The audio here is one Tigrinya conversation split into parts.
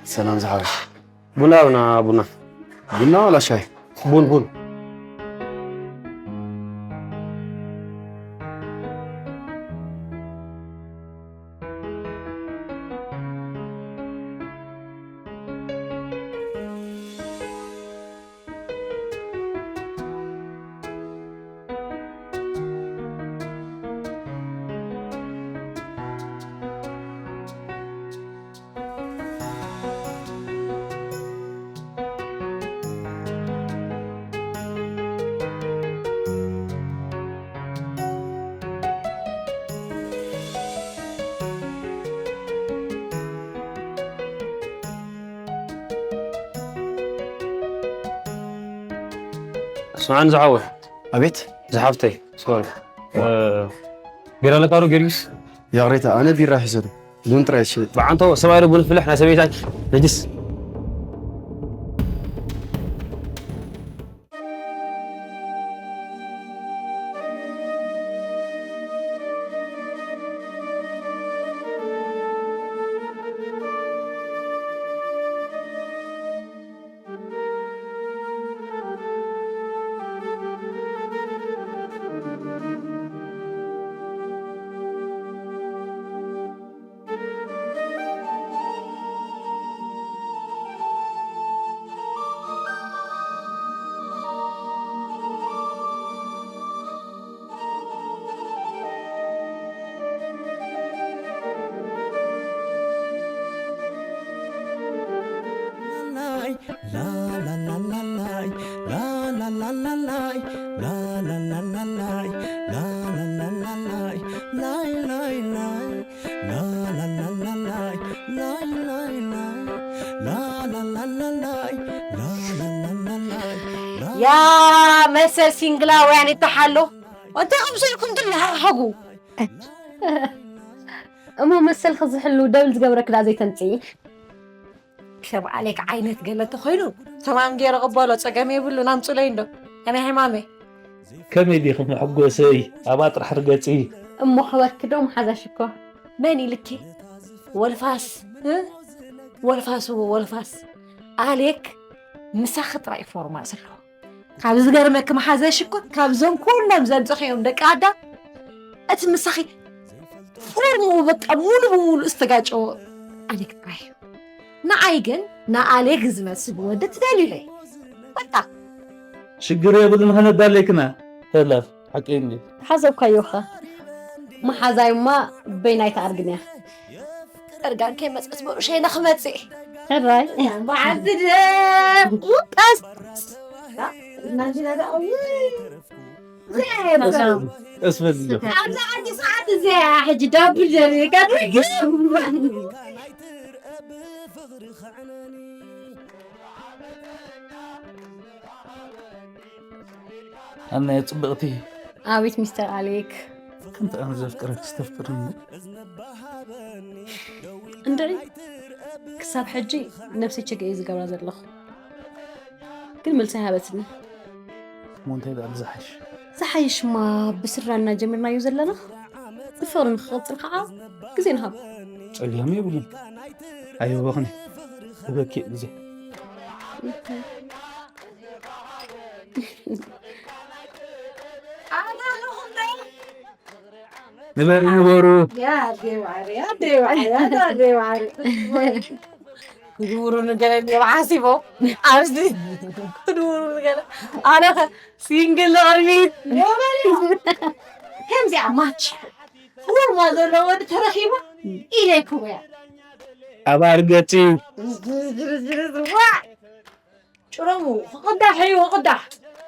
ሰላም ዝሓወይ። ቡና ቡና ቡና። ቡና ዋላ ሻሂ? ቡን ቡን። ስምዓኒ ዝሓወይ። ኣቤት። ዝሓፍተይ፣ ሶሪ። እ፣ ቢራ ኣለካ ዶ ጊዮርጊስ? ይቕሬታ፣ ኣነ ቢራ ኣይሕዘሉ። ቡን ጥራይ እየ ዝሸይጥ። ብዓንቶ ሰብኣይ ዶ ቡን ፍልሕ ናይ ሰበይታይ? ነጅስ። ያ መሰል ሲንግላውያን ይተሓሎ። እንታይ ከምሰልኩም ትለሃሃጉ? እሞ መሰልኺ ዝሕሉ ደብል ዝገብረኪ ደኣ ዘይተምጽኢ? ከም ኣሌክ ዓይነት ገለ ተኾይኑ ተማም ገይረ ቅበሎ፣ ጸገም የብሉን፣ ኣምጹለይ እንዶ። ከመይ ሕማመይ? ከመይ ዲኺ መሐጎሰይ? ኣብኣ ጥራሕ ርገጺ። እሞ ክበኪ ዶ መሓዛሽ እኮ። መን ኢልኪ? ወልፋስ፣ እ? ወልፋስ፣ እዎ ወልፋስ። ኣሌክ ምሳኺ ጥራይ ፎርማ ዘለዎ። ካብ ዝገርመኪ መሓዘ ሽኮር፣ ካብዞም ኩሎም ዘምጽኽዮም ደቂ ኣዳም፣ እቲ ምሳኺ ፎርምኡ በቃ ሙሉ ብሙሉ ዝተጋጨወ ኣሌክ ጥራይ እዩ። ንዓይ ግን ንኣሌክ ዝመስል ወዲ ትደልዩለይ። በቃ። ሽግር የብሉን፣ ከነዳለይክና። ተላፍ፣ ሓቀይ እንዲ። ተሓሰብካዮኻ። መሓዛይማ በይናይ ተኣርግን እያ። እርጋን ከይመጸት በሉ ሸይነ ክመጽእ። ሕራይ። በዓል ትደም። ቀስ። ናንቺ ናዳ፣ እውይ። ቀስ በል እንዶ። ኣብዛ ሓንቲ ሰዓት እዚኣ ሕጂ ዳብል ዘርእየካ ትግርም። ኣነ ጽብቕቲ። ኣቤት ሚስተር ኣሌክ። ከምቲ ኣነ ዘፍቅረኪ ዝተፍቅርኒ። እንድዒ፣ ክሳብ ሕጂ ነብሰይ ቸክ እየ ዝገብራ ዘለኹ። ግን መልሲ ኣይሃበትኒ። እሞ እንታይ ደኣ ዝሓይሽ? ዝሓይሽማ ብስድራ እናጀመርናዮ ዘለና ብፍቕሪ ንክቕጽል ከዓ ግዜ ንሃብ። ጸገም የብሉን። ኣይህበኽን። ህበኪ ግዜ። ንበሪ ንበሩ። ያ ኣደይ ማዕረ፣ ኣደይ ማዕረ፣ ኣደይ ማዕረ። ክድውሩ ንገለ እዮም ሓሲቦም። ኣብዚ ክድውሩ ንገለ። ኣነ ኸ ሲንግል ንቕድሚት። ከምዚኣ ማች። ፎርማ ዘለዎ ወዲ ተረኺቡ ኢለይኩም እያ። ኣባር ገጺ። ዋ! ጭሮሙ ክቕዳሕ እዩ፣ ክቕዳሕ።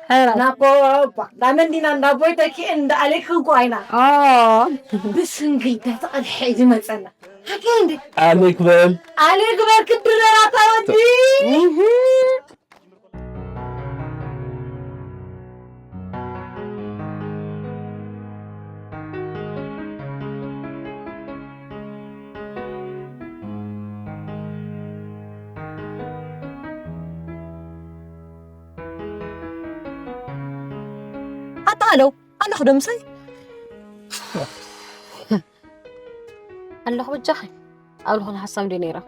ሕራይ። ናቆ፣ ባ፣ ዳመንዲና እንዳቦይ ተኪኤ እንዳ ኣሌክ እንኳ ኣይና። ኦ። ብስንግል ተተቐድሐ እዩ ዝመጸና። ሓቂ እንዴ? ኣሌክ በል። ኣሌክ በል ክድረር ኣታ ወዲ። እህ። ኣታ ኣለው ኣለኹ ዶ ምሳይ? ኣለኹ በጃኺ። ኣብ ዝኾነ ሓሳብ እንድየ ነይረ።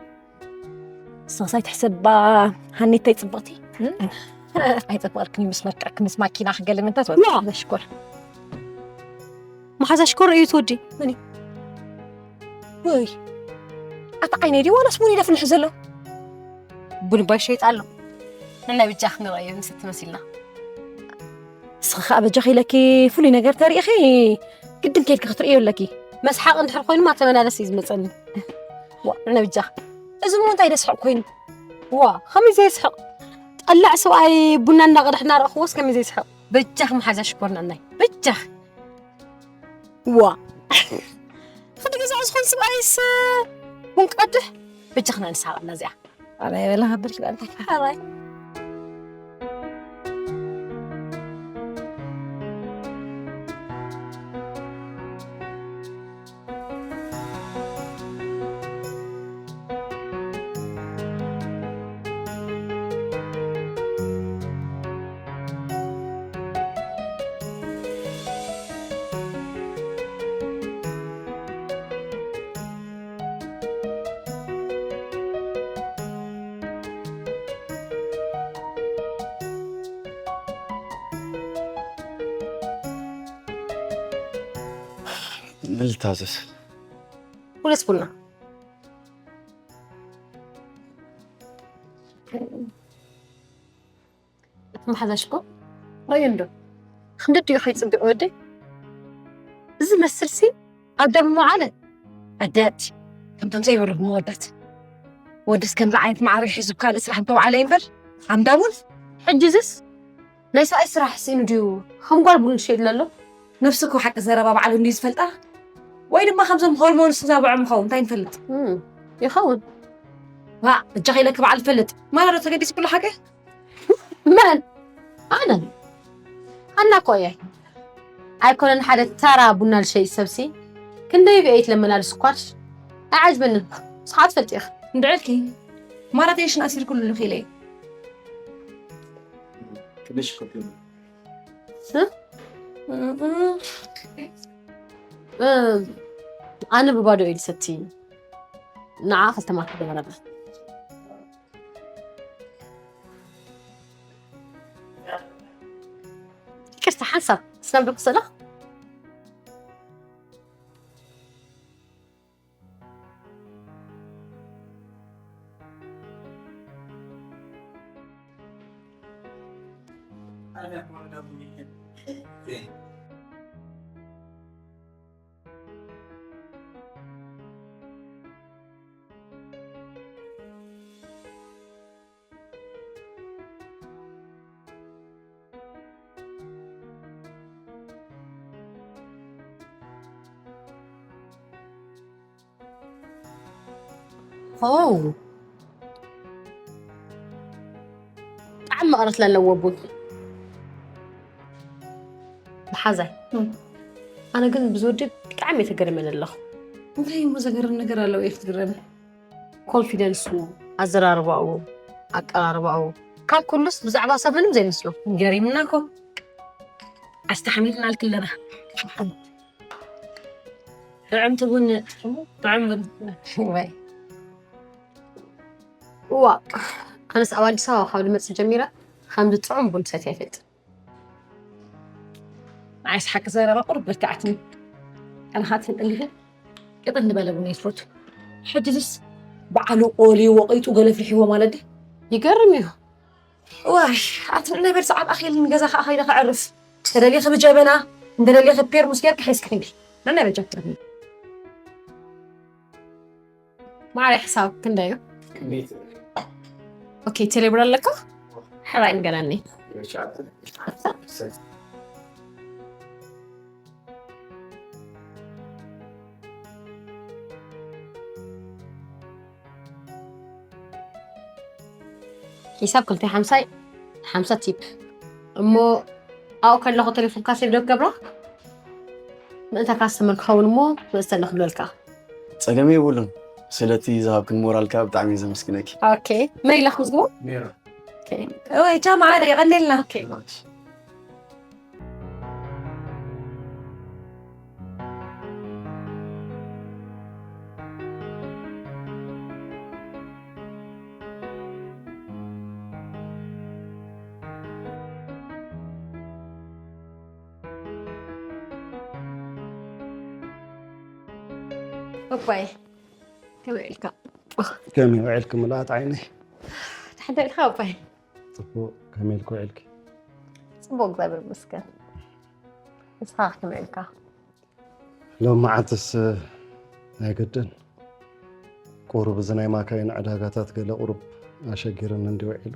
ሳሳይ ትሕሰባ ሃኒተይ ጽብቕቲ። ኣይጽብቕልክን ምስ መልክዕክ ምስ ማኪና ክገለመንታት ወ ሽኮር። መሓዛ ሽኮር እዩ ትወዲ። ወይ ኣታ ዓይነይ ድዩ ዋላስ ቡን ይደፍንሕ ዘሎ? ቡን ባይ ሸይጥ ኣሎ። ንናይ ብጃ ክንረእዮ ምስ ትመሲልና። እስኺ ከዓ በጃኺ ኢለኪ ፍሉይ ነገር ተሪኢኺ ግድን ከይድኪ ክትርእዮ ኣለኪ። መስሓቕ እንድሕር ኮይኑማ ተመላለስ እዩ ዝመፀኒ። ዋ ንናይ ብጃ እዚ ሞ እንታይ ደስሕቕ ኮይኑ? ዋ ከመይ ዘይስሕቕ? ጠላዕ ሰብኣይ ቡና እናቐድሕ እናረእኽዎስ ከመይ ዘይስሕቕ? በጃኺ መሓዛ ሽኮር ንዕናይ በጃኺ። ዋ ክዲ ገዛ ዝኾን ሰብኣይስ ቡን ቀድሕ በጃኽና ንስሓቐላ እዚኣ። ኣበይ በላ ከብል ክልኣልካ ሓራይ ምን ልታዘዝ? ሁለት ቡና። እቲ መሓዛሽ እኮ ርእዩ እንዶ ክንዲ ድዩ ከይፅብቅ ወደይ? እዚ መስልሲ ኣዳም መውዓለ ኣዳት ከምቶም ዘይበሉ መወዳት ወደስ ከምዚ ዓይነት ማዕረ ሒዙ ካልእ ስራሕ እንተውዓለ እምበር ኣምዳሙን ሕጂ ዝስ ናይ ሰብኣይ ስራሕ ስኢኑ ድዩ ከም ጓል ቡን ዝሸይጥ ዘሎ? ነብሱ እኮ ሓቂ ዘረባ ባዕሉ እንድዩ ዝፈልጣ ወይ ድማ ከምዞም ሆርሞን ዝተዛብዖም ይኸውን እንታይ ንፈልጥ። ይኸውን። ዋ እጃኺ ኢለኪ ባዕሉ ዝፈልጥ ማራ ዶ ተገዲሱ ኩሉ ሓቂ? መን ኣነ ኣና እኮ እየ ኣይኮነን ሓደ ተራ ቡና ዝሸይጥ ሰብሲ ክንደይ ብኤት ለመላልስ እኳሽ ኣይዓጅበንን። ስሓት ፈልጢ ኢኺ እንድዕልኪ ማራቴሽን ኣሲርኩሉ ልኺ ኢለ ትንሽ ኮፒ ኣነ ብባዶ ኢድ ሰቲ ንዓ ክልተ ማኪ ገበረላ ይቅርታ ሓንሳብ ስናብደኩ ሰላ ጣዕሚ መቐረት ለለዎ ቡን ብሓዛይ ኣነ ግን ብዝወዲ ብጣዕሚ የተገረመ ዘለኹ እንታይ እሞ ዘገርም ነገር ኣለዎ እየ ክትግረመ ኮንፊደንሱ ኣዘራርባኡ ኣቀራርባኡ ካብ ኩሉስ ብዛዕባ ሰብ ምንም ዘይመስሎ ገሪምና ኮ ኣስተሓሚልናልክ ኣለና ጥዕምቲ ቡን ጥዑም ቡን ወይ እዋ ኣነስ ኣብ ኣዲስ ኣበባ ካብ ዝመፅእ ጀሚረ ከምዚ ጥዑም ቡን ሰትየ ኣይፈልጥን ንዓይስ ሓቂ ዘረባ ቁሩብ በርትዓትኒ ኣነ ካብ ትፈልጠኒ ግን ቅጥን ዝበለ ቡን እየ ዝፈቱ ሕጂ ዝስ በዓሉ ቆልዩ ወቒጡ ገለ ፍልሕዎ ማለት ድዩ ይገርም እዩ ዋይ ኣቲ ንናይ በርሲ ዓብ ኣኺል ንገዛ ከዓ ኸይደ ከዕርፍ ተደልየ ክብጀበና እንደደልየ ክፔርሙስ ጌርካ ሒዝካ ሂዲ ነናይ በጃ ማዕረ ሕሳብ ክንደዩ ኦኬ ቴሌብር ኣለካ ሓራይ ንገረኒ ሒሳብ ክልተ ሓምሳይ ሓምሳ ቲፕ እሞ ኣብኡ ከለኹ ቴሌፎንካ ሴቭ ዶ ክገብራ ምእንታ ካስተመር ክኸውን እሞ መእስተለ ክብለልካ ጸገም የብሉን ስለቲ ዝሃብክን ሞራልካ ብጣዕሚ ዘመስግነኪ ኦኬ መን ኢላ ክምዝግቦ ወይ ቻ ማዓረ የቐኔልና ባባይ፣ ከመይ ውዒልካ? ከመይ ውዒልኪ ምልኣት ዓይነይ? ደሓን ዶ ውዒልካ ባባይ? ጽቡቕ፣ ከመይ ኢልኪ ውዒልኪ? ጽቡቕ፣ እግዚኣብሔር ይመስገን። ንስኻ ከመይ ውዒልካ? ሎም መዓልትስ ኣይግድን። ቁሩብ እዚ ናይ ማካይን ዕዳጋታት ገለ ቁሩብ ኣሸጊርኒ እንዲ ውዒሉ።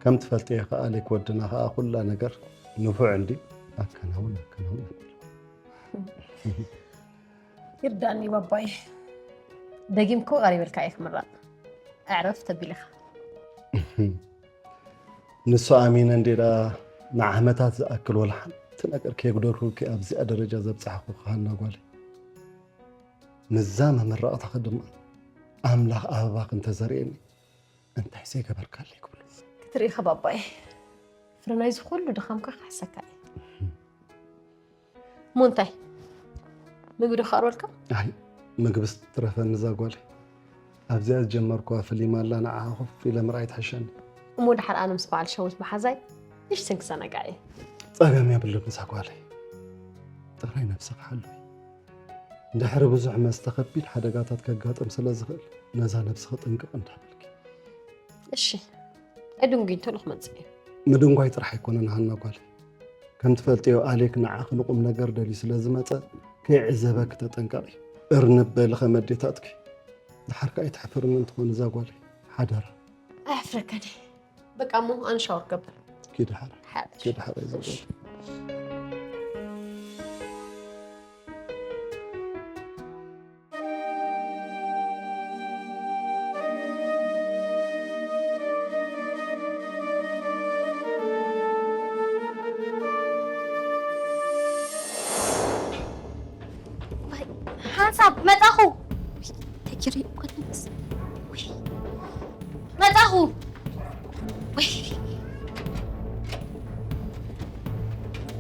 ከም ትፈልጥዮ ከኣ ሌክ ወድና ከኣ ኩላ ነገር ንፉዕ እንዲ ኣከናውን ኣከናውን ኣቢሉ። ይርዳኒ ባባይ። ደጊም እኮ ቀሪበልካ እየ ክምረቕ። ኣዕረፍ ተቢልኻ። ንሱ ኣሚነ እንዲ ደኣ ንዓመታት ዝኣክል ወላ ሓንቲ ነገር ከየጉደልኩልኪ ኣብዚኣ ደረጃ ዘብጻሕኩ ሃና ጓለይ። ምስዛ መመረቕታኺ ድማ ኣምላኽ ኣበባኺ እንተዘርእየኒ እንታይ ዘይገበርካለይ ክብሎ። ክትርኢ ኢኻ ባባይ፣ ፍረ ናይዚ ኩሉ ድኻምካ ክሕሰካ እየ። እሞ እንታይ ምግቢ ዶ ክቐርበልካ? ኣይ ምግብስ ትረፈኒ እዛ ጓለይ። ኣብዚኣ ዝጀመርኩዋ ፍሊም ኣላ ንዓኻ ኮፍ ኢለ ምርኣይ ትሕሸኒ። እሞ ደሓር ኣነ ምስ በዓል ሸዊት መሓዛይ ንእሽተን ክዘናጋዕ እየ። ጸገም የብሉን እዛ ጓለይ። ጥራይ ነብስኺ ሓልዊ። እንድሕሪ ብዙሕ መስተ ከቢድ ሓደጋታት ከጋጥም ስለ ዝኽእል ነዛ ነብስኺ ጥንቅቕ እንዳበልኪ። እሺ ኣይድንጉይን ቶሎ ክመጽእ እየ። ምድንጓይ ጥራሕ ኣይኮነን ሃና ጓለይ። ከም ትፈልጥዮ ኣሌክ ንዓኺ ንቁም ነገር ደልዩ ስለ ዝመጸ ከይዕዘበኪ ተጠንቀቒ። እርንብ በሊ ከም ኣዴታትኪ። ደሓር ከኣ ኣይትሕፍርኒ እንትኾን እዛ ጓለይ ሓደራ። ኣየሕፍረካን እየ። በቃ እሞ ኣነ ሻወር ክገብር። ኪዲ ሓራ ሓ- ኪዲ ሓራ ይዘበል። ሓንሳብ መጻኹ። ተኪሪ እኮ ትንስ። ውይ። መጻኹ። ውይ።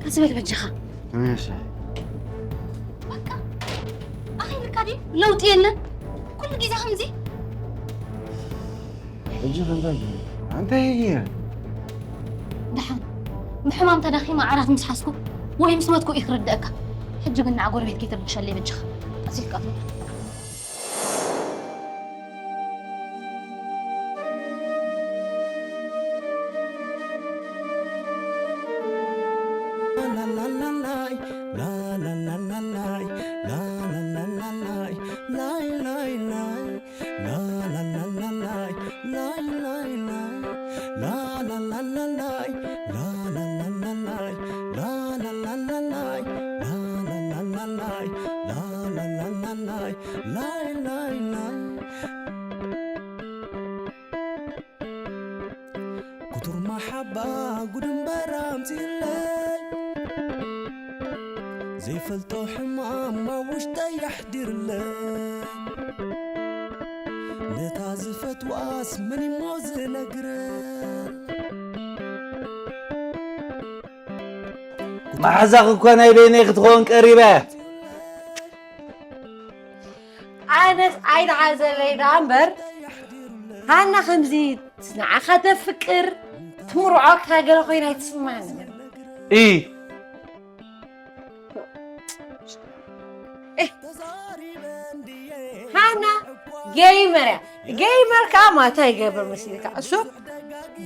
ከዚ በል በጃኻ። ተመለሰ። በቃ ኣኺልካ ድዩ? ለውጢ የለን። ኩሉ ግዜ ከምዚ። ሕጂ ከንታይ ጌረ? ኣንታይ ጌረ? ደሓን ብሕማም ተዳኺመ ዓራት ምስ ሓዝኩ ወይ ምስ ሞትኩ እዩ ክርደኣካ። ሕጂ ግን ንዓ ጎረቤት ከይትርብሸለይ በጃኻ። ቀስ ኢልካ ትበል። ክቱር ማሓባ ጉድ እምበር ኣምፅእለይ ዘይፈልጦ ሕማም ኣብ ውሽጠይ የሕዲርለይ ነታ ዝፈትዋስ መን እሞ ዝነግረን መሓዛኺ እኳ ናይ በይነይ ክትኸውን ቀሪባ እያ። ኣነስ ኣይትሓዘለይ ደኣ እምበር ሃና ከምዚ ንዓኻ ተፍቅር ትምርዖካ ገለ ኮይና ኣይትስማዓኒ። እይ ሃና ጌይመር እያ። ጌይመር ከዓ ማታ ይገብር መሲልካ እሱ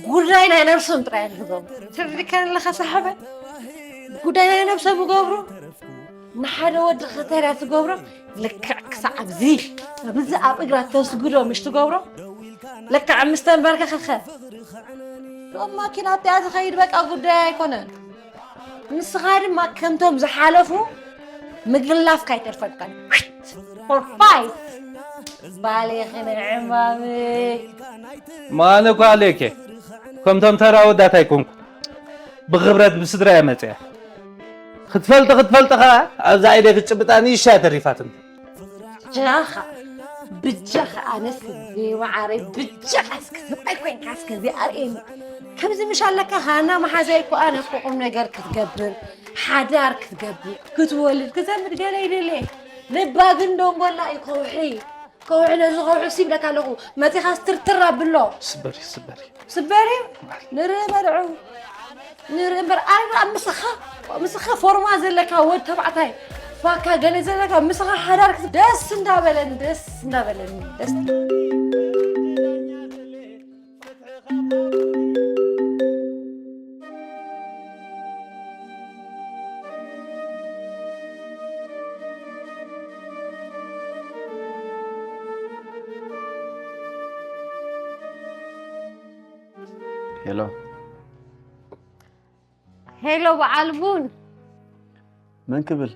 ጉዳይ ናይ ነብሶም ጥራይ እዮም ዝገብሩ። ትርድከን ኣለኻ ሳሕበ ጉዳይ ናይ ነብሶም ይገብሩ። ንሓደ ወዲ ከተርያ ትገብሮ ልክዕ ክሳዕ ኣብዚ ኣብዚ ኣብ እግራ ተስግዶ ምሽ ትገብሮ ልክዕ ምስ ተንበርከኸኸ ቶም ማኪና እቲኣ ዝኸይድ በቃ ጉዳይ ኣይኮነን። ንስኻ ድማ ከምቶም ዝሓለፉ ምግላፍካ ኣይተርፈካን። ፎር ፋይት ባሌኺ ንዕማመይ ማነ ኳሌኬ ከምቶም ተራ ወዳት ኣይኮንኩ ብኽብረት ብስድራ እየ መፅያ ክትፈልጢ ክትፈልጢ ኸዓ ኣብዛ ኢደ ክትጭብጣ ንእሽተያ ተሪፋትኒ ጃኻ ብጃኻ ኣነስ ዘይመዓረይ ብጃኻ እስኪ ሰብኣይ ኮይንካ እስከ ዘይኣርእየኒ ከምዚ ምሽ ኣለካ ሃና መሓዛይ እኮ ኣነ እኮ ቁም ነገር ክትገብር ሓዳር ክትገብር ክትወልድ ክዘምድ ገለ ይደለ ልባ ግን ደንጎላ እዩ ከውሒ ከውሒ ነዚ ከውሒ ሲ ይብለካ ኣለኹ መፂኻ ስትርትር ኣብሎ ስበሪ ስበሪ ስበሪ ንርኢ በልዑ ንርኢ እምበር ኣረ ምስኻ ምስኻ ፎርማ ዘለካ ወድ ተባዕታይ ባካ ገለ ዘለካ ምስኻ ሓዳር ክስ-፣ ደስ እንዳበለኒ፣ ደስ እንዳበለኒ፣ ደስ ሄሎ። ሄሎ በዓል ቡን። መን ክብል?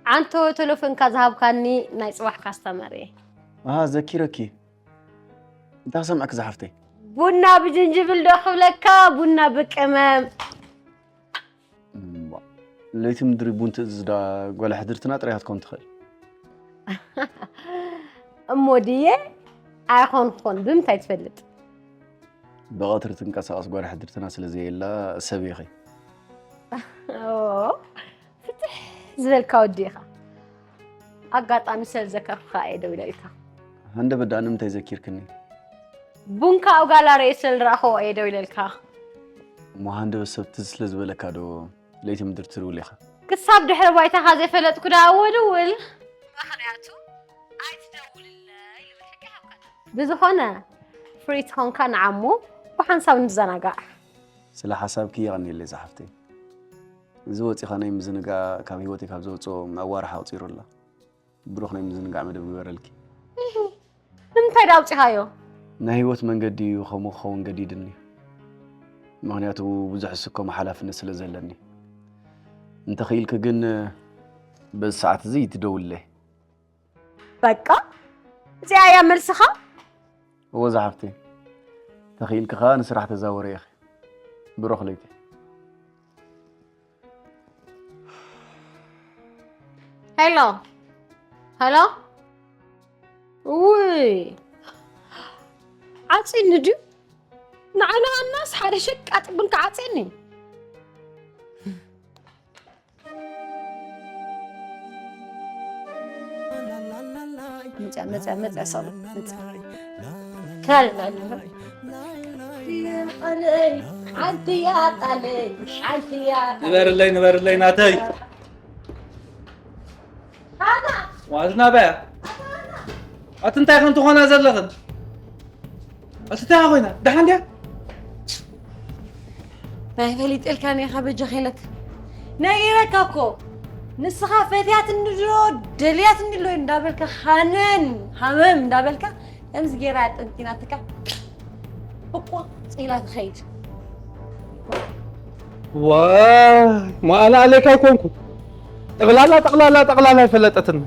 ዓንቶ ቴሌፎንካ ዝሃብካኒ ናይ ጽባሕ ካስተመር እየ። ኣሃ፣ ዘኪረኪ። እንታይ ክሰምዐኪ ዝሓፍተይ? ቡና ብጅንጅብል ዶ ክብለካ፣ ቡና ብቅመም። እምባ፣ ለይቲ ምድሪ ቡን ትእዝዝ ዳ ጓል ሕድርትና ጥራይ ክትኮን ትኽእል። እሞ ድየ ኣይኾንኩን፣ ብምንታይ ትፈልጥ? ብቐትሪ ትንቀሳቐስ ጓል ሕድርትና ስለ ዘየላ ሰብ ኢኺ። ኦ፣ ፍትሕ ዝበልካ ወዲ ኢኻ። ኣጋጣሚ ስለ ዘከርኩኻ እየ ደው ኢለልካ። ሃንደበት ደኣ ንምንታይ ዘኪርክኒ? ቡንካ ኣብ ጋላሪ እየ ስለ ዝረኣኽዎ እየ ደው ኢለልካ። እሞ ሃንደበት ሰብ ትዝ ስለ ዝበለካ ዶ ለይቲ ምድሪ ትድውል ኢኻ? ክሳብ ድሕሪ ባይታኻ ዘይፈለጥኩ ደኣ እወድውል። ምኽንያቱ ኣይትደውልለይ ልብል ሕጊ ሃብካ። ብዝኾነ ፍሪ ትኾንካ ንዓሞ ብሓንሳብ ንዘናጋዕ። ስለ ሓሳብኪ የቐንየለይ ዝሓፍተይ። እዚ ወፂኻ ናይ ምዝንጋዕ ካብ ህይወተይ ካብ ዘውፅኦ ኣዋርሕ ኣቑፂሩ ኣሎ። ብሩኽ ናይ ምዝንጋዕ መደብ ግበረልኪ። ንምንታይ ዳ ኣውፂኻዮ? ናይ ህይወት መንገዲ እዩ ከምኡ ክኸውን ገዲድኒ። ምኽንያቱ ብዙሕ ዝስከሞ ሓላፍነት ስለ ዘለኒ። እንተኽኢልኪ ግን በዚ ሰዓት እዚ ትደውልለይ። በቃ እዚኣ እያ መልስኻ? እወ ዝሓፍተይ፣ ተኽኢልኪ ኸኣ ንስራሕ ተዛወሪ ኢኺ። ብሩኽ ለይቲ። ሄሎ ሄሎ። ውይ ዓፂኒ ድዩ? ንዓና ኣናስ ሓደ ሸቃጥ ቡን ክዓፅየኒ። መፅያ መፅያ መፅያ ሰብ መፅያ። ካልእ ናይ ንበር። ሓንቲ እያ ቃለይ፣ ሓንቲ እያ ቃለይ። ንበርለይ ንበርለይ ናተይ። ሃና ዋዝና በያ ኣቲ እንታይ ከም ትኾና ዘለኽን? ኣቲ እንታይ ኮይና ደሓን ድያ? ናይ ፈሊጠልካ ኔኻ በጃ ኸይለክ ነጊረካ እኮ ንስኻ ፈትያትኒ ዶ ደልያትኒ ሎ እንዳበልካ ሃነን ሃመም እንዳበልካ ከምዚ ገይራ ጠንጢናትካ ብቁፅ ኢላ ትኸይድ። ዋይ ማኣላ ኣለካ ኣይኮንኩ ጠቕላላ ጠቕላላ ጠቕላላ ኣይፈለጠትን።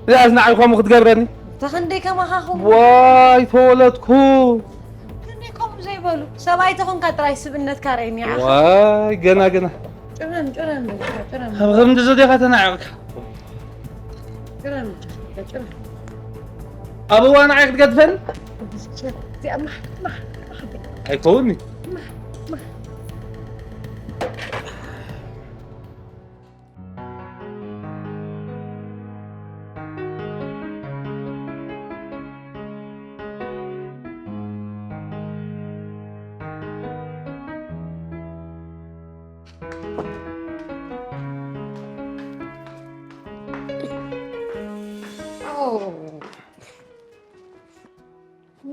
እዚኣስ ንዓይ ከምኡ ክትገብረኒ? ተኽንደይ ከማኻ ኹም ዋይ ተወለድኩ። ክንደይ ከምኡ ዘይበሉ ሰብኣይ ተኾንካ ጥራይ ስብእነትካ ርአይኒ። ዋይ ገና ገና ጭረም ጭረም ጭረም ኣብ ከምዚ ዲኻ ተናዒቕካ? ጭረም ጭረም ኣብ እዋን ንዓይ ክትገድፈኒ እዚኣ ማሕ ማሕ ማሕ ኣይከውንኒ።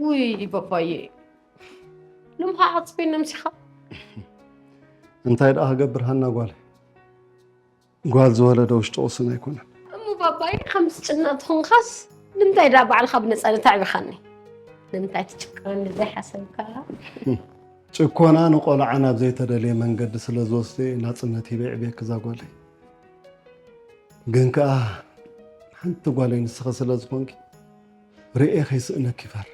ውይ ባባዬ፣ ንምኻ ዓፅቢን ነምሲኻ። እንታይ ደኣ ክገብር ሃና ጓል ጓል ዝወለደ ውሽጢ ቁስን ኣይኮነን። እሞ ባባይ ከምዚ ጭና ትኹንካስ ንምንታይ ዳ ባዕልኻ ብነፃነት ኣዕቢኻኒ? ንምንታይ ትጭቅረኒ ዘይሓሰብካ? ጭኮና ንቆልዓ ናብ ዘይተደልየ መንገዲ ስለ ዝወስደ ናፅነት ሂበ ይዕብየኪ እዛ ጓለይ። ግን ከኣ ሓንቲ ጓለይ ንስኺ ስለ ዝኾንኪ ርእየ ከይስእነኪ ይፈርሕ።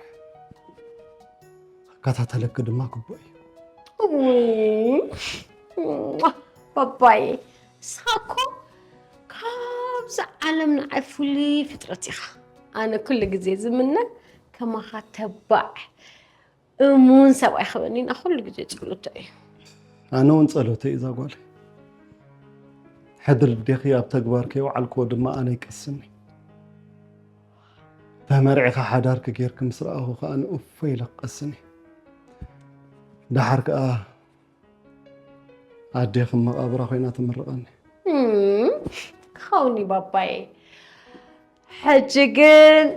ክከታተለኪ ድማ ግቡእ እዩ። ባባዬ ንስኻ እኮ ካብዛ ዓለም ንዓይ ፍሉይ ፍጥረት ኢኻ። ኣነ ኩሉ ግዜ ዝምነ ከማኻ ተባዕ እሙን ሰብኣይ ክበኒ ኢና ኩሉ ግዜ ጸሎተይ እዩ። ኣነ እውን ጸሎተይ እዛ ጓል ሕድሪ ዴኺ ኣብ ተግባር ከይወዓልክዎ ድማ ኣነ ይቀስኒ። ተመርዒኻ ሓዳርኪ ጌርኪ ምስ ረኣኹ ከኣ ንእፎ ኢለ ክቀስኒ። ደሓር ከኣ ኣዴኺ መቓብራ ኮይና ትምርቐኒ። እም፣ ክኸውን እዩ ባባየ። ሕጂ ግን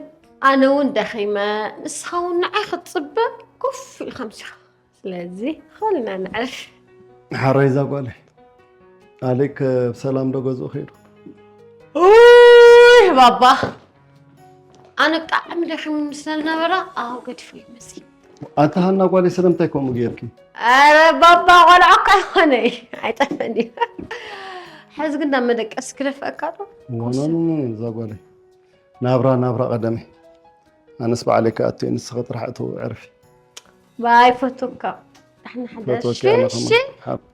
ኣነ እውን ደኺመ፣ ንስኻ እውን ንዓይ ክትጽበ ኮፍ ኢልካ ምሲኻ። ስለዚ ኸልና ንዕረፍ። ሓራይ እዛ ጓለይ፣ ኣሌክ ብሰላም ዶ ገዝኡ ከይዱ? ኡይ ባባ፣ ኣነ ብጣዕሚ ደኺሙ ስለ ዝነበረ ኣብኡ ገዲፉ ይመስል። ኣታ ሃና ጓለይ፣ ስለምንታይ ከምኡ ጌርኪ? ኣረ ባባ፣ ቆልዓ እኮ ኣይኮነ፣ ኣይጠፈን እዩ። ሕዚ ግን ናብ መደቀሲ ክደፍአካ ዶ? ኖ፣ ኖ፣ ኖ፣ ኖ፣ እዛ ጓለይ። ናብራ፣ ናብራ ቀደመ። ኣነስ ባዕለይ ክኣቱ እየ፣ ንስኺ ጥራሕ እተው፣ ዕረፊ። ባይ፣ ፈትወካ። ዳሕና ሓዳሽ። ፈትወኪ ኣነ እሺ፣ ከማን። እሺ። ሓብ-፣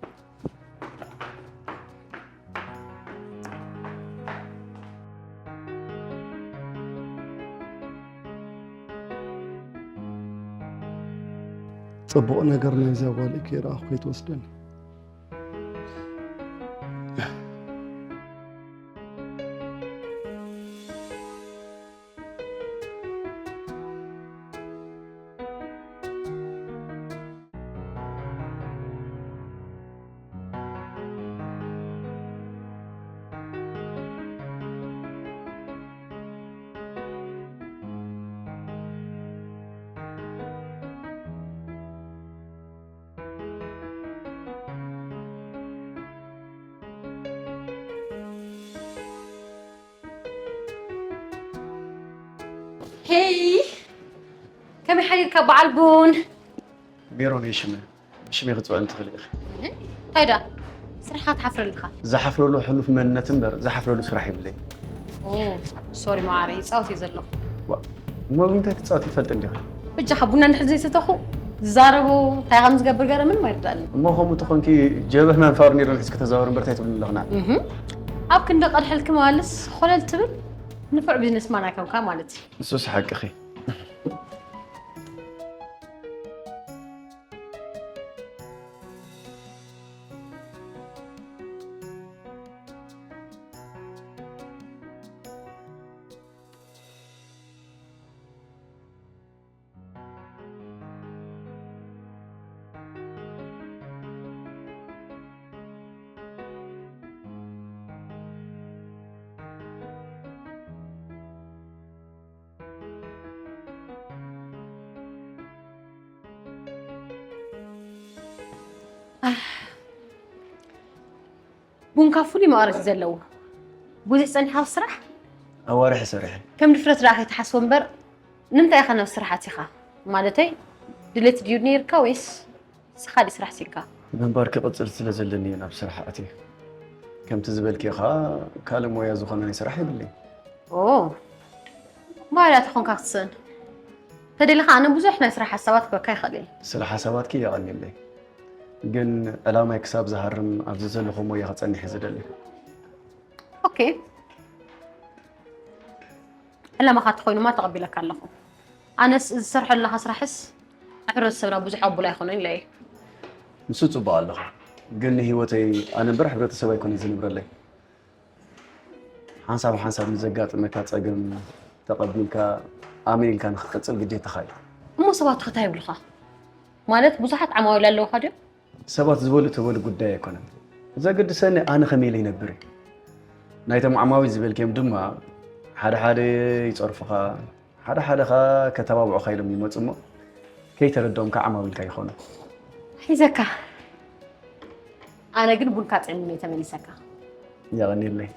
ጽቡቕ ነገር ናይዛ ጓል ከይረኣኹ ከይትወስደኒ። ሄይ፣ ከመይ ሓዲርካ በዓል ቡን? ሜሮን፣ ሽመ ብሽመይ ክትፅውዕኒ ትኽእሊ ኢኺ። እንታይ ደኣ? ስራሕኻ ትሓፍረሉ ኢኻ። ዝሓፍረሉ ሕሉፍ መንነት እምበር ዝሓፍረሉ ስራሕ የብለይ። ኦ፣ ሶሪ መዓረይ፣ ይፃወት እየ ዘለኹ። ዋ፣ እሞ ብምንታይ ትፃወት ይፈልጥ እንዲኻ? በጃኻ ቡና እንድሕር ዘይሰተኹ ዝዛረቦ እንታይ ከም ዝገብር ገለ ምንም ኣይርዳእን። እሞ ከምኡ ተኾንኪ ጀበናን ፋርኔሎን ሒዝኪ ተዛወሪ እምበር እንታይ ትብልኒ ኣለኽና? እህ፣ ኣብ ክንዲ ቀድሐልኪ ምባልስ ኾለል ትብል ንፉዕ ቢዝነስማን ኣይኮንካ ማለት እዩ። ንሱስ ሓቅኺ። ቡንካ ፍሉይ መቐረት እዩ ዘለዎ። ብዙሕ ጸኒሕካ ኣብ ስራሕ? ኣዋርሕ ሰሪሐ። ከም ድፍረት ደኣ ከይትሓስቦ እምበር፣ ንምንታይ ኢኻ ናብ ስራሕ ኣቲኻ? ማለተይ፣ ድሌት ድዩ ነይርካ ወይስ ንስኻ ድዩ ስራሕ ሲንካ? ምንባር ክቕጽል ስለ ዘለኒ እየ ናብ ስራሕ ኣትየ። ከምቲ ዝበልክዮ ኸኣ ካልእ ሞያ ዝኾነ ናይ ስራሕ የብለይን። ኦ፣ ማይ ደኣ ተኾንካ ክትስእን። ተደሊኻ ኣነ ብዙሕ ናይ ስራሕ ሓሳባት ክበካ ይኽእል እየ። ስለ ሓሳባትኪ የቐንየለይ። ግን ዕላማይ ክሳብ ዝሃርም ኣብዚ ዘለኹ ሞያ ክጸንሕ እየ ዝደሊ። ኦኬ። ዕላማኻ ተኾይኑማ ተቐቢለካ ኣለኹ። ኣነስ እዚ ዝሰርሖ ዘለኻ ስራሕስ ኣብ ሕብረተሰብና ብዙሕ ቅቡል ኣይኮነን ኢለ እየ። ንሱ ጽቡቕ ኣለኻ። ግን ንህይወተይ ኣነ እምበር ሕብረተሰብ ኣይኮነን ዝንብረለይ። ሓንሳብ ሓንሳብ ንዘጋጥመካ ጸገም ተቐቢልካ ኣሜን ኢልካ ንኽትቅጽል ግዴታኻ እዩ። እሞ ሰባት እንታይ ይብሉኻ? ማለት ብዙሓት ዓማዊል ኣለውኻ ድዮም? ሰባት ዝበሉ ተበሉ ጉዳይ ኣይኮነን። ዘገድሰኒ ኣነ ከመይ ኢለ ይነብር እዩ። ናይቶም ዓማዊል ዝበልክዮም ድማ ሓደ ሓደ ይጸርፉኻ፣ ሓደ ሓደ ኸኣ ከተባብዑኻ ኢሎም ይመጹ እሞ ከይተረድኦም ከዓ ዓማዊልካ ይኾኑ። ሒዘካ። ኣነ ግን ቡንካ ጥዕምኒ ተመሊሰካ። የቐንየለይ።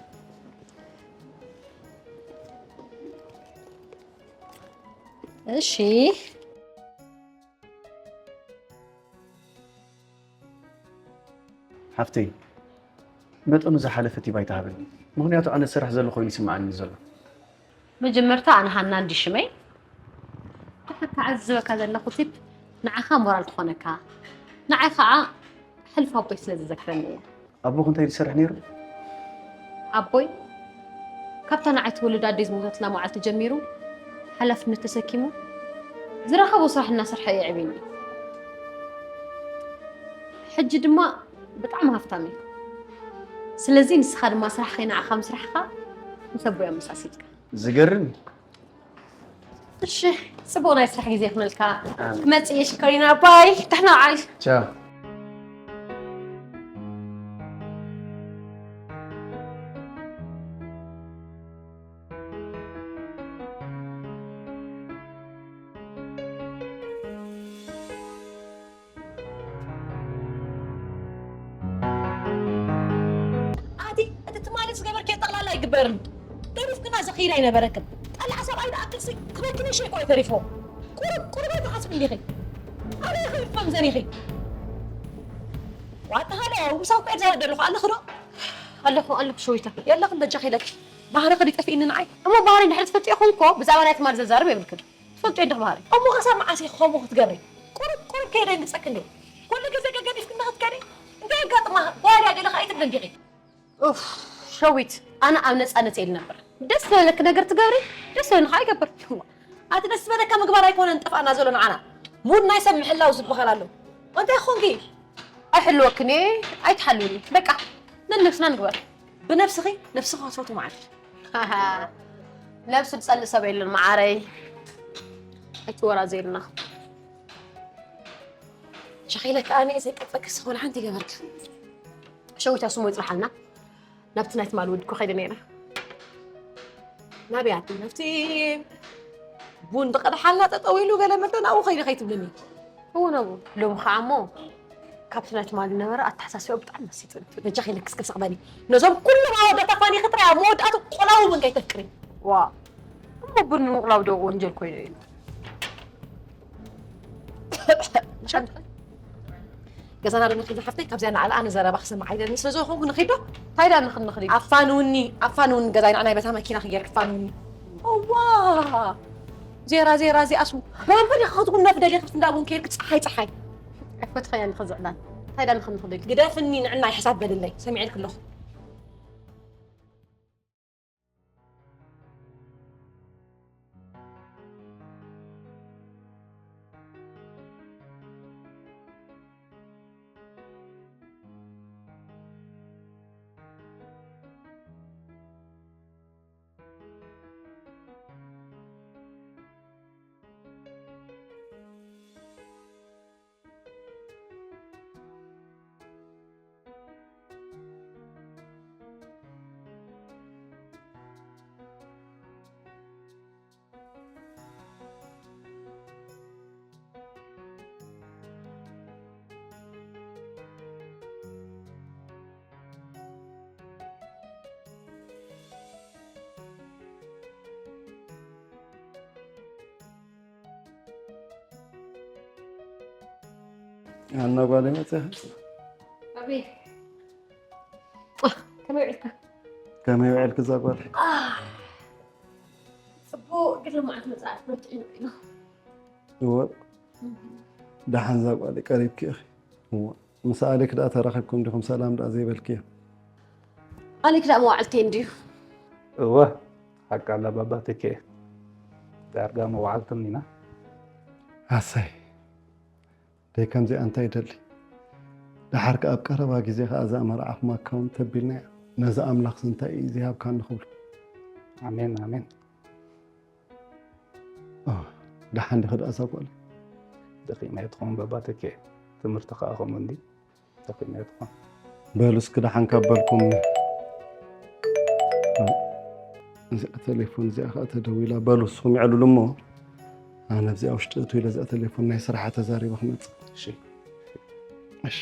እሺ። ሓፍተይ፣ መጠኑ ዝሓለፈ ቲብ ኣይትሃበኒ። ምኽንያቱ ኣነ ስራሕ ዘሎ ኮይኑ ይስምዓኒ ዘሎ። መጀመርታ ኣነ ሃና እንዲ ሽመይ፣ ድሕር ክዓዝበካ ዘለኹ ቲፕ ንዓኻ ሞራል ክኾነካ፣ ንዓይ ኸዓ ሕልፊ ኣቦይ ስለ ዝዘክረኒ እየ። ኣቦኺ እንታይ ድሰርሕ ነይሩ? ኣቦይ፣ ካብታ ንዓይ ትወልድ ኣደይ ዝሞተትላ መዓልቲ ጀሚሩ ሓላፍነት ተሰኪሙ ዝረኸቦ ስራሕ እናሰርሐ እዩ ኣዕብዩኒ። ሕጂ ድማ ብጣዕሚ ሃፍታም እዩ። ስለዚ ንስኻ ድማ ስራሕ ከይንዓኻ ምስራሕኻ ምስ ኣቦይ ኣመሳሲልካ። ዝገርም እዩ። እሺ፣ ጽቡቕ ናይ ስራሕ ግዜ ይኹነልካ። ኣሜን። ክመጽእ እየ ሽኮሪና። ባይ፣ ደሕና ውዓል። ቻው። በርን ተሪፍክና ዘኺድ ኣይነበረክን። ጠላዕ ሰብኣይ ደኣ ክሲ ክበክኒ ሸይኮ ተሪፎ። ቁሩብ ቁሩብ ኣይትሓስብ እንዲኺ። ኣበይ ኺ ፈምዘን ኢኺ? ዋታ ሃለ ምሳብ ቆይ ዘረደ ኣለኹ ኣለኹ ዶ? ኣለኹ ኣለኹ ሸዊታ። የለኽን በጃ ኺለኪ። ባህሪ ኸዲ ጠፊእኒ ንዓይ። እሞ ባህሪ እንድሕር ትፈልጥዮ ኹንኮ ብዛዕባ ናይ ትማል ዘዛርብ የብልክን። ትፈልጥዮ እንዲኽ ባህሪ። እሞ ኸሳብ መዓስ ኢኺ ኸምኡ ክትገብሪ? ቁሩብ ቁሩብ ከየደንግጸኪ እንዴ? ኩሉ ግዜ ገገዲፍክኒ ኽትከዲ? እንታይ የጋጥማ? ጓል እያ ገለ ኸኣ ኣይትብልን ዲኺ? ኡፍ፣ ሸዊት፣ ኣነ ኣብ ነጻነት እየ ዝነብር። ደስ ዝበለኪ ነገር ትገብሪ፣ ደስ ዝበለኒ ኸኣ ይገብር። ኣቲ ደስ ዝበለካ ምግባር ኣይኮነን ጠፋእና ዘሎ ንዓና። ሙድ ናይ ሰብ ምሕላው ዝበሃል ኣሎ። እንታይ ኾንኪ? ኣይሕልወክን እየ፣ ኣይትሓልውኒ። በቃ፣ ነንነብስና ንግበር። ብነብስኺ፣ ነብስኺ ክትፈትዊ መዓልቲ። ነብሱ ዝጸልእ ሰብ የለን መዓረይ። ኣይትወራዘየልና። ሸኺለ ከኣ እኔ ዘይቀጸኪ ስኽ ወላ ሓንቲ ይገበርካ። ሸዊታ ስሙ ይጽንሓልና። ናብቲ ናይ ትማሊ ወዲ እኮ ከይደ ነይረ። ናበይ ኣቲ? ናብቲ ቡን ዝቐድሓልና ጠጠው ኢሉ ገለ መለ ናብኡ ከይደ ከይትብልኒ። እወ ናብኡ። ሎሚ ኸዓ እሞ ካብቲ ናይ ትማሊ ዝነበረ ኣተሓሳስባኡ ብጣዕሚ መሲጡኒ። በጃኺ ልክስክስ በሊ። ነዞም ኩሎም ኣወዳት ኣፋኒኺ ጥራይ ኣብ መወዳእቱ ቆላዊ እውን ከይተፍቅሪ። ዋ፣ እሞ ቡን ምቕላው ዶ ወንጀል ኮይኑ እዩ? ገዛና ዶ ንኺድ ሓፍተይ፣ ካብዚኣ ንዓል ኣነ ዘረባ ክሰምዕ ኣይደልን ስለ ዝኾንኩ ንኺድ ዶ? እንታይ ዳ ንኽድ ንኽድ? ኣፋንውኒ፣ ኣፋንውኒ ገዛይ ንዓናይ በታ መኪና ክገይር ክፋንውኒ። እዋ! ዜራ ዜራ እዚኣሱ ባንበል ኢኻ ክትጉነፍ ደሊ ክፍት እንዳ ቡን ከይርክ ጸሓይ ጸሓይ። ኣይፈትኸያን ንኽዝዕላን። እንታይ ዳ ንኽድ ንኽድ? ግደፍኒ ንዕናይ ሕሳብ በልለይ። ሰሚዐልክ ኣለኹ። ኣና ጓለይ መጽኻ። ኣቤት። ከመይ ውዒልካ? ከመይ ውዒልክ እዛ ጓለይ? ጽቡቕ፣ ግን ሎማዓንቲ መጽኣ ትመርጽ ኢና። እወ። ደሓን እዛ ጓለይ ቀሪብኪ ኢኺ። እወ። ምስ ኣሌክ ደኣ ተራኺብኩም ዲኹም ሰላም ደኣ ዘይበልክዮ? ኣሌክ ደኣ መዋዕልተይ እንድዩ። እወ፣ ሓቂ ኣላ ባባ ተኬ። ዳርጋ መዋዕልቶም ኢና። ኣሰይ። ደይ ከምዚኣ እንታይ ይደሊ? ደሓር ከኣ ኣብ ቀረባ ግዜ ከኣ እዛ መርዓኹም ኣካውን ተቢልና እያ። ነዚ ኣምላኽስ እንታይ እዩ ዘይሃብካ ንኽብሉ። ኣሜን፣ ኣሜን። ኦ፣ ደሓን ዲኺ ደኣ እዛ ጓል? ደኺመ እየ ትኸውን ባባ ተኬ። ትምህርቲ ከኣ ከምኡ እንዲ። ደኺመ እየ ትኸውን። በሉ እስኪ ደሓን ካብ በልኩም። እዚኣ ቴሌፎን እዚኣ ከኣ ተደዊላ። በሉ እስኹም ይዕልሉ እሞ ኣነ ኣብዚኣ ውሽጢ እቱ ኢለ እዚኣ ቴሌፎን ናይ ስራሓ ተዛሪበ ክመጽእ። እሺ። እሺ።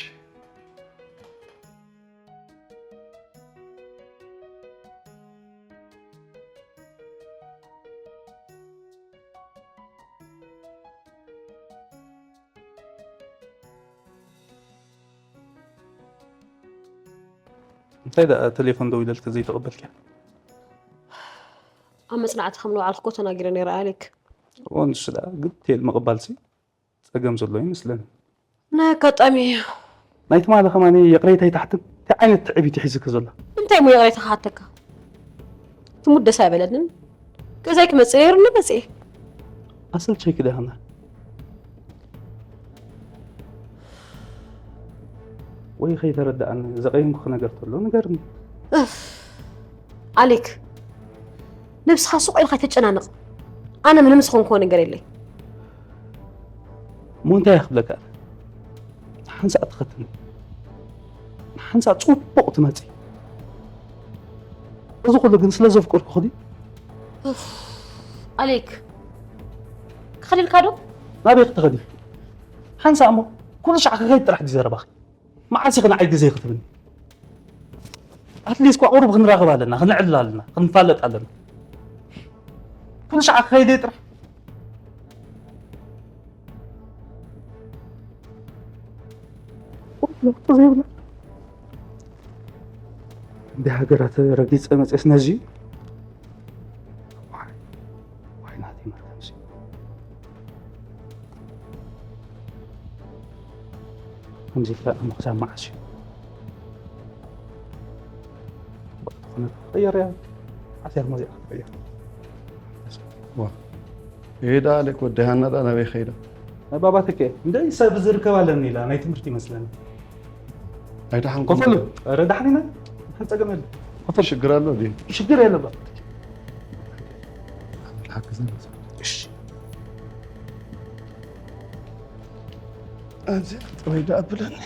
እንታይ ደኣ ቴሌፎን ደዊለልኪ ዘይተቐበልኪያ? ኣብ መጽናዕቲ ከም ዝወዓልኩ እኮ ተናጊረ ነይረ ኣሌክ። እወ፣ ንሱ ደኣ ግን ቴል ምቕባልሲ ጸገም ዘሎ ይመስለኒ። ናይ ኣጋጣሚ እዩ። ናይ ትማሊ ከማን ይቕሬታ ኣይትሓትን? እንታይ ዓይነት ትዕቢት እዩ ሒዝኪ ዘሎ? እንታይ እሞ ይቕሬታ ክሓተካ? ትሙት ደስ ኣይበለንን። ገዛይ ክመጽእ ነይሩኒ መጽኤ። ኣሰልቸይኪ ዶ ይኾና? ወይ ከይተረድኣኒ ዘቐየምኩኺ ነገር ተሎ ንገርኒ። እፍ፣ ኣሌክ፣ ነብስኻ ስቕ ኢልካ ኣይተጨናንቕ። ኣነ ምንም ዝኾንክዎ ነገር የለይ። እሞ እንታይ እየ ክብለካ? ሓንሳእ ትኸትኒ፣ ሓንሳእ ጽቡቕ ትመጺ። እዚ ኩሉ ግን ስለ ዘፍቀርኩኺ ድዩ? ኡፍ፣ ኣሌክ፣ ክኸድ ኢልካ ዶ? ናበይ ክትኸዲ? ሓንሳእ እሞ ኩሉ ሻዕ ክኸይድ ጥራሕ ድዩ ዘረባኺ? መዓስ ኢኺ ንዓይ ግዜ ክትብኒ? ኣትሊስት እኳ ቁሩብ ክንራኸብ ኣለና፣ ክንዕልል ኣለና፣ ክንፋለጥ ኣለና። ኩሉ ሻዕ ክኸይደ ጥራሕ ዘይብላ እንደ ሃገራት ረጊፀ መፅስ ነዚ ዋይናት ይመርተምሲ ከምዚ ኢልካ እሞ ክሳብ መዓስ እዩ? በቃ ዝኾነ ክትቕየር እያ። ዓስያ እሞ እዚኣ ክትቕየር። ዋ። ይሄ ደኣ ኣሌክ ወዲ ሃና ደኣ ናበይ ከይዳ? ናይ ባባ ተኪኤ። እንደ ሰብ ዝርከብ ኣለኒ ኢላ ናይ ትምህርቲ ይመስለኒ። ኣይደሓንኩም ከፈሉ። ዶ? ኧረ ደሓን ኢና። ሓንቲ ጸገም የለን። ከፈሉ። ሽግር ኣሎ ድዩ? ሽግር የለን በቃ። ሓግዘና። እሺ። ኣዚ ጥራይ ደኣ ብለኒ።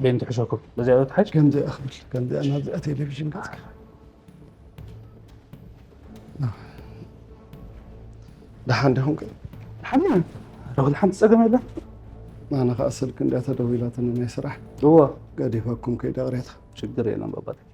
ቤን ትሕሸኩም። በዚኣ ዶ ትሓሽ? ከምዚኣ ክብል፣ ከምዚኣ ናብዚኣ ቴሌቪዥን ገጽካ። ደሓን ዲኹም ከ? ደሓን ኢና። ኧረ ወላ ሓንቲ ጸገም የለን። ኣነ ኸኣ ስልኪ እንድያ ተደዊላትኒ ናይ ስራሕ። እወ። ገዲፈኩም ከይደ ቅሬታ። ሽግር የለን ባባ ተኪኤ።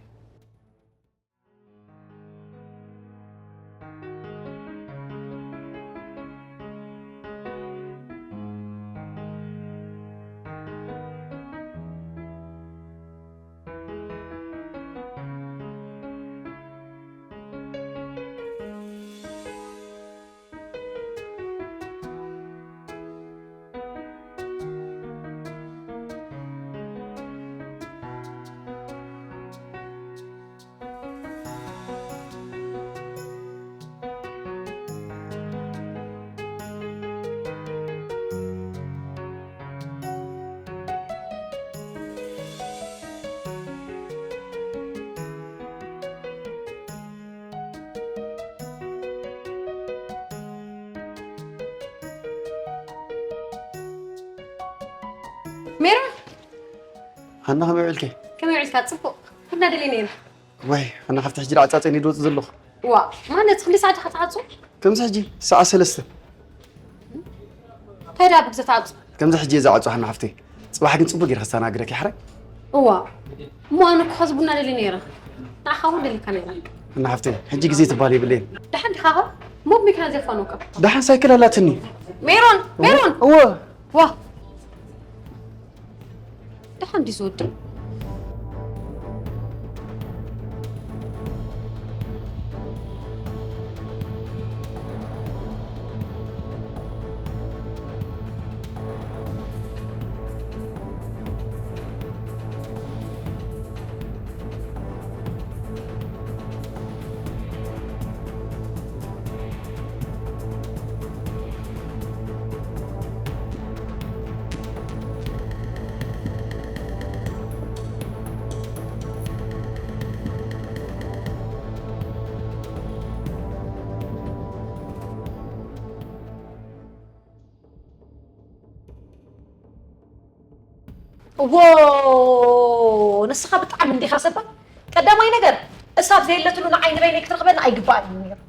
ሜሮን! ሃና፣ ከመይ ውዒልኪ? ከመይ ውዒልካ? ጽቡቕ። ቡና ደልየ ነይረ። ዋይ፣ ሃና፣ ካብቲ ሕጂ ደኣ ዓጻጸ ኢለ ዝወጽእ ዘለኹ። ዋ፣ ማለት ክንደይ ሰዓት ዲኻ ትዓጹ? ከምዚ ሕጂ ሰዓት ሰለስተ። እንታይ ደኣ ብግዘ ትዓጹ? ከምዚ ሕጂ እየ ዝዓጹ፣ ሃና ሓፍተይ። ጽባሕ ግን ጽቡቕ ጌርካ ክስተናግደኪ፣ ሕራይ? እዋ። እሞ ኣነ እኮ ኸዚ ቡና ደልየ ነይረ። ንዓኻ እውን ደልየካ ነይረ። ሃና ሓፍተይ፣ ሕጂ ግዜ ትበሃል የብለይን። ደሓን ዲኻ ኸ? እሞ ብመኪና ዘይፋነውካ? ደሓን ሳይክል ኣላትኒ። ሜሮን! ሜሮን! እወ። ዋ! ደሓን ድዩ ዝወድእ? እዎ፣ ንስኻ ብጣዕሚ እንዲኻ ሰባ። ቀዳማይ ነገር፣ እሳ ኣብ ዘየለትሉ ንዓይ ንበይነይ ክትረኽበኒ ኣይግባእን እዩ ነይሩ።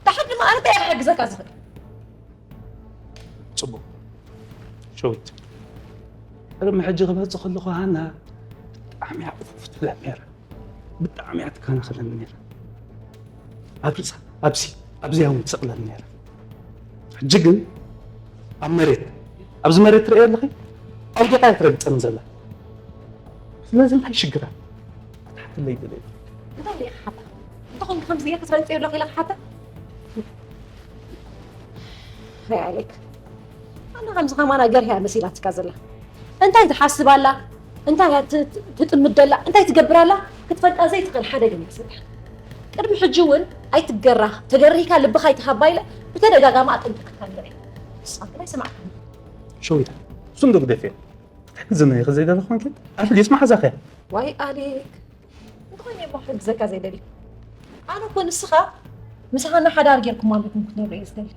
ደሓር ድማ ኣነ እንታይ እየ ክሕግዘካ ዝኽእል? ጽቡቕ። ሸዊት። ቅድሚ ሕጂ ክመጽእ ከለኹ ሃና ብጣዕሚ እያ ቁፍፍ ትብለኒ ነይራ። ብጣዕሚ እያ ትከናኸነኒ ነይራ። ኣብ ርእሳ፣ ኣብዚ፣ ኣብዚ እውን ትሰቕለኒ ነይራ። ሕጂ ግን ኣብ መሬት፣ ኣብዚ መሬት ትርእዮ ኣለኺ? ኣውዲቓ እያ ትረግጸኒ ዘላ። ስለዚ እንታይ ሽግራ? ክትሓተለይ ይደልየ። እንታይ ኢለ ክሓታ? እንተኾይኑ ከምዚ ጌርካ ትረግጽዮ ኣለኺ ኢለ ክሓታ? ኣይ ኣሌክ፣ ኣነ ከምዚ ከማና ገርህያ መሲላትካ ዘላ። እንታይ ትሓስብ ኣላ? እንታይ እያ ት-፣ ት-፣ ትጥምት ደላ? እንታይ ትገብር ኣላ? ክትፈልጣ ዘይትኽእል ሓደገኛ ሰብ እያ። ቅድሚ ሕጂ እውን ኣይትገራህ፣ ተገሪህካ ልብኻ ኣይትሃባ ኢለ ብተደጋጋሚ ኣጠንቂቕካ ነይረ። ንስኻ ግን ኣይሰማዕካን። ሸዊት፣ እሱም ዶ ግደፍዮ? ክትሕግዝኒ ኢኺ ዘይደለኹ ኮንኪ? ኣትሊስት መሓዛኺ እያ። ዋይ ኣሌክ፣ እንተኾይነ እሞ ክሕግዘካ ዘይደሊ። ኣነ እኮ ንስኻ ምስ ሃና ሓዳር ጌርኩም ኣለኩም ክትነብሩ እየ ዝደሊ።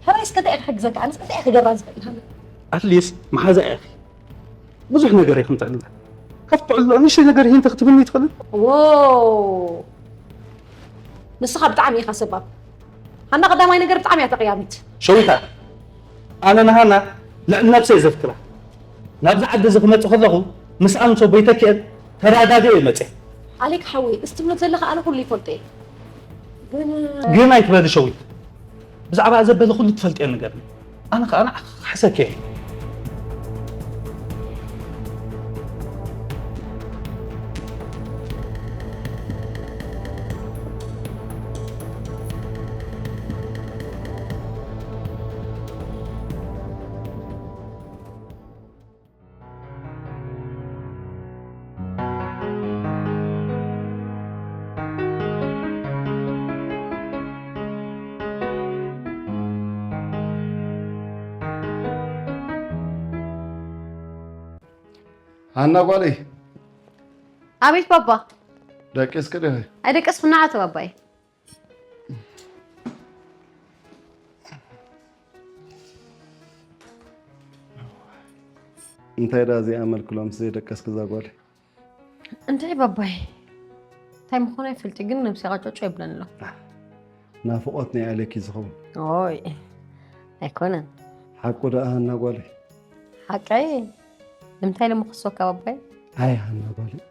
ሕራይ እስከ እንታይ እየ ክሕግዘካ? ኣነስ እንታይ እየ ክገብራ ዝኽእል ሃና? ኣትሊስት መሓዛ ኢኺ። ብዙሕ ነገር ኢኺ ትዕልላ። ካብ ትዕልሎ ንእሽተይ ነገር ሂንተ ክትብኒ ትኽእሊ? ዎ! ንስኻ ብጣዕሚ ኢኻ ሰባብ። ሃና ቀዳማይ ነገር ብጣዕሚ እያ ተቐያሚት። ሸዊታ፣ ኣነ ንሃና ልዕሊ ነብሰይ ዘፍቅራ። ናብዚ ዓዲ እዚ ክመጽእ ከለኹ ምስኣ ምስ ኣቦይ ተኪኤን ተረጋጊ እየ መፅእ። ኣሌክ ሓወይ፣ እስቲ ትብሎ ዘለኻ ኣነ ኩሉ ይፈልጦ እየ። ግን ግን ኣይትበሊ ሸዊት፣ ብዛዕባ ዘበለ ኩሉ ትፈልጥዮ ነገር። ኣነ ከዓ ንዓኺ ክሕሰኪ እየ። ሃና ጓለይ፣ ኣቤት ባባ። ደቂስኪ ዲኺ? ኣይደቀስኩን፣ ንዓ ኣቶ ባባይ። እንታይ ደኣ እዚኣ መልክሎም ዘይደቀስኪ እዛ ጓለይ? እንታይ ባባይ? እንታይ ምኾነ ኣይፈልጥ፣ ግን ነብሲ ቃጮጮ ይብለኒ ኣሎ። ናፍቖት ናይ ኣሌክ እዩ ዝኸውን። ኦይ ኣይኮነን። ሓቁ ደኣ ሃና ጓለይ። ሓቀይ? ንምንታይ ኢለ ምኽሰካ ባባይ? ኣይ ሃና ጓለይ፣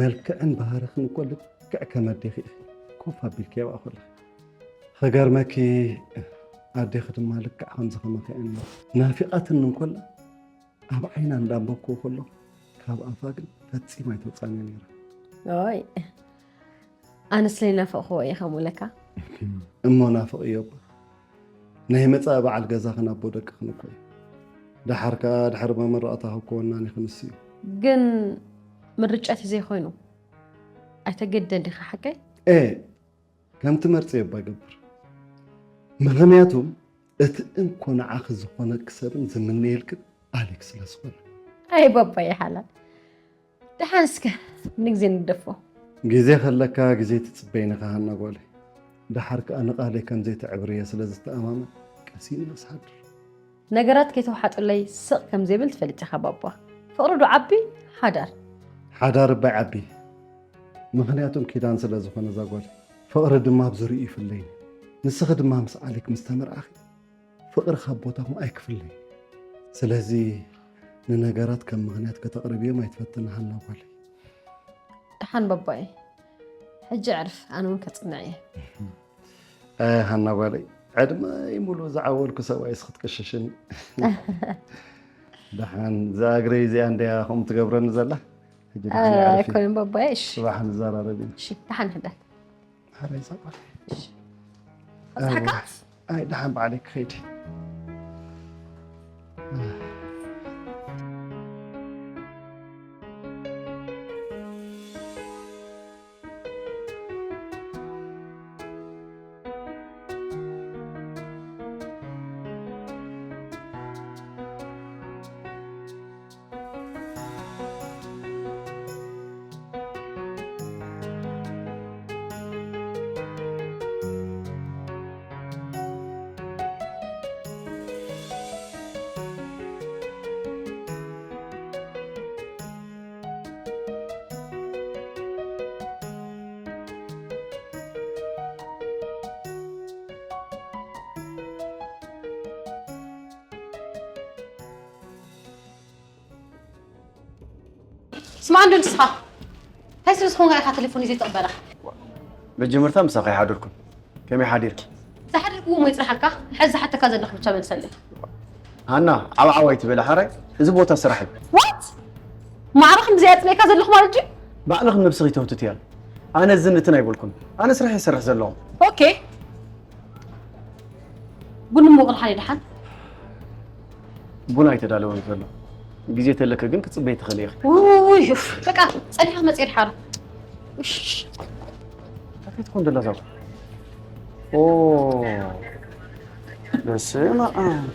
መልክዕን ባህርኽን እኮ ልክዕ ከም ኣዴኺ ኢኺ። ኮፍ ኣቢልኪ ኣብኣ ከለኺ። ክገርመኪ ኣዴኺ ድማ ልክዕ ከምዚ ከማኺ እያ ነይራ። ናፊቓትኒ እንኮላ ኣብ ዓይና እንዳንበብክዎ ከለኹ ካብ ኣፋ ግን ፈጺማ ኣይትወጻእን እያ ነይራ። ኦይ ኣነስ ለይናፈቕኽዎ እየ ከምኡ ለካ። እሞ ናፍቕዮ እባ። ናይ መጻኢ በዓል ገዛኽን ኣቦ ደቅኽን እኮ እዩ። ደሓር ከኣ ድሕሪ መመረቕታ ክከወናን ኢኺ ንሱ እዩ። ግን ምርጫ እቲ ዘይኮይኑ ኣይተገድደን ዲኻ ሓቀይ? ኤ ከም ትመርጽዮ እባ ይገብር። ምኽንያቱ እቲ እንኮ ንዓኺ ዝኾነኪ ሰብን ዝምነየልክን ኣሌክ ስለ ዝኾነ። ኣይ ባባይ ሓላል ደሓን እስከ ንግዜ ንደፎ። ግዜ ከለካ ግዜ ትጽበይኒ ኢኻ ሃና ጓለይ። ደሓር ከኣ ንቓለይ ከም ዘይተዕብርየ ስለ ዝተኣማመን ቀሲነ እየ ዝሓድር። ነገራት ከይተውሓጡለይ ስቕ ከም ዘይብል ትፈልጥ ኢኻ ባባ። ፍቕሪ ዶ ዓቢ ሓዳር። ሓዳር እባ ይዓቢ። ምኽንያቱም ኪዳን ስለ ዝኾነ እዛ ጓለይ። ፍቕሪ ድማ ኣብ ዙርይኡ ይፍለይኒ። ንስኺ ድማ ምስ ኣሌክ ምስ ተመርዓኺ ፍቕሪ ካብ ቦታኹም ኣይክፍለይን። ስለዚ ንነገራት ከም ምኽንያት ከተቕርብዮም ኣይትፈትኒ ሃና ጓለይ። ደሓን ባባይ ሕጂ ዕርፍ ኣነ እውን ከጽንዕ እየ። ሃና ጓለይ ዕድመይ ሙሉእ ዝዓወልኩ ሰብኣይስ ክትቅሽሽኒ። ደሓን እዛ እግረይ እዚኣ እንድያ ከምኡ ትገብረኒ ዘላ። ሕጂ ደሓን ዕርፊ። ኣይኮነን ባባይ። እሺ ጽባሕ ንዘራረብ ኢና። እሺ ደሓን ሕደር። ሓረይ ሰብኣይ። ኣብዝሓካ ኣይ ደሓን ባዕለይ ክኸይድ። ስማዕ እንዶ ንስኻ እንታይ ስለ ዝኾንካ ኢኻ ቴሌፎን ዘይትቕበላ? መጀመርታ ምሳኺ ኣይሓደርኩን። ከመይ ሓዲርኪ? ዝሓደርክዎ እሞ ይፅናሓካ። ሕዚ ዝሓተካ ዘለኹ ብቻ መልሰለይ። ሃና ዓው ዓው ኣይትበሊ ሓራይ። እዚ ቦታ ስራሕ እዩ። ዋት? ማዕረ ከምዚ ኣፅኒዕካ ዘለኹ ማለት ድዩ? ባዕልኺ ነብስኺ ተውትትያ። ኣነ እዝን እትን ኣይበልኩን። ኣነ ስራሕ እየ ዝሰርሕ ዘለኹ። ኦኬ። ቡን እሞ ቅልሓኒ ደሓን። ቡን ኣይተዳለወን ዘሎ። ግዜ ተለኪ ግን ክትፅበይ ትኽእሊ ኢኺ። ውይ ኡፍ፣ በቃ ፀኒሓ መፅየ ድሓር። እሽ። እንታይ ትኾን ደላ እዛ ጓል? ኦ በስመ ኣብ።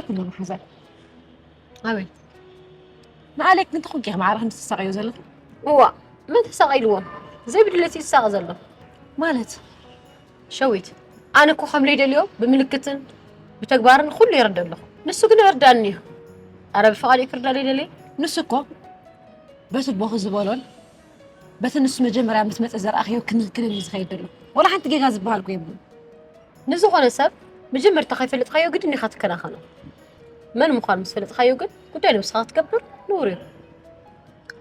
ኩሉ መሓዛ ኣበይ ንኣሌክ ግን ትኹንኪ ማዕረ ከም ትሳቀዮ ዘለኹ እዋ መን ተሳቀ ኢልዎ ዘይብድለት ይሳቀ ዘሎ ማለት ሸዊት ኣነ እኮ ከም ለይደልዮ ብምልክትን ብተግባርን ኩሉ ይረዳ ኣለኹ ንሱ ግን ይርዳኒ እዩ ኣረ ብፍቃድ ይክርዳለይ ደልየ ንሱ እኮ በቲ ቦኺ ዝበሎን በቲ ንሱ መጀመርያ ምስ መጸ ዘርኣኽዮ ክንክንን እዩ ዝኸይድ ዘሎ። ወላ ሓንቲ ጌጋ ዝበሃል እኮ የብሉን። ንዝኾነ ሰብ መጀመርታ ከይፈለጥካዮ ግድን ኢኻ ትከናኸኖ። መን ምዃኑ ምስ ፈለጥካዮ ግን ጉዳይ ነብስኻ ክትገብር ንቡር እዩ።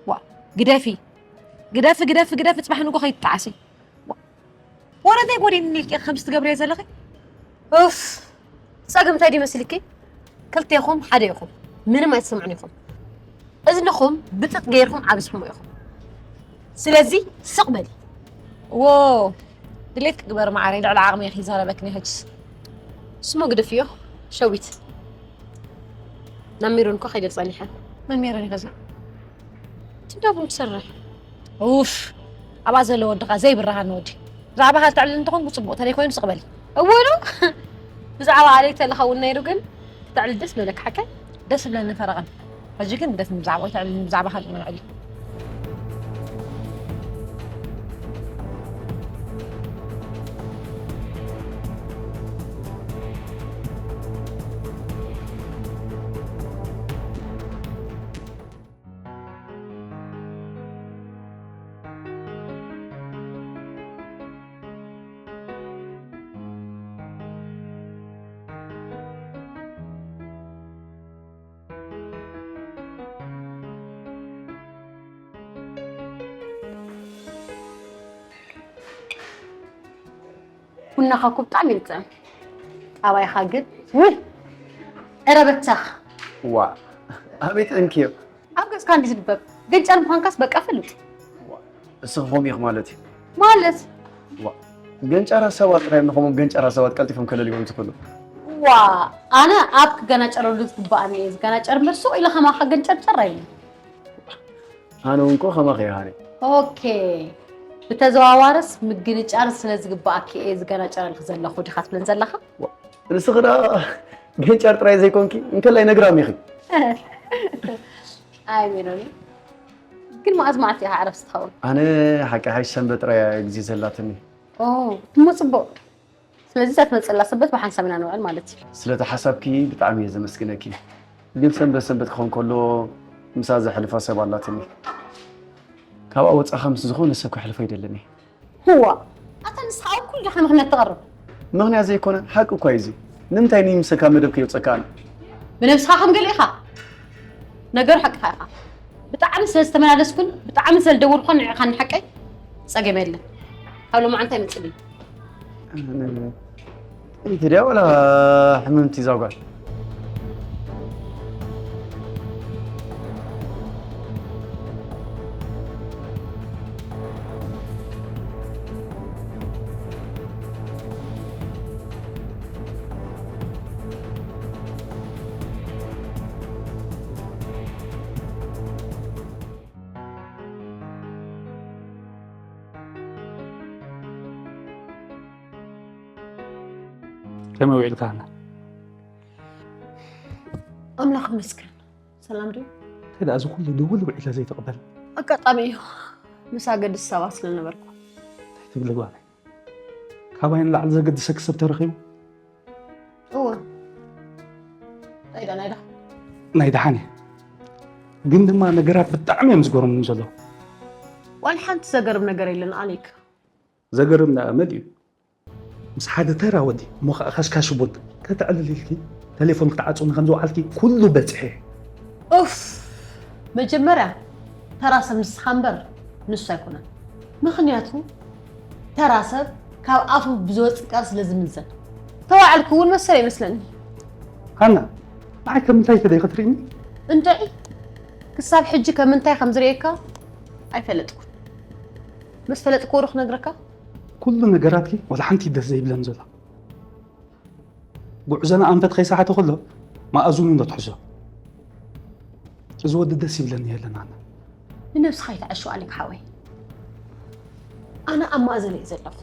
ዋ ግደፊ ግደፊ ግደፊ ግደፊ ጽባሕ ንጎ ከይትጠዓሲ። ወረ እንታይ ጎዲኒ ኢልኪ ከምዚ ትገብርዮ ዘለኺ? ኡፍ ጸገም እንታይ ድዩ መስልኪ? ክልቴኹም ሓደ ኢኹም ምንም ኣይትሰምዑን ኢኹም። እዝንኹም ብጥጥ ገይርኩም ዓብስኹሞ ኢኹም። ስለዚ ስቕ በሊ። ዎ ድሌት ክግበር ማዓረይ ልዕሊ ዓቕሚ ኢኺ ይዛረበክኒ ሕጅስ። ስሞ ግደፍዮ ሸዊት። ናብ ሜሮን እኮ ከይደ ጸኒሐ። መን ሜሮን ይገዛ? ትዳቡን ትሰርሕ። ኡፍ ኣብኣ ዘሎ ወድኻ ዘይብርሃን ወዲ። ብዛዕባ ካልቲ ዕልል እንተኾንኩ ጽቡቕ ተለይ ኮይኑ ስቕ በሊ። እወ ዶ ብዛዕባ ኣሌክ ተለኸውን ነይሩ ግን ክተዕልል ደስ ምበለካ ሓቀይ? ደስ ዝብለኒ ፈረቐን። ሕጂ ግን ደስ ብዛዕባ ተዕልል ብዛዕባ ካልእ ንዕልል። ቡናኻ እኮ ብጣዕሚ እዩ ዝጥዕም። ጠባይኻ ግን ውይ ዕረ በተኽ። ዋ ኣበይ ጥዕምክዮ? ኣብ ገጽካ እንዲ ዝንበብ ገንጫር ምዃንካስ በቃ ፍሉጥ። እስኺ ከምኡ ኢኺ ማለት እዩ። ማለት ዋ ገንጫራ ሰባት ጥራይ እዮም ንኸምኦም ገንጫራ ሰባት ቀልጢፎም ከለልዮም ዝኽእሉ። ዋ ኣነ ኣብ ክገናጨረሉ ዝግባኣኒ እየ ዝገናጨር እምበር ሱቕ ኢለ ከማኻ ገንጨርጨር ኣይብልን። ኣነ እውን እኮ ከማኺ እየ ሃኒ። ኦኬ ብተዘዋዋርስ ምግንጫር ስለ ዝግባኣኪ እየ ዝገናጨረልኪ ዘለኹ ዲኻ ትብለን ዘለኻ? ንስኺ ደኣ ገንጫር ጥራይ ዘይኮንኪ እንከላይ ነግራም ኢኺ። ኣይ ሜሮኒ ግን መዓዝ መዓልቲ ኢኻ ዕረፍቲ ትኸውን? ኣነ ሓቂ ሓይሽ ሰንበት ጥራይ እያ ግዜ ዘላትኒ። ኦ እሞ ጽቡቕ። ስለዚ እዛ ትመጽእላ ሰንበት ብሓንሳብ ኢና ንውዕል ማለት እዩ። ስለቲ ሓሳብኪ ብጣዕሚ እየ ዘመስግነኪ። ግን ሰንበት ሰንበት ክኸውን ከሎ ምሳ ዘሕልፋ ሰብ ኣላትኒ። ካብኣ ወጻኻ ምስ ዝኾነ ሰብ ከሕልፎ ኣይደልን እየ። ህዋ ኣታ ንስኻ ኣብ ኩሉ ዲኻ ምኽንያት ተቕርብ? ምኽንያት ዘይኮነ ሓቂ እኳ እዩ እዚ። ንምንታይ ንይ ምሰካ መደብ ከየውጸካ ኣነ? ብነብስኻ ከም ገለ ኢኻ። ነገሩ ሓቅኻ ኢኻ። ብጣዕሚ ስለ ዝተመላለስኩን ብጣዕሚ ስለ ዝደወልኩኻን ንዕኻኒ ሓቀይ ጸገም የለን። ካብ ሎማዓንቲ ኣይመጽእን እዩ። እንተ ድያ ወላ ሕምምቲ እዛ ጓል? ከመይ ውዒልካ ሃና? ኣምላኽ ይመስገን። ሰላም ድዩ? እንታይ ደኣ እዚ ኩሉ ድውል ውዒለ ዘይትቕበል? ኣጋጣሚ እዩ። ምስ ኣገድስ ሰባት ስለ ነበርኩ። እንታይ ትብሊ ጓለይ? ካባይ ንላዕሊ ዘገድሰኪ ሰብ ተረኺቡ? እወ። እንታይ ደኣ ናይ ደሓን? ናይ ደሓን እየ። ግን ድማ ነገራት ብጣዕሚ እዮም ዝገርሙኒ ዘለዉ። ዋላ ሓንቲ ዘገርም ነገር የለን ኣሌክ። ዘገርም ደኣ መን እዩ? ምስ ሓደ ተራ ወዲ እሞ ኸዓ ከሽካሽ ቡን ከተዕልል ኢልኪ ተሌፎን ክትዓጽውኒ ከም ዝወዓልኪ ኩሉ በጺሐ። ኡፍ መጀመርያ ተራ ሰብ ንስኻ እምበር ንሱ ኣይኮነን። ምኽንያቱ ተራ ሰብ ካብ ኣፉ ብዝወጽእ ቃል ስለ ዝምዘን። ተዋዕልኩ እውን መሰለ ይመስለኒ። ሃና ንዓይ ከም እንታይ ኢኺ ደይ ክትርእይኒ? እንድዒ ክሳብ ሕጂ ከም እንታይ ከም ዝርእየካ ኣይፈለጥኩን። ምስ ፈለጥክዎ ዶ ክነግረካ? ኩሉ ነገራትኪ ዋላ ሓንቲ ደስ ዘይብለኒ ዘሎ። ጉዕዞና ኣንፈት ከይሰሓተ ከሎ መኣዝኑ እንዶ ትሕዞ። እዚ ወዲ ደስ ይብለኒ የለን ኣነ። ንነብስኻ ኣይትዓሹ ኣሌክ ሓወይ። ኣነ ኣብ ማእዘን እየ ዘለኹ።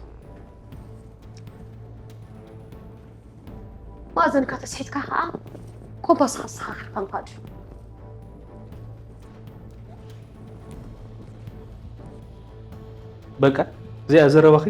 ማእዘንካ ተስሒትካ ኸዓ ኮምፓስ ኣስተኻኺልካ እንኳ ድዩ? በቃ እዚኣ ዘረባኺ?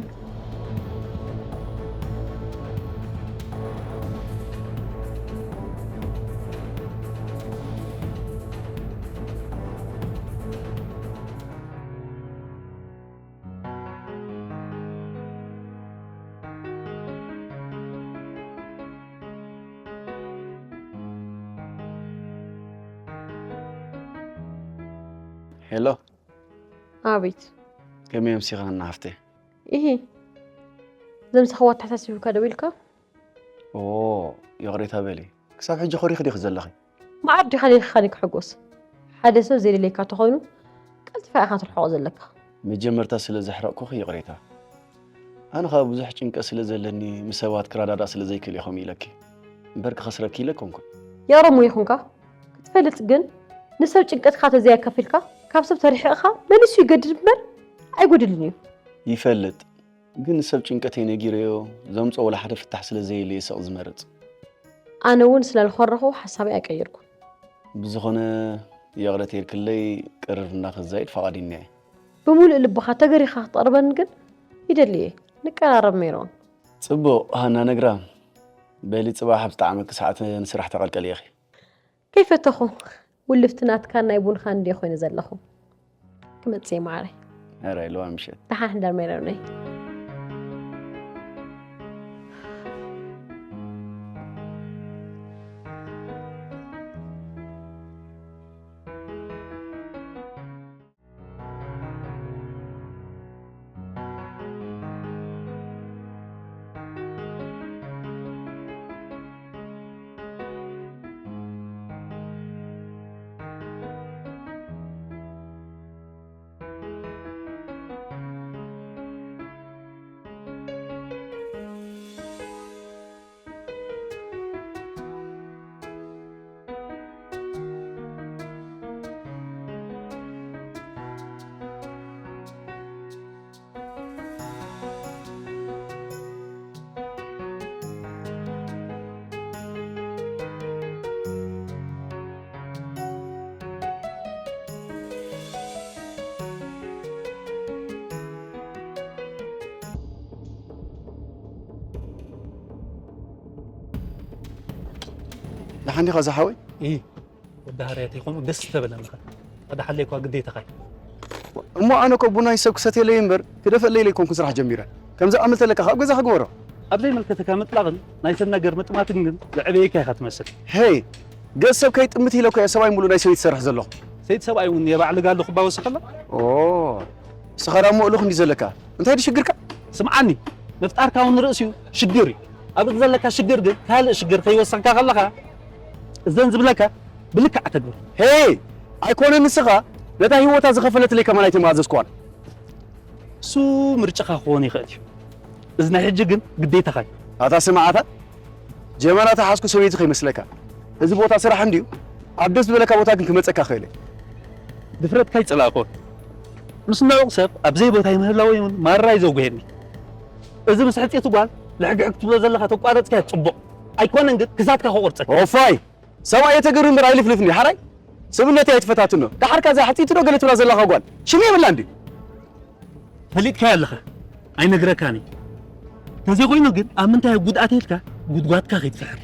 ሄሎ። ኣቤት። ከመይ ኣምሲኻ፣ እና ሃፍተይ? ኢሂ። ዘምሰኽዋ ኣተሓሳሲብካ ደው ኢልካ? ኦ፣ ይቕሬታ በሊ። ክሳብ ሕጂ ኮሪኺ ዲኺ ዘለኺ? መዓር ዲኻ ሌኺኻኒ ክሕጎስ? ሓደ ሰብ ዘይደልየካ ተኾይኑ፣ ቀልጢፋ ኢኻ ትርሕቖ ዘለካ። መጀመርታ ስለ ዘሕረቕኩኺ ይቕሬታ። ኣነ ኸኣ ብዙሕ ጭንቀት ስለ ዘለኒ፣ ምስ ሰባት ክረዳዳእ ስለ ዘይክእል እየ ከምኡ ኢለኪ። እምበር ክኸስረኪ ኢለ ኣይኮንኩን። ይቕረ እሞ ይኹንካ። ክትፈልጥ ግን፣ ንሰብ ጭንቀትካ ተዘይኣካፊልካ፣ ካብ ሰብ ተርሒቕኻ፣ መሊሱ ይገድድ እምበር ኣይጎድልን እዩ። ይፈልጥ። ግን ንሰብ ጭንቀተይ ነጊረዮ፣ ዘምጽኦ ወላ ሓደ ፍታሕ ስለ ዘየለ እየ ስቕ ዝመርጽ። ኣነ እውን ስለ ዝኾረኹ ሓሳበይ ኣይቀየርኩን። ብዝኾነ፣ ይቕረ ተይልክለይ፣ ቅርርብና ክዛይድ ፈቓደኛ እየ። ብምሉእ ልብኻ ተገሪኻ ክትቐርበኒ ግን ይደሊ እየ። ንቀራረብ ሜሮን። ጽቡቕ፣ ሃና ነግራ። በሊ ጽባሕ ኣብ ዝጠዓመኪ ሰዓት ንስራሕ ተቐልቀሊ ኢኺ። ከይፈተኹ፣ ውልፍቲ ናትካን ናይ ቡንኻን እንድየ ኮይነ ዘለኹ። ክመጽእ እየ ማዓረይ። ሕራይ፣ ለዋ ምሸት። ደሓን ሕደር ሜሮነይ። ደሓን ዲኻ ዝሓወይ? እ፣ ወዲ ሃርያ ተይኮኑ ደስ ተበለኒ። ኸ፣ ኸዳ ሓለይኳ ግዴታኻ እዩ። እሞ ኣነ እኮ ቡናይ ሰብ ክሰትየለይ እምበር ክደፍእለይ ለይኮንኩ ስራሕ ጀሚረ። ከምዚ ኣመል ተለካ ካብ ገዛ ክግበሮ። ኣብ ዘይመልከተካ ምጥላቕን ናይ ሰብ ነገር ምጥማትን ግን ዘዕበየካ ኢኻ ትመስል። ሄይ፣ ገጽ ሰብ ከይጥምት ኢለ እኮ እየ ሰብኣይ ሙሉ ናይ ሰበይቲ ዝሰርሕ ዘለኹ። ሰይቲ ሰብኣይ እውን የባዕልጋ ኣለኹ እባ ወስኸላ። ኦ፣ ንስኻ ዳሞ እልኽ እንዲ ዘለካ። እንታይ ድዩ ሽግርካ? ስምዓኒ፣ ምፍጣርካ እውን ርእሲኡ ሽግር እዩ። ኣብ ዘለካ ሽግር ግን ካልእ ሽግር ከይወሰኽካ ከለኻ እዘን ዝብለካ ብልክዕ ኣተግብር። ሄይ፣ ኣይኮነን ንስኻ ነታ ህይወታ ዝኸፈለትለይ ከማን ኣይተመኣዘዝኩዋን። እሱ ምርጫኻ ክኾን ይኽእል እዩ። እዚ ናይ ሕጂ ግን ግዴታኻ እዩ። ኣታ ስምዓታ፣ ጀበና ተሓዝኩ ሰበይቲ ከይመስለካ። እዚ ቦታ ስራሕ እንድዩ፣ ኣብ ደስ ዝበለካ ቦታ ግን ክመጸካ ክእል እየ። ድፍረትካ ይጸላእኮ። ምስ ንዑቕ ሰብ ኣብ ዘይቦታይ ምህላወይ እውን ማራ እዩ ዘጉሄኒ። እዚ ምስ ሕጽይቲ ጓል ልሕግሕግ ትብሎ ዘለኻ ተቋረጽካዮ ጽቡቕ። ኣይኮነን ግን ክሳድካ ክቆርጸካ። ኦፋይ! ሰብኣይ የተገርም እምበር ኣይልፍልፍን እዩ፣ ሓራይ? ሰብነተይ ኣይትፈታትኖ። ደሓርካ እዛ ሕጽይቲ ዶ ገለ ትብላ ዘለኻ ጓል ሽም የብላን ድዩ? ፈሊጥካዮ ኣለኻ፣ ኣይነግረካን እየ። እንተዘይኮይኑ ግን ኣብ ምንታይ ጉድኣት ኢልካ ጉድጓድካ ከይትፍሕር።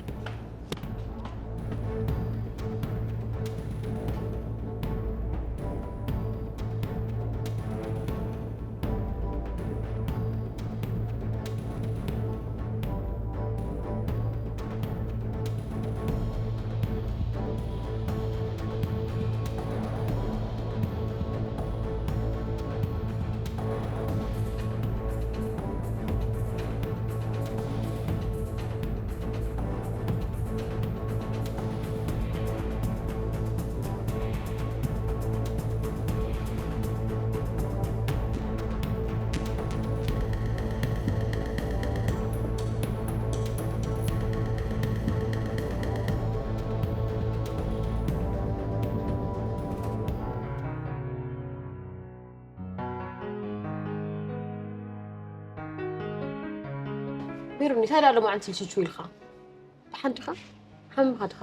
ሜሮን፣ እንታይ ደኣ ሎማዓንቲ ልሽቹ ኢልካ? ደሓን ዲኻ? ሓሚምካ ዲኻ?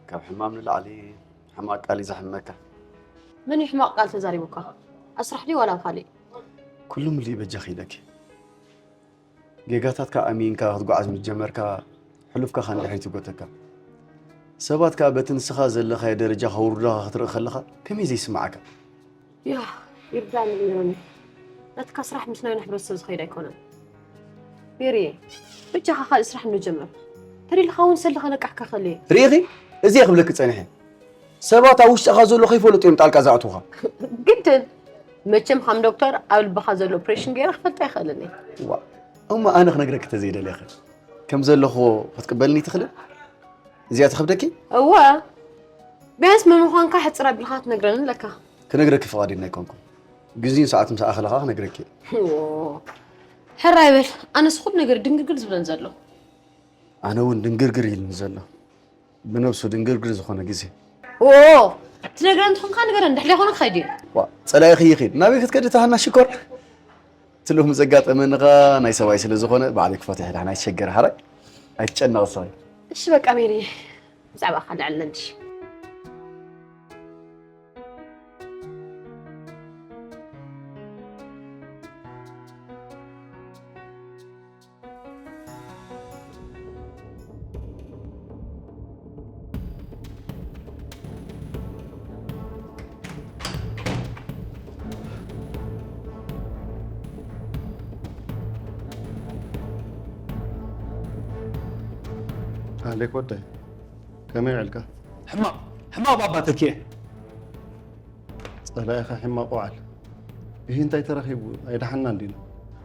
ካብ ሕማም ንላዕሊ ሕማቕ ቃል እዩ ዘሕምመካ። መን እዩ ሕማቕ ቃል ተዛሪቡካ? ኣብ ስራሕ ድዩ ዋላ ኣብ ካሊእ? ኩሉ ምልእ በጃኺ ኢለኪ። ጌጋታትካ ኣሚንካ ክትጓዓዝ ምስ ጀመርካ፣ ሕሉፍካ ከኣ ንድሕሪት ይጎተካ። ሰባት ከኣ በቲ ንስኻ ዘለኻዮ ደረጃ ከውርዱኻ ክትርኢ ከለኻ ከመይ ዘይስምዓካ? ያ፣ ይርዳእኒ ሜሮን። ናትካ ስራሕ ምስ ናይ ሕብረተሰብ ዝኸይድ ኣይኮነን። ሜሪየ፣ በጃኻ ካልእ ስራሕ እንዶ ጀምር። ተደሊኻ እውን ሰልኻ ነቃሕካ ከለየ። ርኢኺ? እዚ እየ ክብለኪ ጸኒሐ። ሰባት ኣብ ውሽጥኻ ዘሎ ከይፈለጡ እዮም ጣልቃ ዝኣትዉኻ። ግድን። መቸም ከም ዶክተር ኣብ ልብኻ ዘሎ ኦፕሬሽን ገይረ ክፈልጥ ኣይኽእልን እየ። ዋ፣ እሞ ኣነ ክነግረኪ ተዘይደልየኸ? ከም ዘለኹ ክትቅበልኒ ትኽእልን? እዚኣ ትኸብደኪ? እወ። ቢያንስ መን ምዃንካ ሕጽር ኣቢልካ ትነግረኒ ኣለካ። ክነግረኪ ፍቓደኛ ኣይኮንኩን። ግዜን ሰዓት ምስ ኣኸለ ኸኣ ክነግረኪ እየ። ዎ። ሕራይ በል። ኣነስ ኩሉ ነገር ድንግርግር ዝብለን ዘሎ። ኣነ እውን ድንግርግር ኢሉኒ ዘሎ። ብነብሱ ድንግርግር ዝኾነ ግዜ። ዎ። ትነግረን እንተኾንካ ንገረን፣ ድሕሪ ዘይኮነ ክኸይድ እየ። ዋ፣ ጸላኢ ኽይኺድ። ናበይ ክትከዲ እታ ሃና ሽኮር? እቲ ሎሚ ዘጋጠመኒ ኸኣ ናይ ሰብኣይ ስለ ዝኾነ፣ ባዕለይ ክፈትሖ እየ። ደሓን ኣይትሸገሪ፣ ሓራይ ኣይትጨነቒ ንስኺ። እሺ፣ በቃ ሜሪ፣ ብዛዕባኻ ልዕለልሽ። ኣሌክ ወደይ፣ ከመይ ውዕልካ? ሕማቕ፣ ሕማቕ ባባ ተኪኤ። ጸላኢኻ ሕማቕ ውዓል። እሂ እንታይ ተረኺቡ? ኣይደሓንናን ዲና?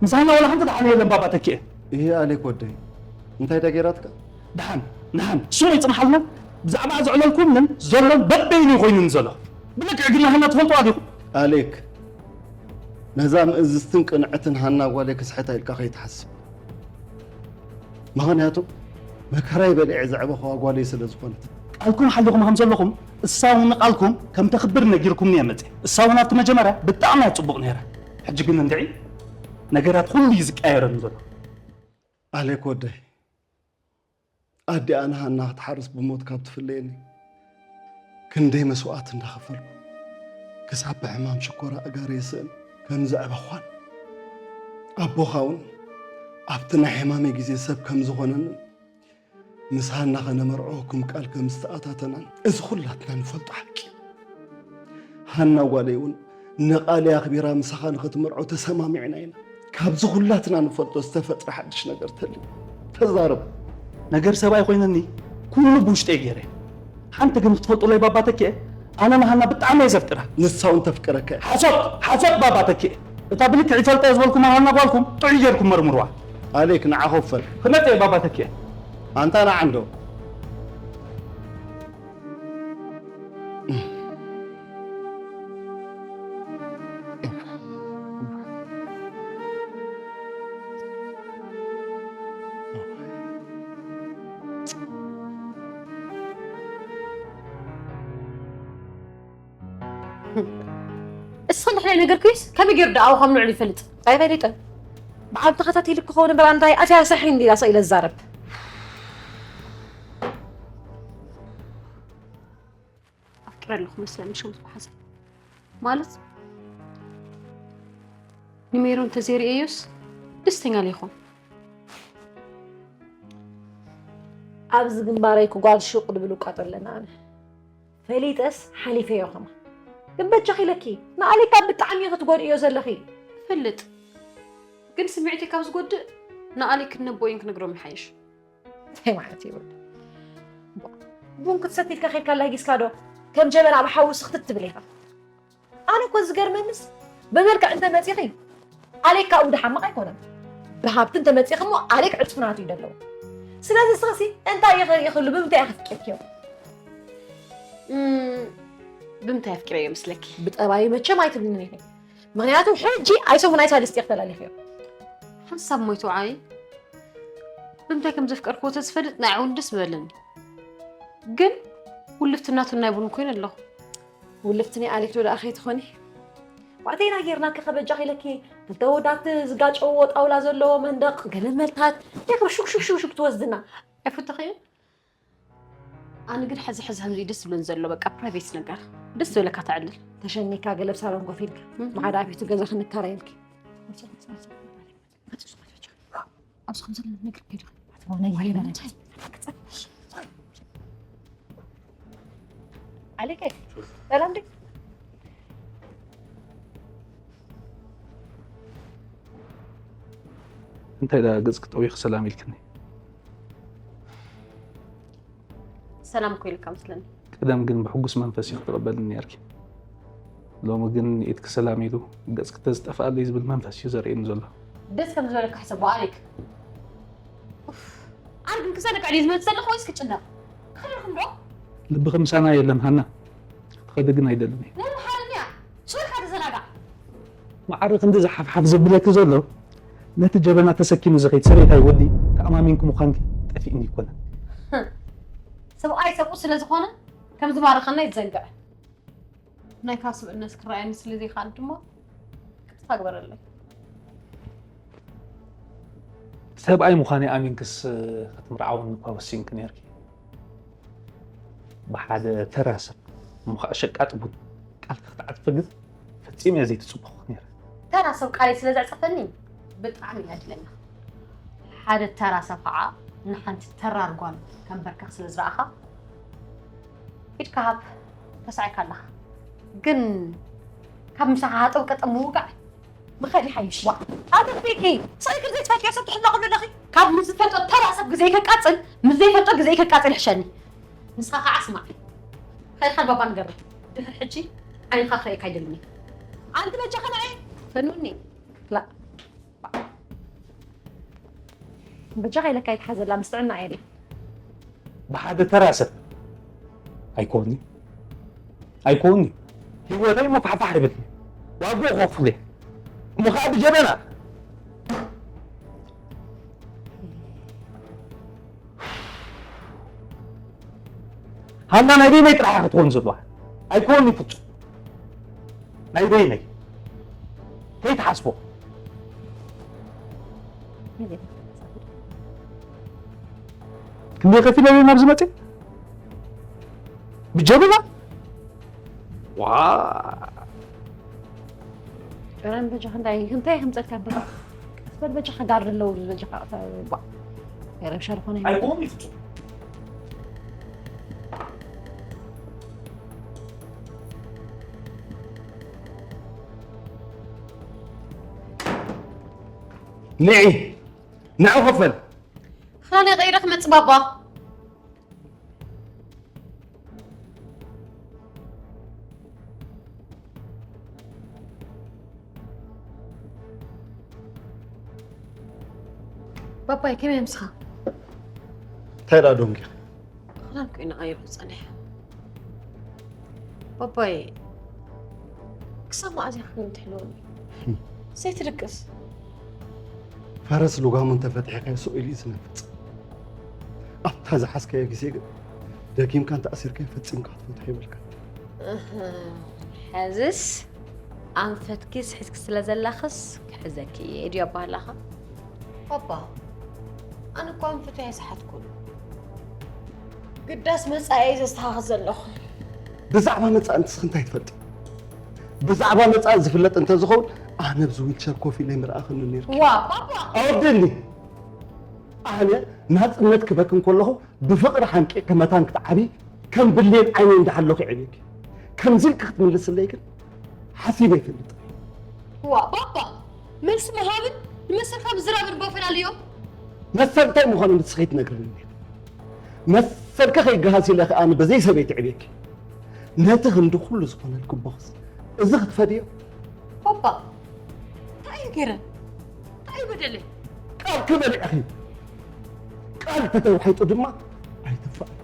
ምሳና ዋላ ሓንቲ ደሓን የለን ባባ ተኪኤ። እሂ ኣሌክ ወደይ፣ እንታይ ዳ ገይራትካ? ደሓን፣ ደሓን፣ ስሙ ይጽንሓልና። ብዛዕባ ዘዕለልኩምንን ዘሎን በበይኑ ኮይኑን ዘሎ። ብልክዕ ግን ሃና ትፈልጥዋ ዲኹም? ኣሌክ፣ ነዛ ምእዝዝትን ቅንዕትን ሃና ጓለይ ክስሕታ ኢልካ ከይትሓስብ። ምኽንያቱ መከራይ በሊዐ ዘዕበኽዋ ጓለይ ስለ ዝኾነት። ቃልኩም ሓሊኹም ከም ዘለኹም እሳ እውን ንቃልኩም ከም ተኽብር ነጊርኩምኒ እየ መፅእ። እሳ እውን ኣብቲ መጀመርያ ብጣዕሚ እያ ፅቡቕ ነይራ። ሕጂ ግን እንድዒ ነገራት ኩሉ እዩ ዝቀያየረኒ ዘሎ። ኣሌክ ወደይ፣ ኣዲኣ ንሃና ክትሓርስ ብሞት ካብ ትፍለየኒ ክንደይ መስዋእቲ እንዳኸፈልኩ ክሳብ ብሕማም ሽኮር ኣእጋረይ ይስእን ከም ዘዕበኽዋን ኣቦኻ እውን ኣብቲ ናይ ሕማመይ ግዜ ሰብ ከም ዝኾነንን ምስ ሃና ከነመርዖ ክም ቃል ከም ዝተኣታተናን እዚ ኩላትና ንፈልጦ ሓቂ እዩ። ሃና ጓለይ እውን ንቓለይ ኣኽቢራ ምሳኻ ንኽትምርዖ ተሰማሚዕና ኢና። ካብዚ ኩላትና ንፈልጦ ዝተፈጥረ ሓድሽ ነገር ተልዩ ተዛረብ። ነገር ሰብ ኣይኮይነኒ፣ ኩሉ ብውሽጠይ ገይረ። ሓንቲ ግን ክትፈልጡለይ ባባ ተኪኤ፣ ኣነ ንሃና ብጣዕሚ እየ ዘፍቅራ። ንሳ እውን ተፍቅረካ እያ። ሓሶት፣ ሓሶት ባባ ተኪኤ። እታ ብልክዕ ይፈልጣ እየ ዝበልኩም ሃና ጓልኩም ጥዑይ ጌርኩም መርምርዋ። ኣሌክ ንዓኻ ውፈር። ክመጽእ እየ ባባ ተኪኤ። ኣንታ ንዓ እንዶ። እስኺ እንድሕር ናይ ነገርክዩስ ከመይ ገይሩ ደኣ ኣብኡ ከም ንዕሉ ይፈልጥ? ኣይፈሊጥን። ብዓል ተኸታቲሉ ክኸውን እምበር ኣንታይ ኣትያ ሰሒ እንዲላ ስቕ ኢለ ዝዛረብ። ኣፍቂረ ኣለኹ መስለኒ ሽጉጥ ብሓዘ። ማለት ንሜሮን እንተዘይርእየዮስ ደስተኛ ለይኾን። ኣብዚ ግንባረይ ክጓል ሹቕ ድብል እኳ ጠለና ኣነ። ፈሊጠስ ሓሊፈዮ ከማ። ግን በጃኺ ኢለኪ፣ ንኣሌካ ብጣዕሚ ክትጎድእዮ ዘለኺ። እፈልጥ። ግን ስምዒተይ ካብ ዝጎድእ ንኣሌክ ክነቦይን ክነግሮም ይሓይሽ። እንታይ ማለት እዩ? ቡን ክትሰቲ ኢልካ ኬድካ ኣላጊስካ ዶ ከም ጀበና ኣብ ሓዊ ስኽትት ትብል ኢኻ? ኣነ እኮ ዝገርመንስ ብመልክዕ እንተመጺኺ ኣሌክ ካብኡ ድሓምቕ ኣይኮነን። ብሃብቲ እንተመጺኺ እሞ ኣሌክ ዕጽፍናቱ እዩ ደለዎ። ስለዚ ንስኽሲ እንታይ ኢኺ ርኢኽሉ? ብምንታይ ኢኺ ኣፍቂርክዮ? እም፣ ብምንታይ ኣፍቂረዮ ይመስለኪ? ብጠባዩ መቸም ኣይትብልኒ ኢኺ። ምኽንያቱ ሕጂ ኣይሰሙን ኣይሳልስቲ ኢኺ ተላሊኽዮ። ሓንሳብ ሞይቱ ዓይ ብምንታይ ከም ዘፍቀርክዎ ተዝፈልጥ ንዓይ እውን ደስ ምበለኒ። ግን ውልፍትናቱን ናይ ቡን ኮይነ ኣለኹ። ውልፍትኒ ኣሌክ ዶ ደኣ ከይትኾኒ? ባዕተይና ጌርና ከ ከበጃኺ ኢለኪ ክልተ ወዳት ዝጋጨውዎ ጣውላ ዘለዎ መንደቕ ገለ መልታት የኽር ሹክ ሹክ ሹክ ሹክ ትወስድና። ኣይፈተኽዮን? ኣነ ግን ሕዚ ሕዚ ከምዚ ደስ ዝብለን ዘሎ በቃ ፕራይቬት ነገር ደስ ዝበለካ ተዕልል። ተሸኒካ ገለ ኣብ ሳሎን ኮፍ ኢልካ ማዕዳ ቤቱ ገዛ ክንከራየልኪ። ኣብዚ ከም ዘሎ ነገር ከይዱ ኣለይከ ሰላም ዲ እንታይ ዳ ገጽ ክጠውይኽ ሰላም ኢልክኒ? ሰላም እኮ ኢልካ መስለኒ። ቀደም ግን ብሕጉስ መንፈስ እዩ ክትቕበልኒ ነርኪ። ሎሚ ግን ኢድኪ ሰላም ኢሉ ገጽኪ ተዝጠፍኣለይ ዝብል መንፈስ እዩ ዘርእየኒ ዘሎ። ደስ ከም ዝበለካ ሕሰቦ ኣሌክ። ኣነ ግን ክሰንቅ ዕድየ ዝመጽእ ዘለኹ ወይስ ክጭነቕ? ክኽልልኩም ዶ? ልብኺ ምሳና የለን ሃና። ክትኸዲ ግን ኣይደልን እየ። ምምሃርንያ ሱርካ ተዘናጋዕ። መዓረ ክንዲ ዝሓፍሓፍ ዘብለኪ ዘሎ ነቲ ጀበና ተሰኪሙ ዝኸይድ ሰበይታይ ወዲ ተኣማሚንኪ ምዃንኪ ጠፊእኒ ይኮነ። ሰብኣይ ሰብኡ ስለ ዝኾነ ከም ዝባረኸና ይዘንግዕ። ናይ ካስብ እነስ ክረኣየኒ ስለ ዘይከኣል ድማ ቅርታ ግበረለይ። ሰብኣይ ምዃነይ ኣሚንክስ ክትምርዓውኒ እኳ ወሲንኪ ነርኪ። ብሓደ ተራ ሰብ ምዃእ ሸቃጥ ቡን ቃልኪ ክትዓጽፊ ግን ፈጺመ እየ ዘይትጽበኹ ነይረ። ተራ ሰብ ቃለይ ስለ ዘዕጸፈኒ ብጣዕሚ እየ ዕድለኛ። ሓደ ተራ ሰብ ከዓ ንሓንቲ ተራር ጓል ከንበርከኽ ስለ ዝረኣኻ ኢድካ ሃብ ተሳዒርካ ኣለኻ። ግን ካብ ምሳኻ ሃጠው ቀጠው ምውጋዕ ምኸድ ይሓይሽ። ዋ ኣጥፊኪ ሳይክል ዘይትፈትዮ ሰብ ትሕለቕሉ ኣለኺ። ካብ ምስ ዝፈልጦ ተራ ሰብ ግዜ ከቃፅል ምስ ዘይፈልጦ ግዜ ከቃፅል ይሕሸኒ። ንስኻ ከዓ ስማዕ። ከይድካ ንባባ ንገሮ። ድሕሪ ሕጂ ዓይንኻ ክርእየካ ኣይደልን እየ። ኣንቲ በጃኻ ንዓይ ፈኑኒ። ላ በጃኻ ኢለካ ይትሓዘላ ምስ ጥዕና የለን። ብሓደ ተራ ሰብ ኣይኮኒ ኣይኮኒ ህይወተይ መፋሕፋሕ ይብል ዋግኡ ከፍል እየ እሞ ከዓ ብጀበና ሃና ናይ በይነይ ጥራሕ ክትኮን ዘለዋ ኣይኮኒ ፍፁም ናይ በይነይ ከይትሓስቦ ክንደይ ከፊለ እየ ናብዚ መፅእ ብጀበና ዋ ረን በጃ ክንዳይ እንታይ ከምፀልካ በ ቀስ በል በጃ ከጋር ኣለዉ በጃ ባ ረብሻ ዝኾነ ኣይኮን ይፍፁም ንዒ ንዑ ክፈል ክዳነይ ቀይረ ክመፅእ ባባ ባባይ ከመይ ምስኻ እንታይ ደኣ ዶንጊኻ ክዳን ኮይኑ ቀይሩ ዝፀንሐ ባባይ ክሳብ መዓዝ ኢኻ ግን ትሕልወኒ ዘይትድቅስ ፈረስ ልጓሙ እንተፈቲሕካዮ ስቕ ኢሉ እዩ ዝነፍፅ ኣብታ ዝሓዝካዮ ግዜ ግን ደጊምካን ተኣሲርካን ፈጺምካ ክትፈትሖ የብልካን። እህ፣ ሕዝስ ኣንፈትኪ ስሒትኪ ስለ ዘለኽስ ክሕዘኪ እየ ድዩ ኣባህላኻ? ባባ፣ ኣነ እኮ ኣንፈተይ ኣይሰሓትኩን። ግዳስ መጻኢ እየ ዘስተኻኽል ዘለኹ። ብዛዕባ መጻኢ ንስኺ እንታይ ትፈልጢ? ብዛዕባ መጻኢ ዝፍለጥ እንተዝኸውን ኣነ ኣብዚ ዊልቸር ኮፍ ኢለ ምረኣኽኒ ነይርኪ። ዋ ባባ! ኣወደኒ! ኣነ ናጽነት ክበክን ከለኹ ብፍቕሪ ሓንቂቐ መታን ክትዓብዪ ከም ብሌን ዓይነይ እንዳሃለኹ የዕብየኪ። ከምዚ ኢልኪ ክትምልስለይ ግን ሓሲበ ኣይፈልጥን። ዋእ ባባ! መልሲ ምሃብን ንመሰልካ ምዝራብን እባ ፈላልዮ። መሰል እንታይ ምዃኑ ንስኺ ኣይትነግርንን ኢኺ። መሰልኪ ከይገሃስ ኢለ ኸኣ ኣነ በዘይ ሰበይቲ የዕብየኪ። ነቲ ክንዲ ኩሉ ዝኾነልኪ እቦኽስ እዚ ክትፈድዮ? ባባ! እንታይ እየ ገይረ? እንታይ እዩ በደለይ? ቃልኪ በሊዕኺ። ቃል ተተዋሒጡ ድማ ኣይትፋእን።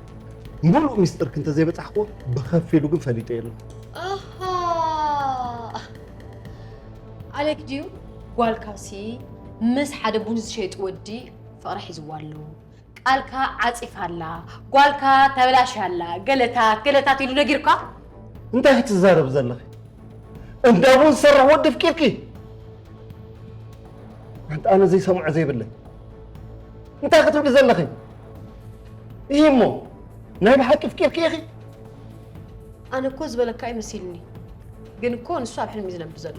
ሙሉእ ሚስጥርኪ እንተዘይበጻሕክዎ ብኸፊሉ ግን ፈሊጠዮ ኣለኹ። ኣሃ ኣሌክ ድዩ ጓልካሲ ምስ ሓደ ቡን ዝሸይጥ ወዲ ፍቕራ ሒዝዋ ኣሎ። ቃልካ ዓጺፋ ኣላ፣ ጓልካ ተበላሽያ ኣላ፣ ገለታት ገለታት ኢሉ ነጊሩካ? እንታይ ክትዛረቢ ዘለኺ? እንዳ ቡን ዝሰርሕ ወዲ ኣፍቂርኪ? ኣንታ ኣነ ዘይሰምዖ ዘይብለይ እንታይ ክትብሊ ዘለኺ? እሂ እሞ ናይ ብሓቂ ፍቂርኪ ኢኺ? ኣነ እኮ ዝበለካ እዩ መሲልኒ። ግን እኮ ንሱ ኣብ ሕልሚ እዩ ዝነብር ዘሎ።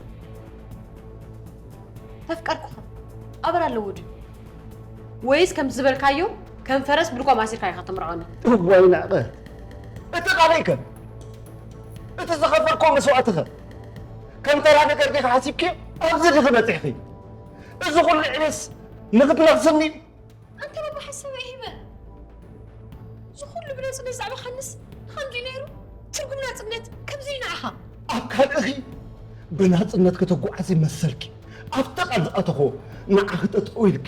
ተፍቀርኩኻ ኣበር ኣለዎ ድዩ? ወይስ ከምቲ ዝበልካዮ ከም ፈረስ ብልጓም ኣሲርካ ኢኻ ተምርዖኒ? እዋይ ናዕቐ፣ እቲ ቃለይ ከ? እቲ ዝኸፈልኮ መስዋእቲ ከ? ከም ተራ ነገር ዲኺ ሓሲብክዮ? ኣብዚ ዲኺ በጺሕኺ? እዚ ኩሉ ዕቤስ ንኽትነኽስኒ? ኣንተ ባባ ሓሳብ ኣይሂበ። እዚ ኩሉ ብናጽነት ዛዕባ ካንስ ንኸምዚ ነይሩ? ትርጉም ናጽነት ከምዚ እዩ ንዓኻ። ኣብ ካልእኺ ብናጽነት ክትጓዓዚ መሰልኪ። ኣብቲ ቃል ዝኣተኹ ንዓኺ ጠጠው ኢልኪ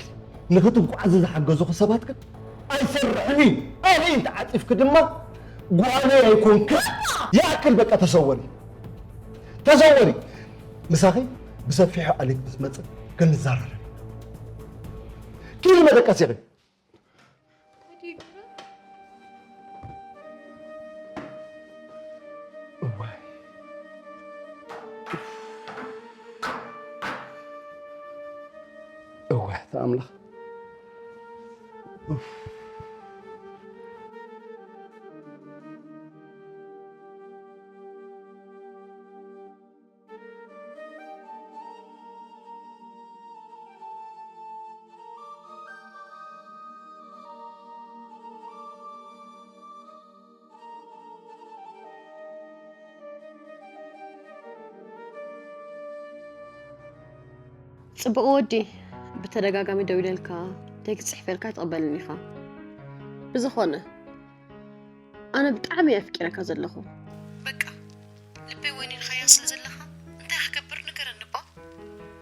ንኽትጓዓዚ ዝሓገዙኺ ሰባት ግን ኣይሰርሕን እዩ። ኣነ እንተ ዓጺፍኪ ድማ ጓለይ ኣይኮንክን። ይኣክል በቃ ተሰወሪ። ተሰወሪ። ምሳኺ ብሰፊሑ ኣሌክ ምስ መጽእ ክንዘራረብ ኢና። ኪዲ መደቀሲኺ። እዋይ። እዋይ፣ ኣምላኽ። ኡፍ። ጽቡቕ ወዲ፣ ብተደጋጋሚ ደዊለልካ፣ ቴክስት ጽሒፈልካ ኣይትቕበልን ኢኻ። ብዝኾነ፣ ኣነ ብጣዕሚ እየ ኣፍቂረካ ዘለኹ። በቃ፣ ልበይ ወኒንካያ ስለ ዘለኻ፣ እንታይ ክገብር ንገረኒ እባ።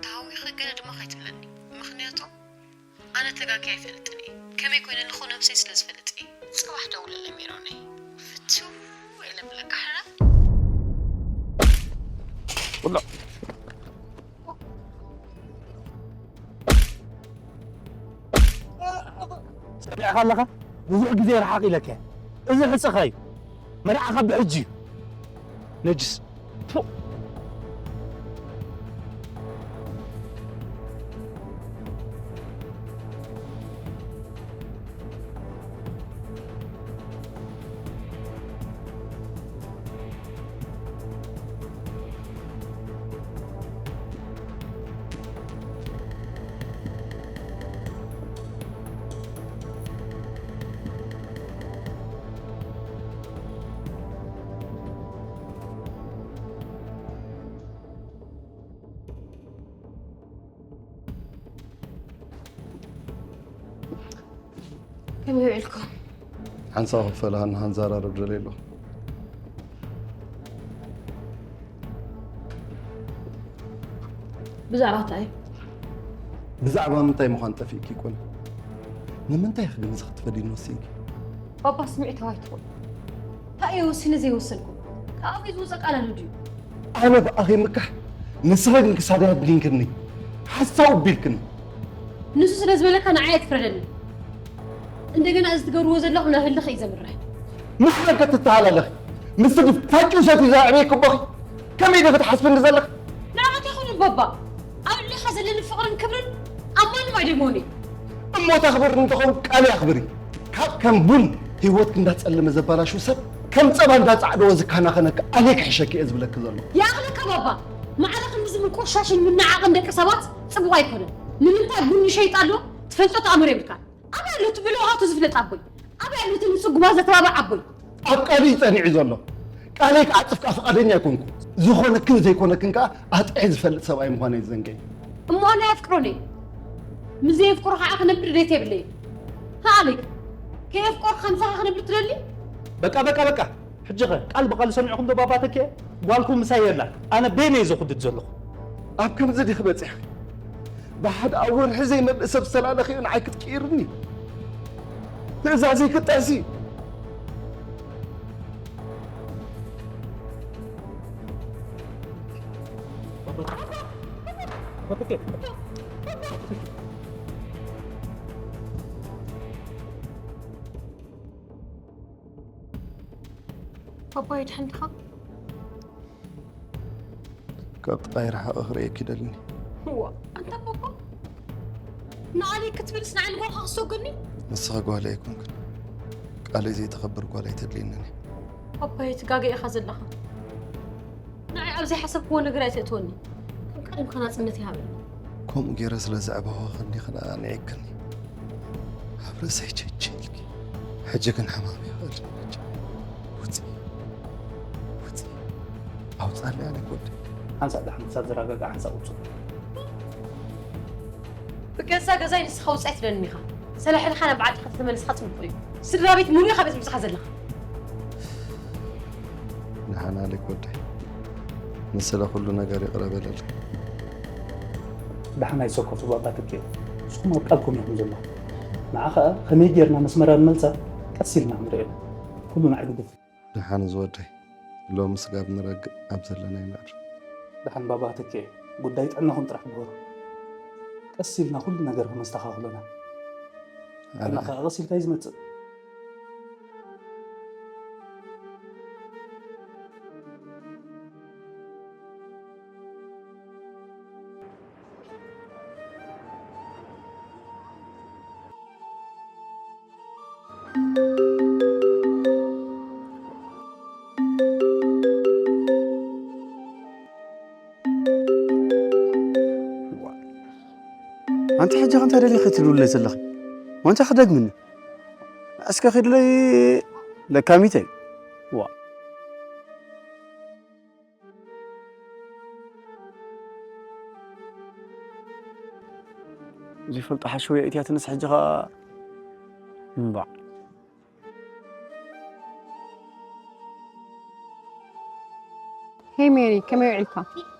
ተሃዊኸ ገለ ድማ ከይትብለኒ። ምኽንያቱ፣ ኣነ ተጋግየ ኣይፈልጥን እየ። ከመይ ኮይነ ልኹ ነብሰይ ስለ ዝፈልጥ እየ። ጽባሕ ደውለለይ ሜሮነይ። ፍትው ኢለ ብለካ ሕራይ። ውላዕ። ሰሚዕኻ ኣለኻ? ብዙሕ ግዜ ርሓቕ ኢለካ እየ። እዚ ሕጽኻ እዩ። መርዓኻ ብሕጂ እዩ። ነጅስ። ፑእ። ከመይ ውዒልኩም? ሓንሳብ ክፈል ሃና፣ ክንዘራረብ ደልየ ኣለኹ። ብዛዕባ እንታይ? ብዛዕባ ምንታይ ምዃን ጠፊእኪ ይኮነ? ንምንታይ ኢኺ ግን እዚ ክትፈድይኒ ወሲንኪ? ባባ፣ ስምዒታዊ ኣይትኹን። እንታይ እየ ወሲነ ዘይወሰንኩ? ካብ ኣፈይ ዝወፀ ቃል ኣሎ ድዩ? ኣነ ብኣኺ ምካሕ፣ ንስኺ ግን ክሳደይ ኣድኒንክኒ። ሓሳዊ ቢልክኒ። ንሱ ስለ ዝበለካ ንዓይ ኣይትፍረደኒ። እንደገና እዚ ትገብርዎ ዘለኹም ናብ ህልኽ እዩ ዘምርሕ። ምስ መን ከ ትተሃላለኺ? ምስቲ ፋቂ ውሸት እዩ ዘዕበየኪ ኣቦኺ? ከመይ ዶ ክትሓስብኒ ዘለኺ? ንዓኻ ኣይኮነን ባባ። ኣብ ልዕሌኻ ዘለኒ ፍቕርን ክብርን ኣብ ማንም ኣይደግሞን እየ። እሞ ተኽብርኒ እንተኾን ቃለይ ኣኽብሪ። ካብ ከም ቡን ህይወትኪ እንዳጸለመ ዘባላሹ ሰብ፣ ከም ጸባ እንዳጻዕደዎ ዝከናኸነኪ ኣሌክ ይሕሸኪ እየ ዝብለኪ ዘለኹ። ይኣኽለካ ባባ። ማዕረ ክንድዚ ምቁሻሽን ምንዓቕን ደቂ ሰባት ጽቡቕ ኣይኮነን። ንምንታይ ቡን ይሸይጥ ኣሎ ትፈልጦ ተኣምር የብልካን። ኣበይ ኣሎ እቲ ብለውሃቱ ዝፍለጥ ኣቦይ? ኣበይ ኣሎ እቲ ንጽጉማት ዘተባብዕ ኣቦይ? ኣብ ቃሉ እዩ ጸኒዑ ዘሎ። ቃለይ ክዓጽፍ ከኣ ፍቓደኛ ኣይኮንኩ። ዝኾነክን ዘይኮነክን ከኣ ኣጥዕየ ዝፈልጥ ሰብኣይ ምዃነይ ዝዘንገ እዩ። እሞ ኣነ ኣየፍቅሮን እየ። ምስ ዘየፍቅሮ ከዓ ክነብር ድሌት የብለይን። ሃ ኣሌክ፣ ከየፍቀርኩ ከምሳኻ ክነብር ትደሊ? በቃ፣ በቃ፣ በቃ። ሕጂ ኸ ቃል ብቓል ሰሚዕኹም ዶ ባባ ተኪኤ? ጓልኩም ምሳይ የላን። ኣነ በይነይ እየ ዘኹድድ ዘለኹ። ኣብ ከምዚ ዲኺ በጺሕኺ? ብሓደ ኣብ ወርሒ ዘይመልእ ሰብ ዝተላለኺ ንዓይ ክትቅይርኒ? ትእዛዘይ ክትጥሕሲ? ባባይ፣ ድሓን ዲኻ? ካብ ጥቓይ ርሓቕ ክርእየኪ ይደልኒ። እዋ፣ ኣንታ ባባ፣ ንኣለይ ክትብልስ ንዓይ ንጓልካ ክሰጉኒ? ንስኺ ጓለይ ኣይኮንክን። ቃለይ ዘይተኸብር ጓል ኣይተድልየንን እያ። ኣባይ ትጋገ ኢኻ ዘለኻ። ንዓይ ኣብ ዘይሓሰብክዎ ነገር ኣይተእትወኒ። ከም ቀደምካ ናጽነት ይሃበኒ። ከምኡ ገይረ ስለ ዘዕበኹኽኒ ከነኣንዒክኒ ኣብ ርእሰይ ቸቸ ኢልኪ። ሕጂ ግን ሕማም ይኽእል። ውጺ፣ ውጺ፣ ኣውጻለይ ኣነ ወዲ። ሓንሳእ ደሓን ክሳብ ዝረጋጋእ ሓንሳእ ውጹ። ብገዛ ገዛይ ንስኻ ውጻይ ትብለኒ ኢኻ። ሰላሕልኻ ናብ ዓድኻ ተተመለስካ ጽቡቕ እዩ። ስድራ ቤት ሙሉ ኢኻ ቤት ምሳኻ ዘለኻ። ንሓና ልክ ወደይ ንስለ ኩሉ ነገር ይቕረ በለለይ። ደሓን ኣይሰከፉ ባባ ትኬ። ንስኹም ኣብ ቃልኩም ኢኹም ዘለኹም። ንዓ ኸኣ ከመይ ጌርና መስመራ ንመልሳ ቀስ ኢልና ክንሪኦ ኢና። ኩሉ ንዓይ ግድፍ። ደሓን ዝወደይ ሎሚ ስጋብ ንረግእ ኣብ ዘለና ይምዕር። ደሓን ባባ ትኬ። ጉዳይ ጥዕናኹም ጥራሕ ግበሩ። ቀስ ኢልና ኩሉ ነገር ክነስተኻኽሎ ኢና። ኣረ። ጥዕና ኸኣ ቀስ ኢልካ እዩ ዝመጽእ። ኣንቲ ሕጂ ከ እንታይ ደሊኺ ትብልለይ ዘለኺ? ዋንታ ክደግምኒ? እስከ ኺድለይ ለካሚተይ። ዋ። ዘይፈልጦ ሓሸውየ እትያትንስ ሕጂ ኸኣ እምባዕ። ሄይ ሜሪ፣ ከመይ ውዒልካ?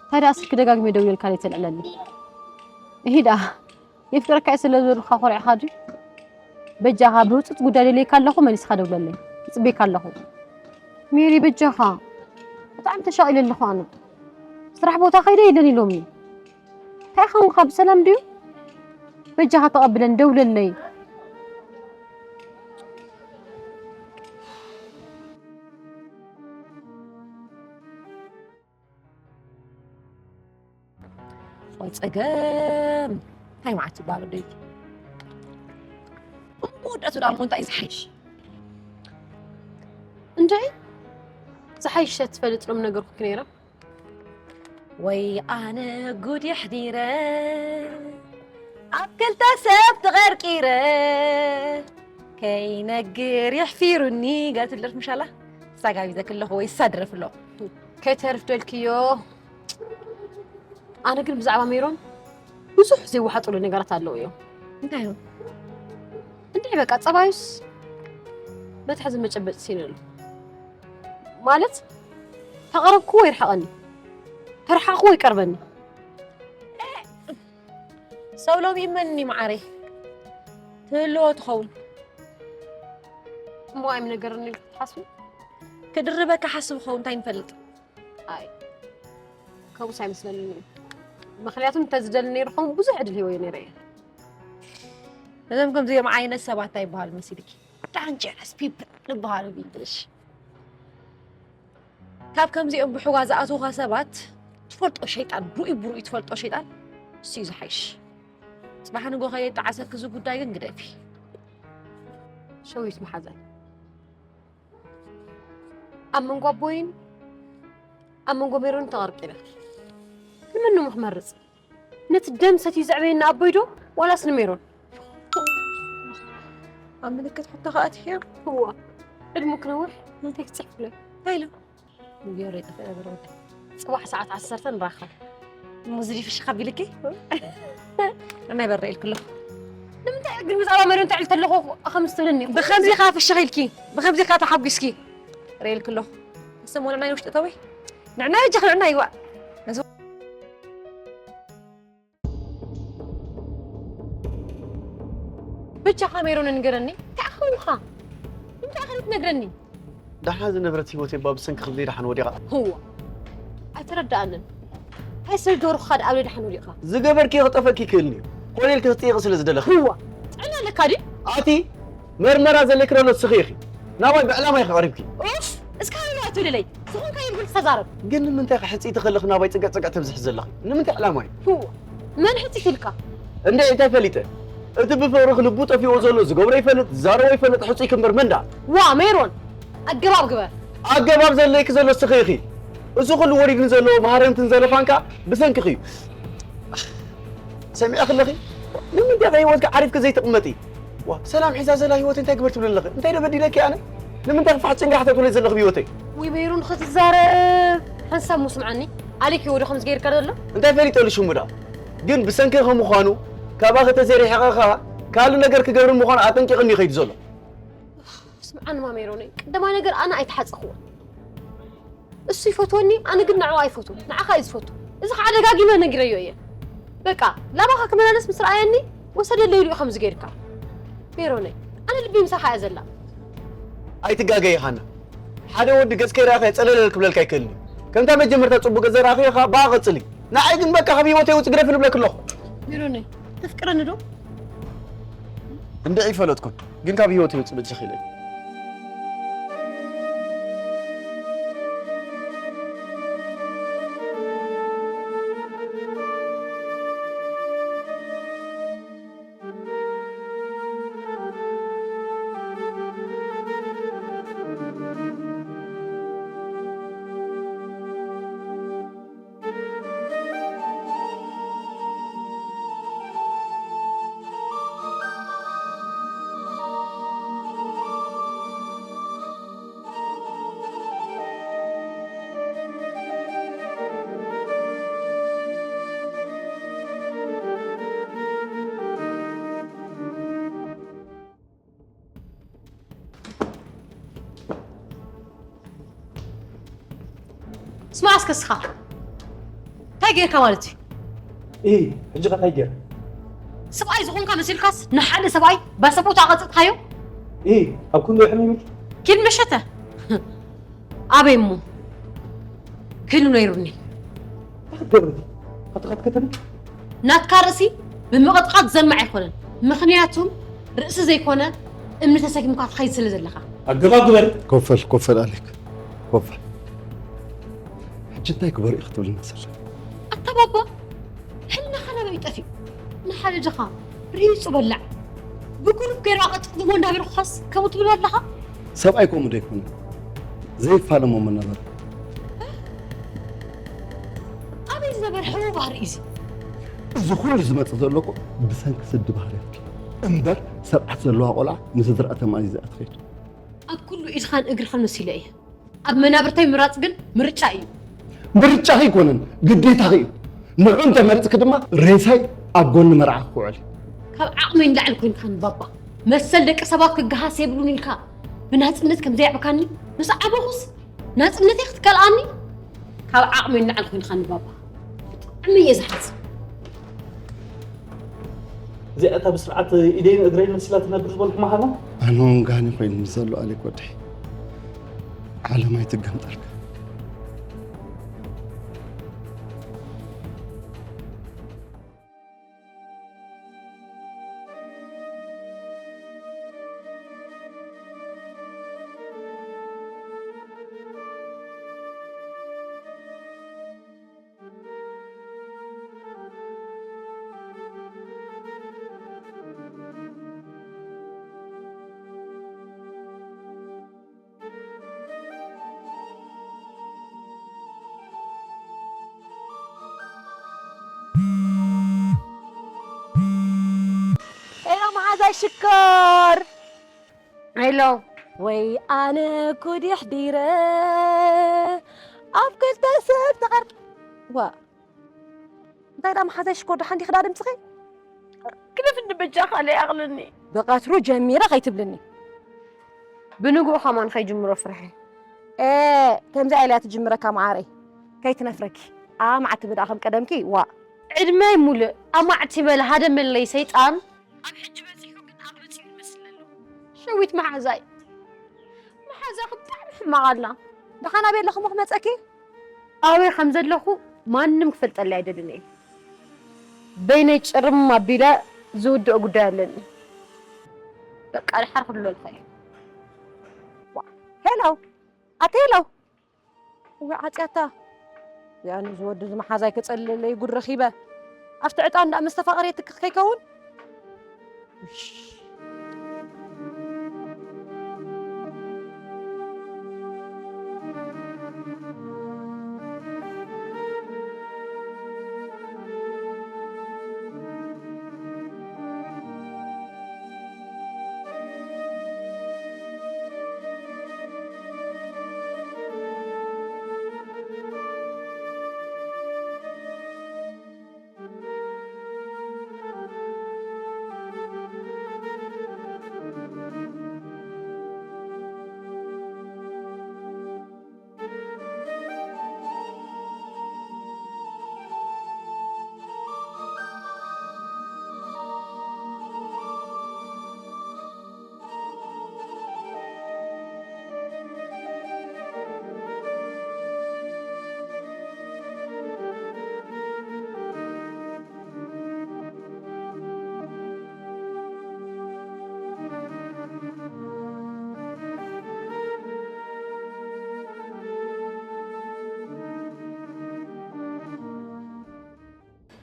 ታዲያ ስልኪ ደጋግሜ ደዊለልካ ዘይተልዕለለይ? እሂ ደኣ፣ የፍቅረካ እየ ስለ ዝበልኩኻ ኮሪዕኻ ድዩ? በጃኻ፣ ብህጹጽ ጉዳይ ደልየካ ኣለኹ፣ መሊስካ ደውለለይ። ይጽበየካ ኣለኹ። ሜሪ፣ በጃኻ። ብጣዕሚ ተሻቒለ ኣለኹ ኣነ። ስራሕ ቦታ ከይደ የለን ኢሎምኒ። እንታይ ኸውንካ፣ ብሰላም ድዩ? በጃኻ ተቐብለን ደውለለይ። ወይ ጸገም! እንታይ መዓት ይባል ወደይ? እሞ ወዳቱ ደኣ እሞ እንታይ ዝሓይሽ? እንድዒ፣ ዝሓይሽ ትፈልጥ ሎም ነገርኩክ ነይረ። ወይ ኣነ ጉድ የሕዲረ፣ ኣብ ክልተ ሰብ ተቐርቂረ፣ ከይነግር የሕፊሩኒ። ገለ ትብል ደርፊ ምሻላ? እሳ ጋቢዘ ክለኹ ወይ እሳ ድረፍ ኣሎ። ከይተርፍ ደልክዮ። ኣነ ግን ብዛዕባ ሜሮን ብዙሕ ዘይወሓጡሉ ነገራት ኣለዉ እዮም። እንታይ እዮም? እንድዒ በቃ ጸባዩስ መትሓዚ መጨበጢ ሲነሉ። ማለት ተቐረብክዎ ይርሓቐኒ፣ ተርሓቕክዎ ይቀርበኒ። ሰው ሎሚ ይመኒ መዓረይ ትህልዎ ትኸውን። እሞ ኣይም ነገርኒ ኢልኩ ትሓስቡ? ክድርበካ ሓስብ ኸውን እንታይ ንፈልጥ? ኣይ ከምኡስ ኣይመስለንን እዩ። ምኽንያቱም እንተዝደሊ ነይሩ ኸውን ብዙሕ ዕድል ሂወዮ ነይረ እየ። እዞም ከምዚኦም ዓይነት ሰባት እንታይ ይበሃሉ መሲልኪ? ዳንጀረስ ፒፕል ዝበሃሉ ብእንግሊሽ። ካብ ከምዚኦም ብሕዋ ዝኣትዉኻ ሰባት ትፈልጦ ሸይጣን፣ ብሩይ ብሩይ ትፈልጦ ሸይጣን እሱ እዩ ዝሓይሽ። ጽባሕ ንጎ ከየጣዓሰኪ እዚ ጉዳይ ግን ግደፊ። ሸዊት መሓዛይ፣ ኣብ መንጎ ኣቦይን ኣብ መንጎ ሜሮን ተቐርቂረ። ንመን እሞ ክመርጽ? ነቲ ደም ሰትዩ ዘዕበየኒ ኣቦይ ዶ ዋላስ ንሜሮን? ኣብ ምልክት ሕቶ ከኣ ኣቲኽዮ? እዋ፣ ዕድሙ ክነውሕ እንታይ ክጽሕፍለይ? እንታይ ኢሉ? ንግዮሮ ይጠፍእ ነበር ወደ። ጽባሕ ሰዓት ዓሰርተ ንራኸብ። እሞ እዚ ድዩ ፍሽኽ ኣቢልኪ? ንዓይ በረ ኢልኩ ኣለኹ። ንምንታይ ግን ብዛዕባ ሜሮን ተዕልቲ ኣለኹ ከምዚ ትብልኒ? ብኸምዚ ኸኣ ፍሽኽ ኢልኪ፣ ብኸምዚ ኸኣ ተሓጒስኪ። ርኤ ኢልኩ ኣለኹ። ንሰሞን ንዕናይ ውሽጢ እተዊ። ንዕናይ እጅ ንዕናይ ይዋእ። በጃኻ ሜሮን ንገረኒ፣ እንታይ ኾንካ? እንታይ ኾንካ ትነግረኒ? ደሓን ዝነበረት ህይወት እባ ብሰንኪ ክንደይ ደሓን ወዲቓ። ህዋ፣ ኣይተረዳኣንን። እንታይ ሰብ ገይሩኻ ደኣ ኣብ ደሓን ወዲቕካ? ዝገበርክዮ ክጠፈኪ ይክእል እዩ። ኮነ ኢልኪ ክትጥይቂ ስለ ዝደለኺ። ህዋ፣ ጥዕና ኣለካ ድዩ? ኣቲ መርመራ ዘለኪ ዶ ንስኺ ኢኺ? ናባይ ብዕላማ ኢኺ ቀሪብኪ። ኡፍ፣ እስካ ሃይሉ ኣትብለለይ። ዝኾንካዮ ብግልፂ ተዛረብ። ግን ንምንታይ ኢኺ ሕፅይቲ ከለኺ ናባይ ፅግዕ ፅግዕ ተብዝሒ ዘለኺ? ንምንታይ ዕላማ እዩ? ህዋ፣ መን ሕፅይቲ ኢልካ? እንደ እንታይ ፈሊጠ? እቲ ብፍቕርኺ ልቡ ጠፊእዎ ዘሎ ዝገብሮ ይፈልጥ ዝዛረቦ ይፈልጥ ሕጹይ ክምበር መን ደኣ? ዋ ሜሮን፣ ኣገባብ ግበር። ኣገባብ ዘድለይኪ ዘሎ እስኺ ኢኺ። እዚ ኩሉ ወሪድኒ ዘሎ ማህረምትን ዘለፋን ከኣ ብሰንክኺ እዩ። ሰሚዕኺ ኣለኺ? ንምንታይ ከ ህይወትኪ ዓሪፍኪ ዘይትቕመጢ? ዋ ሰላም ሒዛ ዘላ ህይወት እንታይ ግበር ትብሊ ኣለኺ? እንታይ ዶ በዲለኪ ኣነ? ንምንታይ ክፋሕ ጭንግራሕ ተትብለይ ዘለኺ ብህይወተይ? ውይ ሜሮን ክትዛረብ ሓንሳብ ሙስምዓኒ። ኣሊክ እዩ ወደ ከምዚ ገይርካ ዘሎ? እንታይ ፈሊጠሉ ሽሙ ደኣ? ግን ብሰንክኺ ምዃኑ ካባኺ ተዘይርሒቐ ከኣ ካልእ ነገር ክገብር ምዃኑ ኣጠንቂቕኒ ይኸይድ ዘሎ። ስምዓኒ ማሜሮነይ፣ ቀዳማይ ነገር ኣነ ኣይተሓጸኽዎን። እሱ ይፈትወኒ፣ ኣነ ግን ንዕኡ ኣይፈትዎ። ንዓኻ እዩ ዝፈቱ። እዚ ከዓ ደጋጊመ ነጊረዮ እየ። በቃ ላባኻ ክመላለስ ምስ ረኣየኒ ወሰደለይ ኢሉ እዩ ከምዚ ገይርካ። ሜሮነይ፣ ኣነ ልቢ ምሳኻ እያ ዘላ። ኣይትጋገይ ሃና። ሓደ ወዲ ገጽ ከይረኣኸ ጸለለል ክብለልካ ኣይክእልን እዩ። ከምታ መጀመርታ ጽቡቅ ገጽ ዘርኣኸ ኢኻ ብኣ ቀጽሊ። ንዓይ ግን በቃ ካብ ህይወተይ ውጽእ ግደፍ ንብለክ ኣለኹ። ሜሮነይ፣ ተፍቅረኒ ዶ? እንድዒ ይፈለጥኩን፣ ግን ካብ ህይወተይ ውጽእ በጃኺ ኢለኒ። ስማዕ እስከ እስኻ እንታይ ጌርካ ማለት እዩ? እ፣ ሕጂ ኸ እንታይ ጌረ? ሰብኣይ ዝኾንካ መሲልካስ ንሓደ ሰብኣይ ባሰቦት ኣቐጽጥካዮ? እ፣ ኣብ ክንዶ ሕሜም ኢልኪ? ኪድ መሸተ። ኣበይ እሞ ክህሉ ነይሩኒ። እንታይ ክትገብሪ? ከትኸት ከተማ? ናትካ ርእሲ ብምቕጥቃጥ ዘልማዕ ኣይኮነን። ምኽንያቱ ርእሲ ዘይኮነ እምኒ ተሰኪምካ ትኸይድ ስለ ዘለኻ። ኣገባብ ግበሪ። ኮፈል፣ ኮፈል ኣሌክ፣ ኮፈል። ሕጂ እንታይ ግበሩ ኢኺ ትብልኒ ዘለኺ? ኣታ ባባ፣ ሕልናኻ ናበይ ጠፊኡ? ንሓደ ድኻ ሪሂጹ በላዕ። ብጉሩፕ ገይሩ ኣቐጥቅጥዎ እንዳበልኩኻስ ከምኡ ትብል ኣለኻ? ሰብኣይ ከምኡ ዶ ኣይኮነን? ዘይፋለሞ መነበረ። ኣበይ ዝነበር ሕቦ ባህሪ እዩ እዚ? እዚ ኩሉ ዝመጽእ ዘሎ እኮ ብሰንኪ ስዲ ባህርያትኪ እምበር፣ ሰብዓት ዘለዋ ቆልዓ ንስድራኣ ተማእዚዛ እያ ትኸይድ። ኣብ ኩሉ ኢድኻን እግርኻን መሲለ እየ። ኣብ መናብርተይ ምራጽ ግን ምርጫ እዩ። ምርጫኺ ኣይኮነን፣ ግዴታኺ እዩ። ንዑ እንተመሪጽኪ ድማ ሬሳይ ኣብ ጎኒ መርዓ ክውዕል እዩ። ካብ ዓቕመይ ንላዕሊ ኮይንካኒ ባባ። መሰል ደቂ ሰባት ክገሃስ የብሉን ኢልካ ብናጽነት ከም ዘየዕበካኒ ምስ ዓበኹስ ናጽነተይ ክትከልኣኒ? ካብ ዓቕመይ ንላዕሊ ኮይንካኒ ባባ። ብጣዕሚ እየ ዝሓዝን። እዚኣ እታ ብስርዓት ኢደይን እግረይን መሲላ ትነብር ዝበልኩ መሃና? ኣነ እውን ጋኒ ኮይኑ ምስ ዘሎ ኣሌክ ወደይ። ዓለም ኣይትገምጠልካ። ሄሎ መሓዛይ ሽኮር። ሄሎ። ወይ ኣነ ኩዲ ኣሕዲረ ኣብ ክልተ ሰብ ተቐር-፣ ዋ። እንታይ ደኣ መሓዛይ ሽኮር ደሓን ዲኺ ደኣ ድምፅኺ? ግደፍኒ በጃኻ ለይኣቕልኒ። ብቐትሩ ጀሚረ ከይትብልኒ። ብንግኡ ከማን ከይጅምሮ ፍርሒ። ኤ፣ ከምዚኣ ኢላ እያ ትጅምረካ መዓረይ። ከይትነፍረኪ። ኣማዕ ትብል ደኣ ከም ቀደምኪ፣ ዋእ። ዕድመይ ሙሉእ ኣማዕ ትበል ሃደመለይ ሰይጣን። ኣብ ሕጂ በጺሑ ግን ኣቕልጽ ይመስል ኣሎ። ሸዊት መሓዛይ። መሓዛኺ ብጣዕሚ ሕማቕ ኣላ። ደሓን ኣበይ ኣለኹ እሞ ክመጸኪ? ኣበይ ከም ዘለኹ ማንም ክፈልጠለይ ኣይደልን እየ። በይነይ ጭርም ኣቢለ ዝውድኦ ጉዳይ ኣለኒ። በቃ ድሓር ክድለልካ እየ። ሄሎ፣ ኣቲ ሄሎ። እወ ዓጽያታ። ያኒ ዝወዲ ዝመሓዛይ ክጸልለይ ጉድ ረኺበ። ኣብቲ ዕጣን ደኣ መስተፋቕር የትክኽ ከይከውን?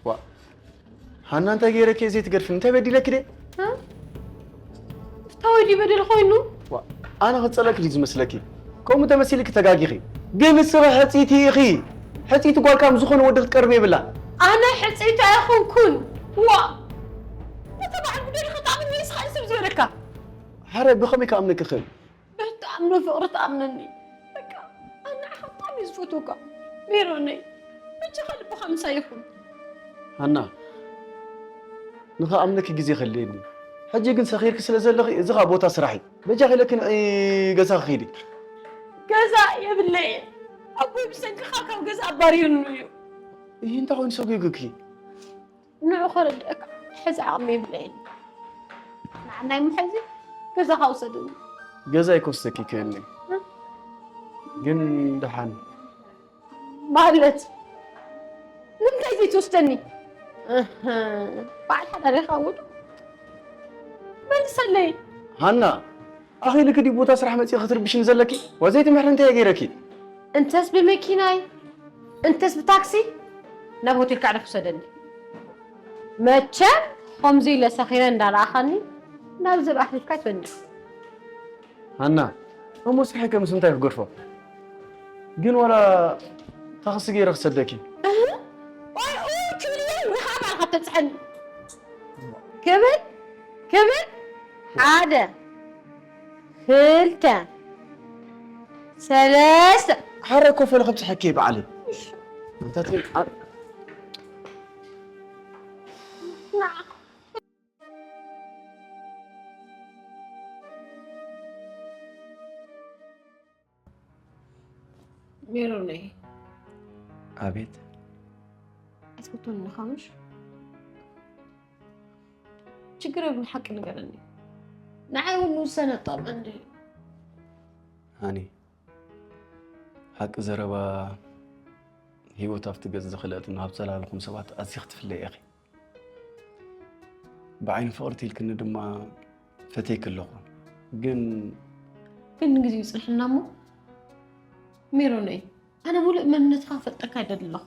ዋ፣ ሃና፣ እንታይ ገይረኪ እየ ዘይትገድፍኒ? እንታይ በዲለኪ ደ? እ? ፍታወይ ድዩ በደል ኮይኑ? ዋ፣ ኣነ ክጸለኪ ድዩ ዝመስለኪ? ከምኡ ተመሲልኪ ተጋጊኺ። ግን ንስኺ ሕጽይቲ ኢኺ። ሕጽይቲ ጓል ካብ ዝኾነ ወዲ ክትቀርብ የብላን። ኣነ ሕጽይቲ ኣይኮንኩን። ዋ፣ ነቲ በዓል ጉዳይ ኢኻ ትኣምን ወይስ ካልእ ሰብ ዝበለካ? ሓረ ብኸመይ ክኣምነኪ ክእል? ብትኣምኖ ፍቕሪ ትኣምነኒ። በቃ፣ ኣነ ንዓኻ ብጣዕሚ እየ ዝፈትወካ። ሜሮነይ፣ በጃኻ ልብኻ ምሳይ ይኹን። ሃና፣ ንኽኣምነኪ ግዜ ከድልየኒ። ሕጂ ግን ሰኺርኪ ስለ ዘለኺ፣ እዚ ኸኣ ቦታ ስራሕ እዩ። በጃኺ ኢለኪ ንዒ ገዛኺ ኺዲ። ገዛ የብለይን። ኣቦይ ብሰንክኻ ካብ ገዛ ኣባሪሩኒ እዩ። እሂ፣ እንታይ ኮይኑ ሰጒጉኪ? ንዑ ከረድአካ ሕዚ ዓቕሚ የብለይን። ንዓናይ እሞ ሕዚ ገዛኻ ውሰደኒ። ገዛ ኣይክወስደኪ ይክእል እየ። እ? ግን ደሓን። ማለት? ንምንታይ ዘይትወስደኒ? እህ፣ በዓል ሓዳር ኢኻ ውዱ። መልሰለይ። ሃና፣ ኣኺልኪ ድዩ ቦታ ስራሕ መጺኺ ክትርብሽኒ ዘለኪ? ዋ፣ ዘይትምሕሪ እንታይ እየ ገይረኪ? እንተስ ብመኪናይ፣ እንተስ ብታክሲ ናብ ሆቴል ካዕደፍ ውሰደኒ። መቸም ከምዚ ኢለ ሰኺረ እንዳረኣኻኒ ናብ ዝብኣሕ ልብካ ኣይትበልዕ። ሃና፣ እሞ ስርሐይ ከ ምስ ምንታይ ክገድፎ? ግን ዋላ ታክሲ ገይረ ክሰደኪ። እህ? ኦይ፣ ኦይ፣ ክብል እየ፣ ወይ ከዓ ባዕልኻ ተብፅሐኒ። ክብል፣ ክብል፣ ሓደ፣ ክልተ፣ ሰለስተ። ሓረ ኮፈለ ከብፅሐኪ እየ ባዕለይ። እንታይ ትብል? ኣ- ሜሮነይ። ኣቤት። ኣይትፈትወኒ ኢኻ ምሽ? ችግር የብሉን፣ ሓቂ ንገረኒ። ንዓይ እውን ንውሳነ ኣጣብቐኒ። ሃኒ፣ ሓቂ ዘረባ ህይወት ኣብቲ ገጽ ዝኽልአትን ኣብ ዘላለኹም ሰባት ኣዝኺ ትፍለዪ ኢኺ። ብዓይኒ ፍቕርቲ ኢልክኒ ድማ ፈትየኪ ኣለኹ። ግን ግን ንግዜኡ ይጽንሐልና እሞ፣ ሜሮነይ፣ ኣነ ሙሉእ መንነትካ ክፈልጠካ ይደሊ ኣለኹ።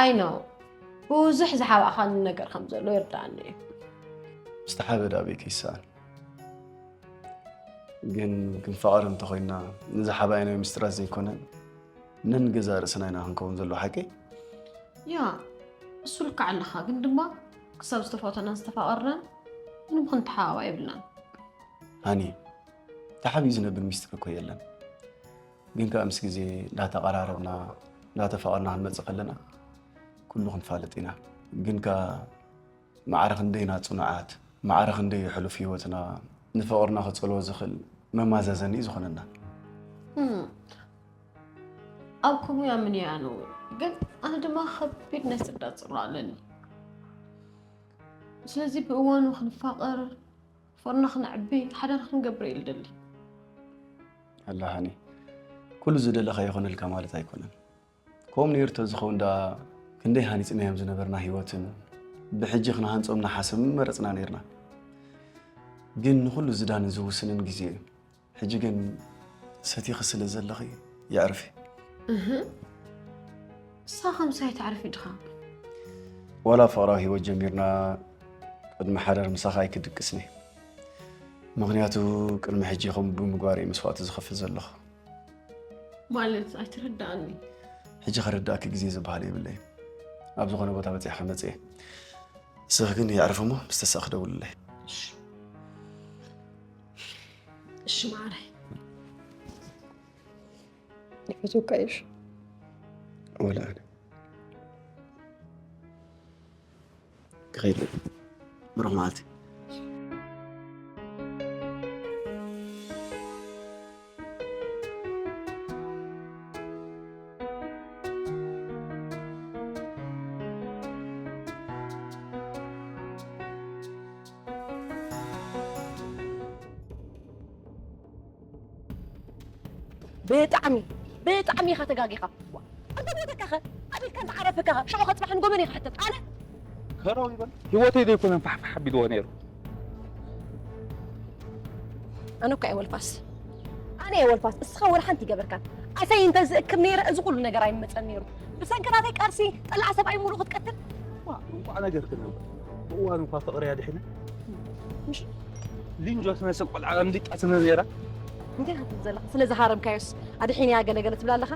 I know፣ ብዙሕ ዝሓባእኻኒ ነገር ከም ዘሎ ይርድኣኒ እዩ። ምስቲ ሓበድ ኣበይኪ ይሰኣን። ግን ክንፋቐር እንተኾይንና፣ ንዝሓባእናዮ ምስጢራት ዘይኮነ፣ ነንገዛእ ርእስና ኢና ክንከውን ዘለዎ፣ ሓቂ? ያ፣ እሱ ልክዕ ኣለኻ። ግን ድማ ክሳብ ዝተፋተናን ዝተፋቐርናን ምንም ክንተሓባባእ የብልናን። ሃኒ፣ ተሓቢኡ ዝነብር ሚስጥር እኮ የለን። ግን ከኣ ምስ ግዜ እንዳተቐራረብና፣ እንዳተፋቐርና ክንመጽእ ከለና ኩሉ ክንፋለጥ ኢና። ግን ከኣ ማዕረ ክንደይና ጽኑዓት፣ ማዕረ ክንደይ ሕሉፍ ህይወትና ንፍቕርና ክጸልዎ ዝኽእል መማዛዘኒ እዩ ዝኾነና። እም፣ ኣብ ከምኡ ይኣምን እየ ኣነ እውን። ግን ኣነ ድማ ከቢድ ናይ ስርዳት ጽልዋ ኣለኒ። ስለዚ ብእዋኑ ክንፋቐር፣ ፍቕርና ክነዕቢ፣ ሓዳር ክንገብር እየ ዝደሊ። ኣላ ሃኒ፣ ኩሉ ዝደለኻዮ ይኾነልካ ማለት ኣይኮነን። ከምኡ ነይሩ ተዝኸውን ደኣ ክንደይ ሃኒጽናዮም ዝነበርና ህይወትን ብሕጂ ክንሃንጾም ንሓስብ ምመረጽና ነይርና። ግን ንኹሉ ዝዳንን ዝውስንን ግዜ እዩ። ሕጂ ግን ሰቲኺ ስለ ዘለኺ የዕርፊ። እህ፣ ንስኻ ከምሳይ ተዕርፊ ድኻ? ዋላ ፍቕራዊ ህይወት ጀሚርና ቅድሚ ሓዳር ምሳኻ ኣይክድቅስን እየ። ምኽንያቱ ቅድሚ ሕጂ ከምኡ ብምግባር እየ መስዋእቲ ዝኸፍል ዘለኹ። ማለት ኣይትረዳእኒ። ሕጂ ከረዳእኪ ግዜ ዝበሃል የብለይን። ኣብ ዝኾነ ቦታ በፂሐ ክመፅእ እየ። ንስኺ ግን የዕርፍ እሞ ምስ ተሳእኺ ደውልለይ። እሺ ማዓረይ። ይፈትወካ እየ። ወላ ኣነ ክኸይድ ብሩኽ መዓልቲ። ብጣዕሚ ብጣዕሚ ኢኻ ተጋጊኻ። ኣንተ ቦተካኸ ኣቢልካ እንተዓረፈካኸ ሽዑ ኸፅባሕ ንጎመን ኢኻ ሕተት ኣነ ከረው ይበል ህይወተይ ዘይኮነን ፋሕፋሕ ኣቢልዎ ነይሩ። ኣነ እኮ እየ ወልፋስ ኣነ እየ ወልፋስ እስኻ ወላ ሓንቲ ይገበርካን ኣሰይ እንተ ዝእክብ ነይረ እዚ ኩሉ ነገር ኣይመፀን ነይሩ። ብሰንክናተይ ቃልሲ ጠላዕ ሰብኣይ ሙሉ ክትቀትል እንቋዕ ነገር ክነበር ብእዋን እንኳ ፍቕሪ ኣድሒነ ምሽ ሊንጆ ትመስል ቆልዓ ኣምሊጣትኒ ነይራ። እንታይ ክትብል ዘለኻ? ስለ ዝሃረምካዮስ ኣድሒንያ ገለገለ ትብል ኣለኻ?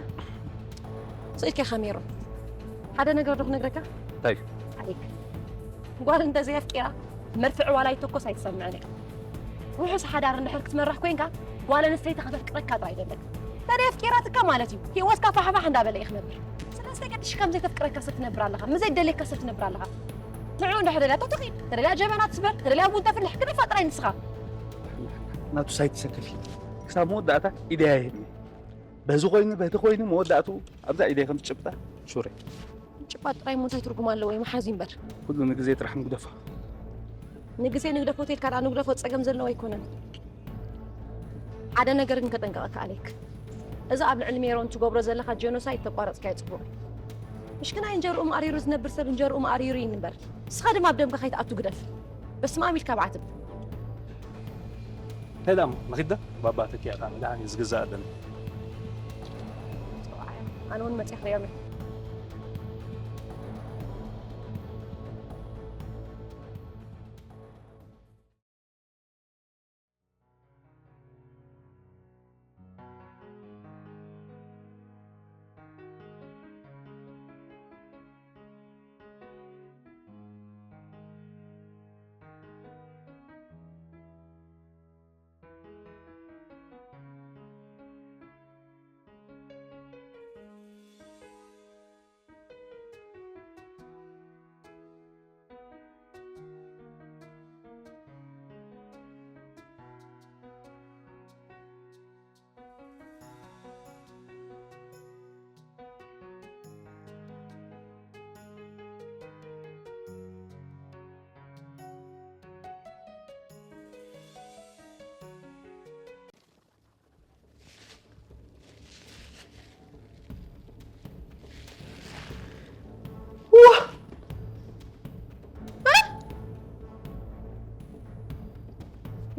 ስኢልካ ኢኻ ሜሮን። ሓደ ነገር ዶ ክነግረካ? እንታይ እዩ? ኣሌክ ጓል እንተዘይ ኣፍቂራ መርፍዕ ዋላ ይተኮስ ኣይትሰምዕን እያ። ውሑስ ሓዳር እንድሕር ክትመርሕ ኮይንካ ጓል ኣንስተይቲ ከተፍቅረካ ጥራይ ደለካ። ታዲያ ኣፍቂራትካ ማለት እዩ ህይወትካ ፋሕፋሕ እንዳበለ እዩ ክነብር። ስለዚ ተገድሽ ከምዘይ ተፍቅረካ ሰብ ትነብር ኣለኻ፣ ምዘይ ደልየካ ሰብ ትነብር ኣለኻ። ንዑ እንድሕር ደልያቶ ትኺድ፣ ተደልያ ጀበና ትስበር፣ ተደልያ ቡን ተፍልሕ፣ ግደፋ ጥራይ ንስኻ። ናቱ ሳይትሰክፊ ክሳብ መወዳእታ ኢደያ ይህብ በዚ ኮይኑ በቲ ኮይኑ መወዳእቱ ኣብዛ ኢደይ ከም ትጭብጣ ሹረ ጭባጥ ጥራይ ሞ እንታይ ትርጉም ኣለዎ? ይመሓዝ እዩ እምበር። ኩሉ ንግዜ ጥራሕ ንግደፎ። ንግዜ ንግደፎ ተልካ ደኣ ንግደፎ ጸገም ዘለዎ ኣይኮነን። ሓደ ነገር ግን ከጠንቀቐካ ኣሌክ። እዚ ኣብ ልዕሊ ሜሮን ትገብሮ ዘለኻ ጀኖሳይድ ተቋረጽካዮ ጽቡቕ። ምሽክናይ እንጀርኡ ማዕሪሩ ዝነብር ሰብ እንጀርኡ ማዕሪሩ ይንበር። ንስኻ ድማ ኣብ ደምካ ከይትኣቱ ግደፍ። በስመ ኣብ ኢልካ ብዓትብ። እንታይ ደኣ እሞ ንኺድ ዶ ባባ ተኪኣ ከኣ መድሃኒ ዝግዛእ ኣለኒ። ኣነ እውን መፅያ ክሪኦም እየ።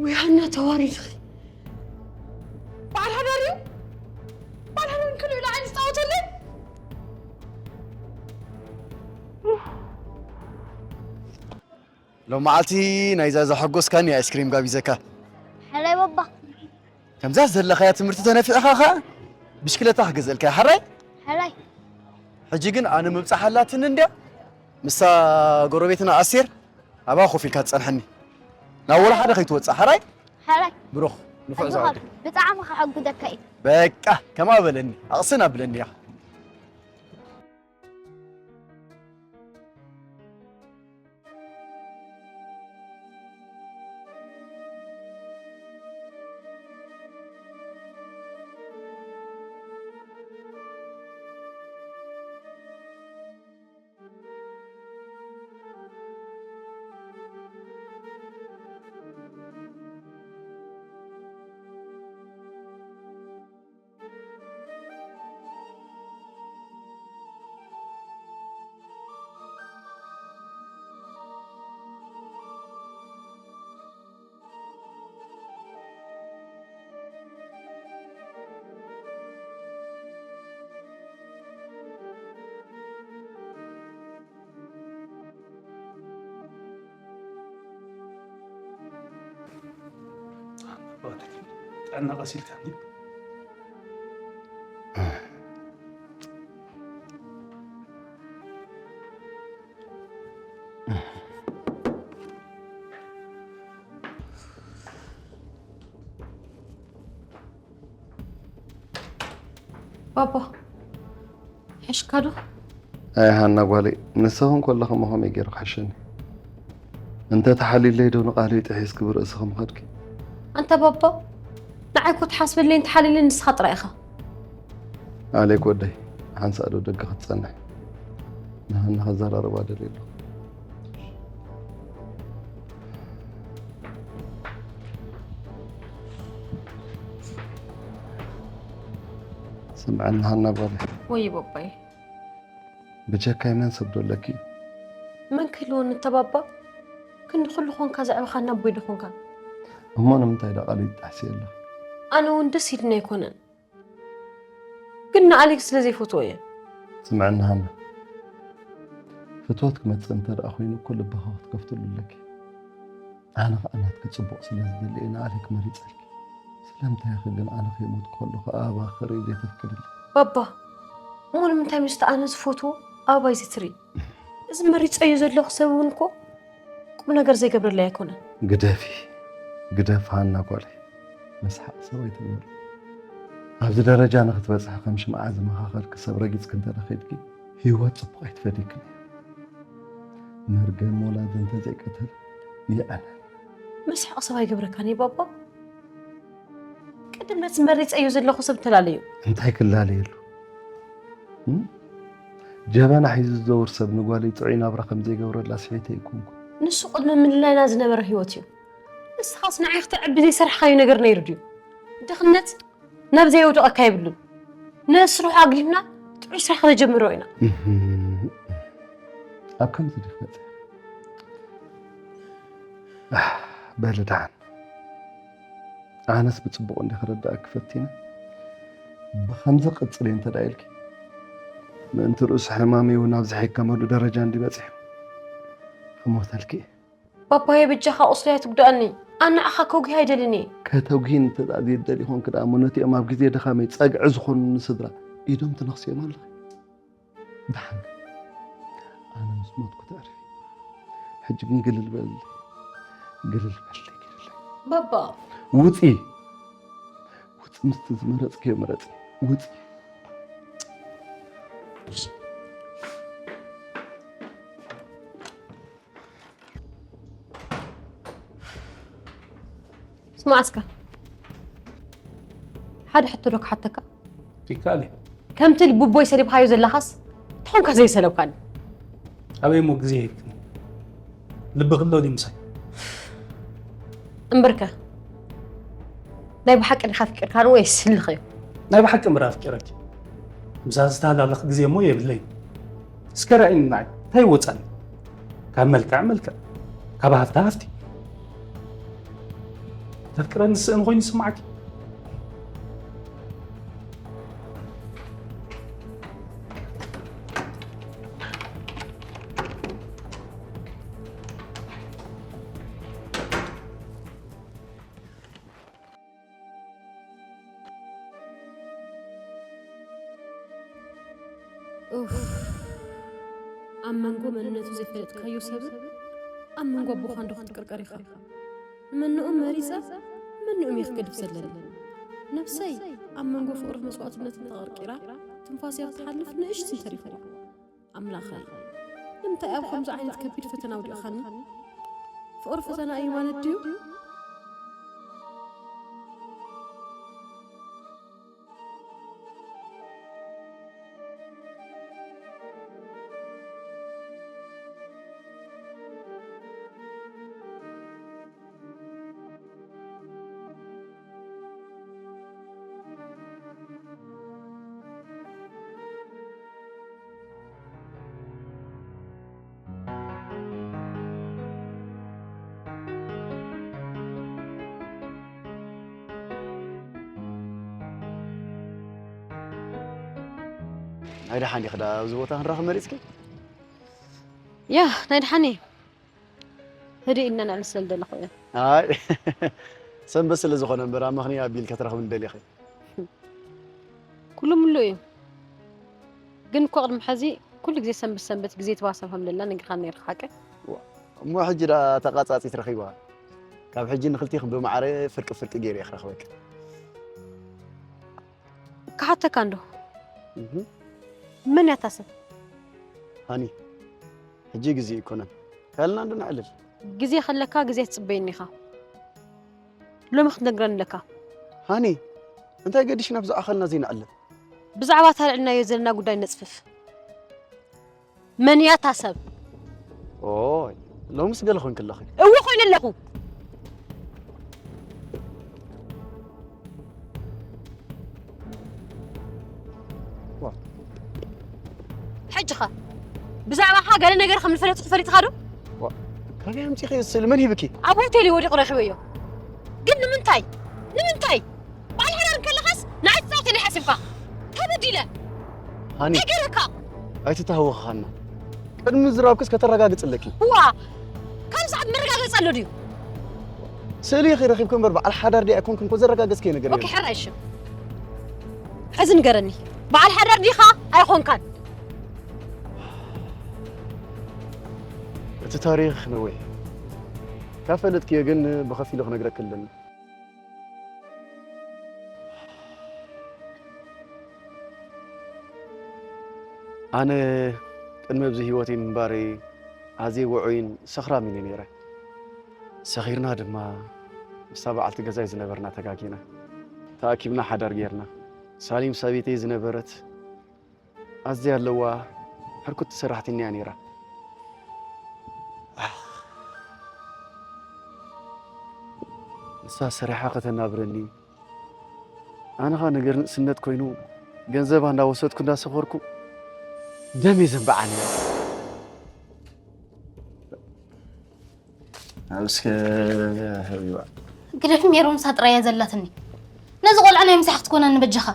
ውያና ተዋሪድኺ በዓል ሓዳር እዩ በዓል ሓዳር ክልኡ ላዓሊ ዝፃወተለይ ሎም መዓልቲ ናይዛ ዘሐጎስካኒ ኣይስክሪም ጋቢዘካ ሕራይ ባባ ከምዛ ዘለኻያ ትምህርቲ ተነፊዕኻ ኸዓ ብሽክለታ ክገዘልካ ሓራይ ሕራይ ሕጂ ግን ኣነ ምብፃሕ ኣላትኒ እንድያ ምስታ ጎረቤትና ኣስቴር ኣብኣ ኮፍ ኢልካ ትፀንሐኒ ናብ ወላ ሓደ ከይትወፅእ ሓራይ ሕራይ ብሩኽ ንፉዕ ዝወዲ ብጣዕሚ ከሐጉደካ እዩ በቃ ከማ በለኒ ኣቕስን ኣብለኒ እያ ቀና ቀስ ኢልካ እንዲ። ባባ፣ ሕሽካ ዶ? ኣይ ሃና ጓለይ፣ ንስኺ እንከለኺ እሞ ከመይ ገይሩ ክሕሸኒ? እንተ ተሓሊለይ ዶ ንቓለይ ጥሒስኪ ብርእስኺ ምኸድኪ? ኣንታ ባባ፣ ንዓይ እኮ ትሓስበለይን ትሓልለይን ንስኻ ጥራይ ኢኻ። ኣሌክ ወደይ፣ ሓንሳእ ዶ ደገ ክትጸንሕ? ንሃና ከዘራርባ ደልየ ኣለኹ። ስምዕኒ ሃና ጓለይ። ወይ ባባይ። ብጀካይ መን ሰብ ዶ ኣለኪ? መን ክህልወኒ እታ ባባ? ክንዲ ኩሉ ኾንካ ዘዕበኻና ኣቦይ ዶ ኾንካ? እሞ ንምንታይ ዳ ቃለይ ትጣሕሲ ኣለኺ? ኣነ እውን ደስ ኢሉኒ ኣይኮነን። ግን ንኣሌክ ስለ ዘይፈትዎ እየ። ስምዕኒ ሃና። ፍትወት ክመጽእ እንተ ደኣ ኮይኑ እኮ ልብኻ ክትከፍትሉ ኣለኪ። ኣነ ኸኣ ናትኪ ጽቡቕ ስለ ዝደሊ እየ ንኣሌክ መሪጸልኪ። ስለምንታይ ኢኺ ግን ኣነ ከይሞትኩ ከለኹ ኣበባ ክርኢ ዘይተፍቅድለይ? ባባ፣ እሞ ንምንታይ ምስቲ ኣነ ዝፈትዎ ኣበባይ ዘይትርኢ? እዚ መሪጸዮ ዘለኹ ሰብ እውን እኮ ቁም ነገር ዘይገብረለይ ኣይኮነን። ግደፊ፣ ግደፍ ሃና ጓለይ። መስሓቕ ሰብ ኣይትግበሪ። ኣብዚ ደረጃ ንኽትበጽሒ ከም ሽምዓ ዝመኻኸርኪ ሰብ ረጊጽኪ እንተ ደኣ ኸድኪ፣ ህይወት ጽቡቕ ኣይትፈድይክን እያ። መርገም ወላዲ እንተ ዘይቀተል፣ ይዕነን። መስሓቕ ሰብ ኣይገብረካን እዩ ባባ። ቅድም ነቲ መሪጸዮ ዘለኹ ሰብ ተላለዩ። እንታይ ክላለየሉ? እም? ጀበና ሒዙ ዝዘውር ሰብ ንጓለይ ጥዑይ ናብራ ከም ዘይገብረላ ስሒተ ኣይኮንኩን። ንሱ ቅድሚ ምልላይና ዝነበረ ህይወት እዩ። ንስኻስ ንዓይ ክተዕቢ ዘይሰርሕኻዮ ነገር ነይሩ ድዩ? ድኽነት ናብ ዘየውድቐካ የብሉን። ነስርሑ ኣግዲፍና ጥዑይ ስራሕ ክነጀምሮ ኢና። እህም። ኣብ ከምዚ ድዩ ክበጽሕ? ኣህ፣ በሊ ደሓን። ኣነስ ብጽቡቕ እንዲ ክረዳእኪ ፈቲነ። ብኸምዚ ቀጽልዮ እንተ ደኣ ኢልኪ፣ ምእንቲ ርእሱ ሕማመይ እውን ኣብ ዝሕከመሉ ደረጃ እንዲ በጺሑ። ክሞተልኪ እየ። ባባየ በጃኻ ቁስለይ ኣይትጉድኣኒ። ኣነ ንዓኻ ከጉሂ ኣይደልን እየ። ከተጉሂኒ እንተ ደኣ ዘይትደሊ ኾንኪ ደኣ እሞ ነቲኦም ኣብ ግዜ ድኻመይ ጸግዒ ዝኾኑኒ ስድራ ኢዶም ትነኽስዮም ኣለኺ። ደሓን ኣነ ምስ ሞትኩ ተዕርፊ። ሕጂ ግን ግልል በልለይ። ግልል በልለይ፣ ግልል። ባባ። ውጺ። ውጺ ምስቲ ዝመረጽክዮ ምረጺ። ውጺ። ስማዕ እስከ፣ ሓደ ሕቶ ዶ ክሓተካ? ይከኣል እዩ። ከምቲ ልብቦይ ሰሊብካዮ ዘለኻስ፣ እንታይ ኾንካ ዘይሰለብካኒ? ኣበይ እሞ ግዜ ሂብክኒ? ልብኺ ኣሎ ድዩ ምሳይ? እምበርከ፣ ናይ ብሓቂ ዲኻ ኣፍቂርካኒ ወይስ ህልኽ እዩ? ናይ ብሓቂ እምበር ኣፍቂረኪ። ምሳኺ ዝተሃላለኹ ግዜ እሞ የብለይን። እስከ ርኣይኒ ንዓይ፣ እንታይ ይወጻኒ? ካብ መልክዕ መልክዕ፣ ካብ ሃፍቲ ሃፍቲ። ተፍቅረኒ ዝስእን ኮይኑ ይስምዓኪ? ኡፍ፣ ኣብ መንጎ መንነቱ ዘይፈለጥካዮ ሰብን ኣብ መንጎ ኣቦኻን ዶ ክትቅርቀር ኢኻ? ንመንኦም መሪጸ፣ መንኦም እየ ክገድፍ ዘለኒ። ነብሰይ ኣብ መንጎ ፍቕርን መስዋእትነትን ተቐርቂራ፣ ትንፋሰይ ክትሓልፍ ንእሽትን ተሪፋ። ኣምላኸይ፣ ንምንታይ ኣብ ከምዚ ዓይነት ከቢድ ፈተና ኣውዲቕኻኒ? ፍቕሪ ፈተና እዩ ማለት ድዩ? ናይ ደሓን ዲኺ ደኣ ኣብዚ ቦታ ክንራኸብ መሪጽኪ? ያ፣ ናይ ደሓን እየ። ህድእ ኢልና ነዕልል ስለ ዝደለኹ እየ። ኣይ፣ ሰንበት ስለ ዝኾነ እምበር ኣማኽንያ ኣቢል ከተረኽብኒ ደሊኺ። ኩሉ ምሉእ እዩ። ግን እኮ ቅድሚ ሕዚ ኩሉ ግዜ ሰንበት ሰንበት ግዜ ተዋሰብ ከም ዘለና ነጊርካ ነይርካ ሓቂ? እሞ ሕጂ ደኣ ተቓጻጺት ረኺባ። ካብ ሕጂ ንኽልቲኽን ብማዕረ ፍርቂ ፍርቂ ገይረ እየ ክረኽበኪ። ክሓተካ እንዶ እህ፣ መን እያ እታ ሰብ? ሃኒ፣ ሕጂ ግዜ ኣይኮነን። ካልና እንዶ ነዕልል። ግዜ ከለካ ግዜ ትጽበየኒ ኢኻ። ሎሚ ክትነግረኒ ኣለካ። ሃኒ፣ እንታይ ገዲሽና ብዛዕባ ካልና ዘይነዕልል? ብዛዕባ ታልዕልናዮ ዘለና ጉዳይ ነጽፍፍ። መን እያ እታ ሰብ? ኦይ፣ ሎምስ ገለ ኮንኪ ኣለኺ። እወ ኮይነ ኣለኹ። ሕጂ ኸ ብዛዕባኻ ገለ ነገር ከም ዝፈለጥኩ ፈሊጥኻ ዶ? ካበይ ኣምጺኺ ስእሊ መን ሂብኪ? ኣብ ሆቴል እዩ ወዲቑ ረኺበዮ። ግን ንምንታይ? ንምንታይ? በዓል ሓዳር ከለኻስ ንዓይ ትጻወተኒ ሓሲብካ? ተበዲለ። ሃኒ፣ እንታይ ገይረካ? ኣይትተሃወኺ ሃና። ቅድሚ ምዝራብክስ ከተረጋግጽ ኣለኪ። እዋ፣ ካብ ሰዓት መረጋገጽ ኣሎ ድዩ? ስእሊ ኢኺ ረኺብኪ እምበር በዓል ሓዳር ድየ ኣይኮንኩን እኮ ዘረጋገጽክዮ ነገር ኦኬ፣ የለን። ሕራይ እሺ። ሕዚ ንገረኒ፣ በዓል ሓዳር ዲኻ ኣይኾንካን? እቲ ታሪኽ ነዊሕ። ካብ ፈለጥክዮ ግን ብኸፊሉ ክነግረኪ ኣለኒ። ኣነ ቅድሚ ኣብዚ ህይወተይ ምንባረይ ኣዝየ ውዑይን ሰኽራምን እየ ነይረ። ሰኺርና ድማ ምስታ በዓልቲ ገዛይ ዝነበርና ተጋጊና። ተኣኪብና ሓዳር ጌርና። ሳሊም ሰበይተይ ዝነበረት ኣዝያ ኣለዋ ሕርኩት ሰራሕተኛ እያ ነይራ። ንሳ ሰሪሓ ከተናብረኒ፣ ኣነ ኸኣ ነገር ንእስነት ኮይኑ ገንዘባ እንዳወሰድኩ እንዳሰኸርኩ ደም እየ ዘንብዓ ነይረ። ኣብ እስከ ህቢባ። ግደፍ ሜሮን፣ ንሳ ጥራይ እያ ዘላትኒ። ነዚ ቆልዓ ናይ ምሳሕ ክትኮነኒ በጃኻ።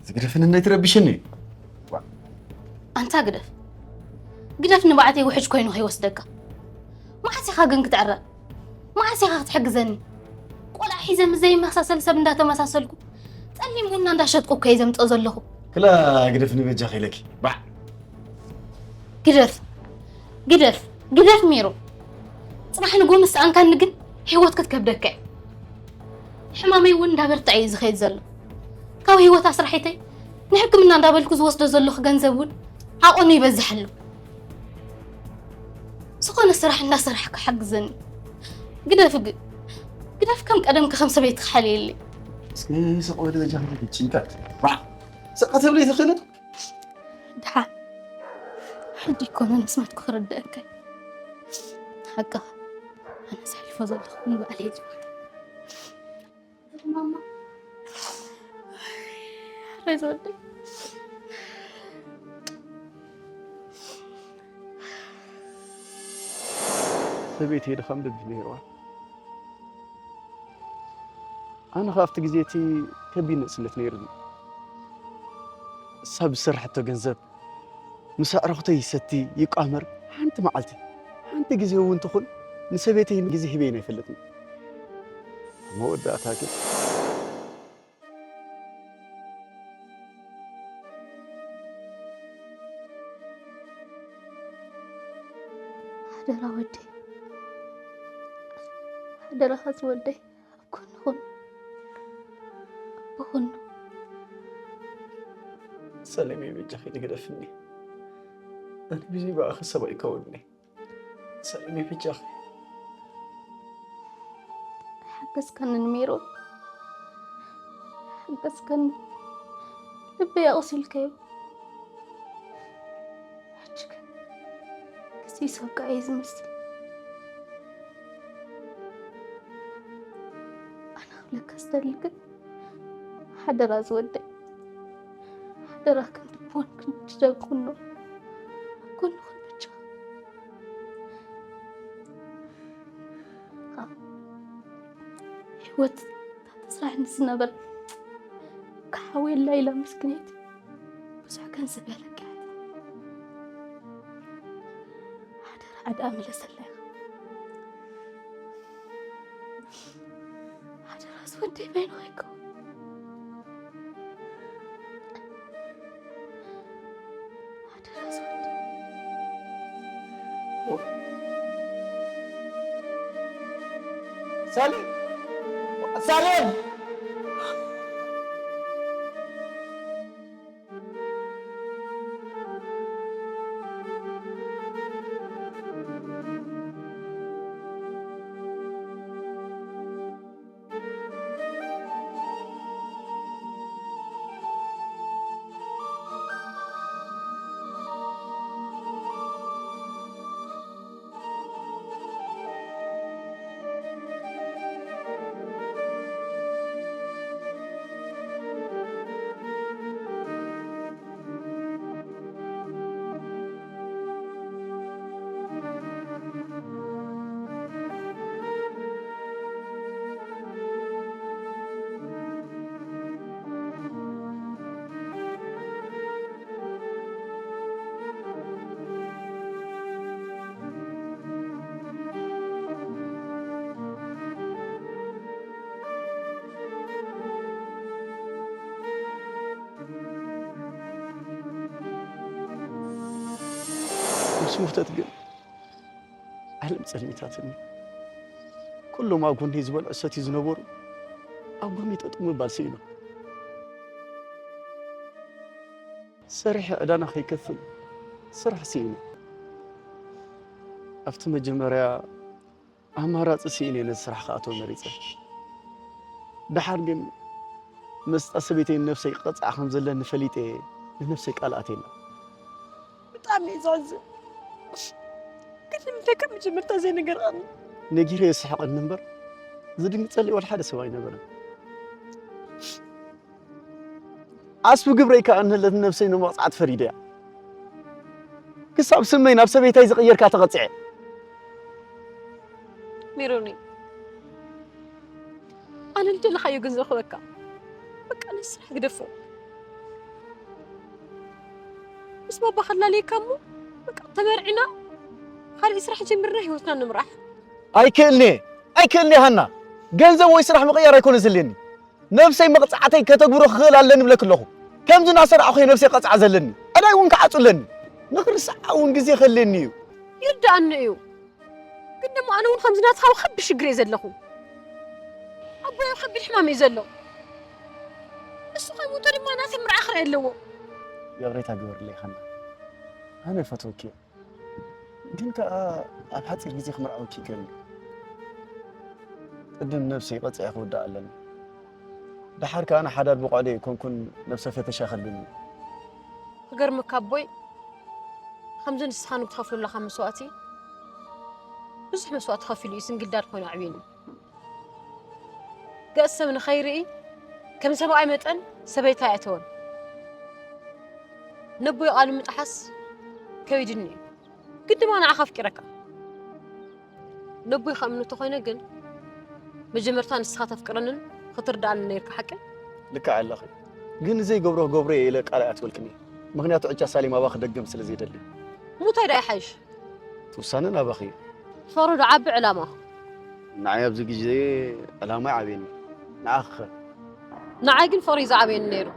ዝግደፍን እንዳይትረብሽኒ። ኣንታ ግደፍ፣ ግደፍ ንባዕተይ ውሕጅ ኮይኑ ከይወስደካ። መዓስ ኢኻ ግን ክትዕረ? መዓስ ኢኻ ክትሕግዘኒ? ቆልዓ ሒዘ ምስ ዘይመሳሰል ሰብ እንዳተመሳሰልኩ ጸሊም ቡና እንዳሸጥኩ እኮ እየ ዘምጽኦ ዘለኹ። ክላ ግደፍኒ በጃኺ ኢለኪ። ባዕ። ግደፍ፣ ግደፍ፣ ግደፍ ሜሮ። ጽባሕ ንግሆ ምስ ሰኣንካኒ ግን ህይወት ክትከብደካ እያ። ሕማመይ እውን እንዳበርትዐ እዩ ዝኸይድ ዘሎ። ካብ ህይወት ኣስራሒተይ ንሕክምና እንዳበልኩ ዝወስዶ ዘለኹ ገንዘብ እውን ዓቐኑ ይበዝሕ ኣሎ። ዝኾነ ስራሕ እንዳሰራሕካ ሓግዘኒ። ግደፍ ግን፣ ግደፍ ከም ቀደምካ ከም ሰበይትኻ ሓልየለይ። እስኪ ስቕ በሊ በጃኺ ጭንቀት። ባዕ። ስቕ ክትብሊ ትኽእሊ ዶ? ድሓን ሕጂ እኮ ንምስማት ክርድአካ እዩ። ሓቅኻ፣ ኣነ ዘሕልፎ ዘለኹ ንባዕለይ እዩ ዝብሎ። ማማ፣ ሕራይ ዝወደይ። ሰበይተይ ድኻም ልቢ ነይርዋ። ኣነ ኸኣ ኣብቲ ግዜ እቲ ከቢድ ንእስነት ነይሩኒ። እሳ ብዝሰርሐቶ ገንዘብ ምስ ኣዕሩኽተይ ይሰቲ ይቋመር፣ ሓንቲ መዓልቲ ሓንቲ ግዜ እውን ትኹን ንሰበይተይ ግዜ ሂበይን ኣይፈልጥን። ኣብ መወዳእታ ግን ሓደራ ወደይ፣ ሓደራኻ ዝወደይ፣ ኣብ ጎኒ ኩን፣ ኣብ ጎኒ። ሰለመይ በጃኺ ንግደፍኒ። ኣነ ብዘይ ብኣኺ ሰብ ኣይከውንኒ። ሰለመይ በጃኺ። ሓገዝካኒ ንሜሮን፣ ሓገዝካኒ፣ ልበይ ኣቑሲልካዮ። ሕጂ ግን ግዜ ሰብካ እዩ ዝመስል። ኣነ ክብለካ ዝደሊ ግን ሓደራ ዝወደይ፣ ሓደራ ክንዲ ፖን ክንዲ ደግ ኩኖ ኣብ ጎኒ ኩን በጃኻ። ህይወት ተስራሕኒ ዝነበር ክሓውየላ ኢላ ምስክነይቲ ብዙሕ ገንዘብ እያ ለቂሓትኒ። ሓደራ ዕዳ ምለሰላ ኢኻ። ወደይ በይኑ ኸይከውን። ሓደራ ዝወድ። ሳሌም! ሳሌም! ምስ ሞተት ግን ዓለም ጸልሚታትኒ። ኩሎም ኣብ ጎነይ ዝበልዑ ዝሰትዩ ዝነበሩ ኣብ ጎነይ ጠጠው ምባል ስኢኖም። ሰሪሐ ዕዳና ከይከፍል ስራሕ ስኢነ። ኣብቲ መጀመርያ ኣማራፂ ስኢነ ነዚ ስራሕ ክኣትዎ መሪፀ። ደሓር ግን መስጣ ሰበይተይ ንነብሰይ ክቐፅዓ ከም ዘለኒ ፈሊጠ እየ ንነብሰይ ቃል ኣትየላ። ብጣዕሚ እዩ ዘሕዝን። ግን ንምንታይ ካብ መጀመርታ ዘይነገርካኒ? ነጊረ የስሕቐኒ እምበር ዝድንግፀለይ ዋላ ሓደ ሰብ ኣይነበረን። ዓስቢ ግብረይ ከዓ እንህለት ንነብሰይ ንምቕፃዕቲ ፈሪደ እያ። ክሳብ ስመይ ናብ ሰበይታይ ዝቕየርካ ተቐፅዐ። ሜሮኒ፣ ኣነ ንደለኻዮ ገንዘብ ክበካ። በቃ ነዚ ስራሕ ግደፎ። ምስ ባባ ከላለየካ እሞ በቃ ተመርዒና ካልእ ስራሕ ጀምርና ህይወትና ንምራሕ። ኣይክእልን'የ ኣይክእልን'የ ሃና፣ ገንዘብ ወይ ስራሕ ምቕያር ኣይኮነ ዘልየኒ። ነብሰይ መቕጻዕተይ ከተግብሮ ክኽእል ኣለኒ እብለኪ ኣለኹ። ከምዚ እናሰርዓኹ እየ ነብሰይ ክቐጽዓ ዘለኒ። ኣዳይ እውን ክዓጹ ኣለኒ። ንኽርስዓ እውን ግዜ ከድልየኒ እዩ። ይርድኣኒ እዩ። ግን ደሞ ኣነ እውን ከምዚ ናትኻ ኣብ ከቢድ ሽግር እየ ዘለኹ። ኣቦይ ኣብ ከቢድ ሕማም እዩ ዘሎ። እሱ ከይሞተ ድማ ናተይ ምርዓ ክርኢ ኣለዎ። ይቕሬታ ግበርለይ ሃና። ኣነ እፈትወኪ እየ። ግን ከኣ ኣብ ሓጺር ግዜ ክምርዓወኪ ይክእል እዩ። ቅድም ነብሰይ ቀጺዐ ክውዳእ ኣለኒ። ደሓር ከኣ ንሓዳር ብቑዕ ዶ ኣይኮንኩን ነብሰ ፈተሻ ከድልኒ እዩ። ክገርመካ ኣቦይ ከምዚ ንስኻ ንትኸፍሎ ኣለኻ መስዋእቲ ብዙሕ መስዋእቲ ከፊሉ እዩ ስንግል ዳድ ኮይኑ ኣዕብየኒ። ገጽ ሰብ ንኸይርኢ ከም ሰብኣይ መጠን ሰበይታ ኣይኣተወን። ነቦይ ቃሉ ምጥሓስ ከቢድኒ እዩ። ግን ድማ ንዓኻ ኣፍቂረካ። ነቦይ ከእምኖ ተኾይነ ግን መጀመርታ ንስኻ ተፍቅረንን ክትርድኣንን ነይርካ ሓቂ? ልክዕ ኣለኺ። ግን ዘይገብሮ ክገብሮ እየ ኢለ ቃል ኣይኣትወልክን እየ። ምኽንያቱ ዕጫ ሳሌም ኣባኺ ክደግም ስለ ዘይደሊ። ሙታይ ደኣ ይሓይሽ? እቲ ውሳነ ናባኺ እዩ። ፍቕሪ ዶ ዓቢ ዕላማ? ንዓይ ኣብዚ ግዜ ዕላማ ይዓብየኒ። ንዓኺ ኸ? ንዓይ ግን ፍቕሪ እዩ ዝዓብየኒ ነይሩ።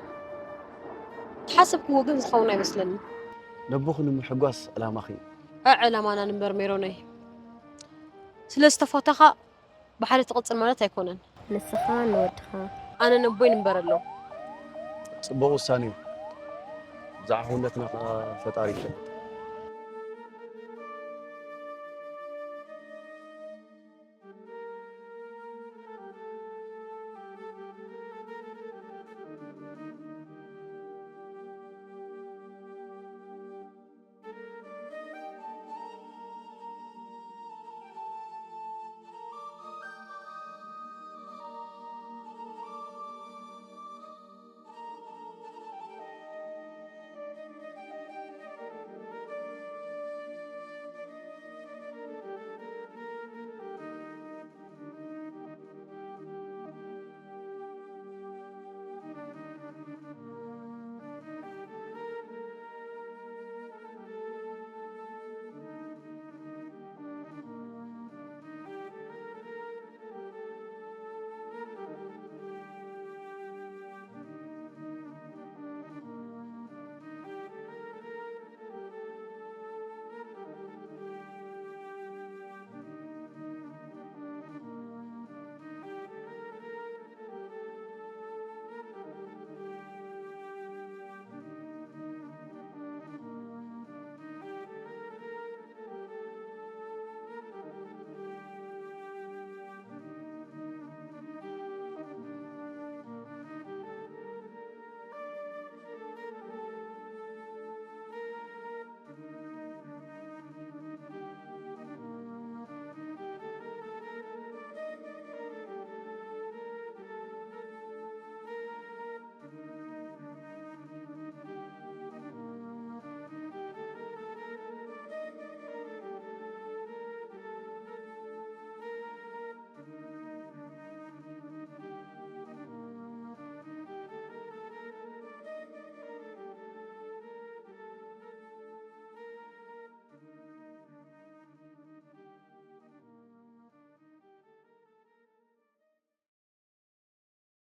ትሓሰብክዎ ግን ዝኸውን ኣይመስለኒ። ነቦኺ ንምሕጓስ ዕላማኺ እዩ። ኣዕላማና ንበር ሜሮነይ። ስለ ዝተፈተኻ ብሓደ ትቕጽል ማለት ኣይኮነን። ንስኻ ንወድኻ። ኣነ ነቦይ ንበር ኣሎ። ጽቡቕ ውሳኔ እዩ። ብዛዕባ ኩነትና ከኣ ፈጣሪ ይፈልጥ።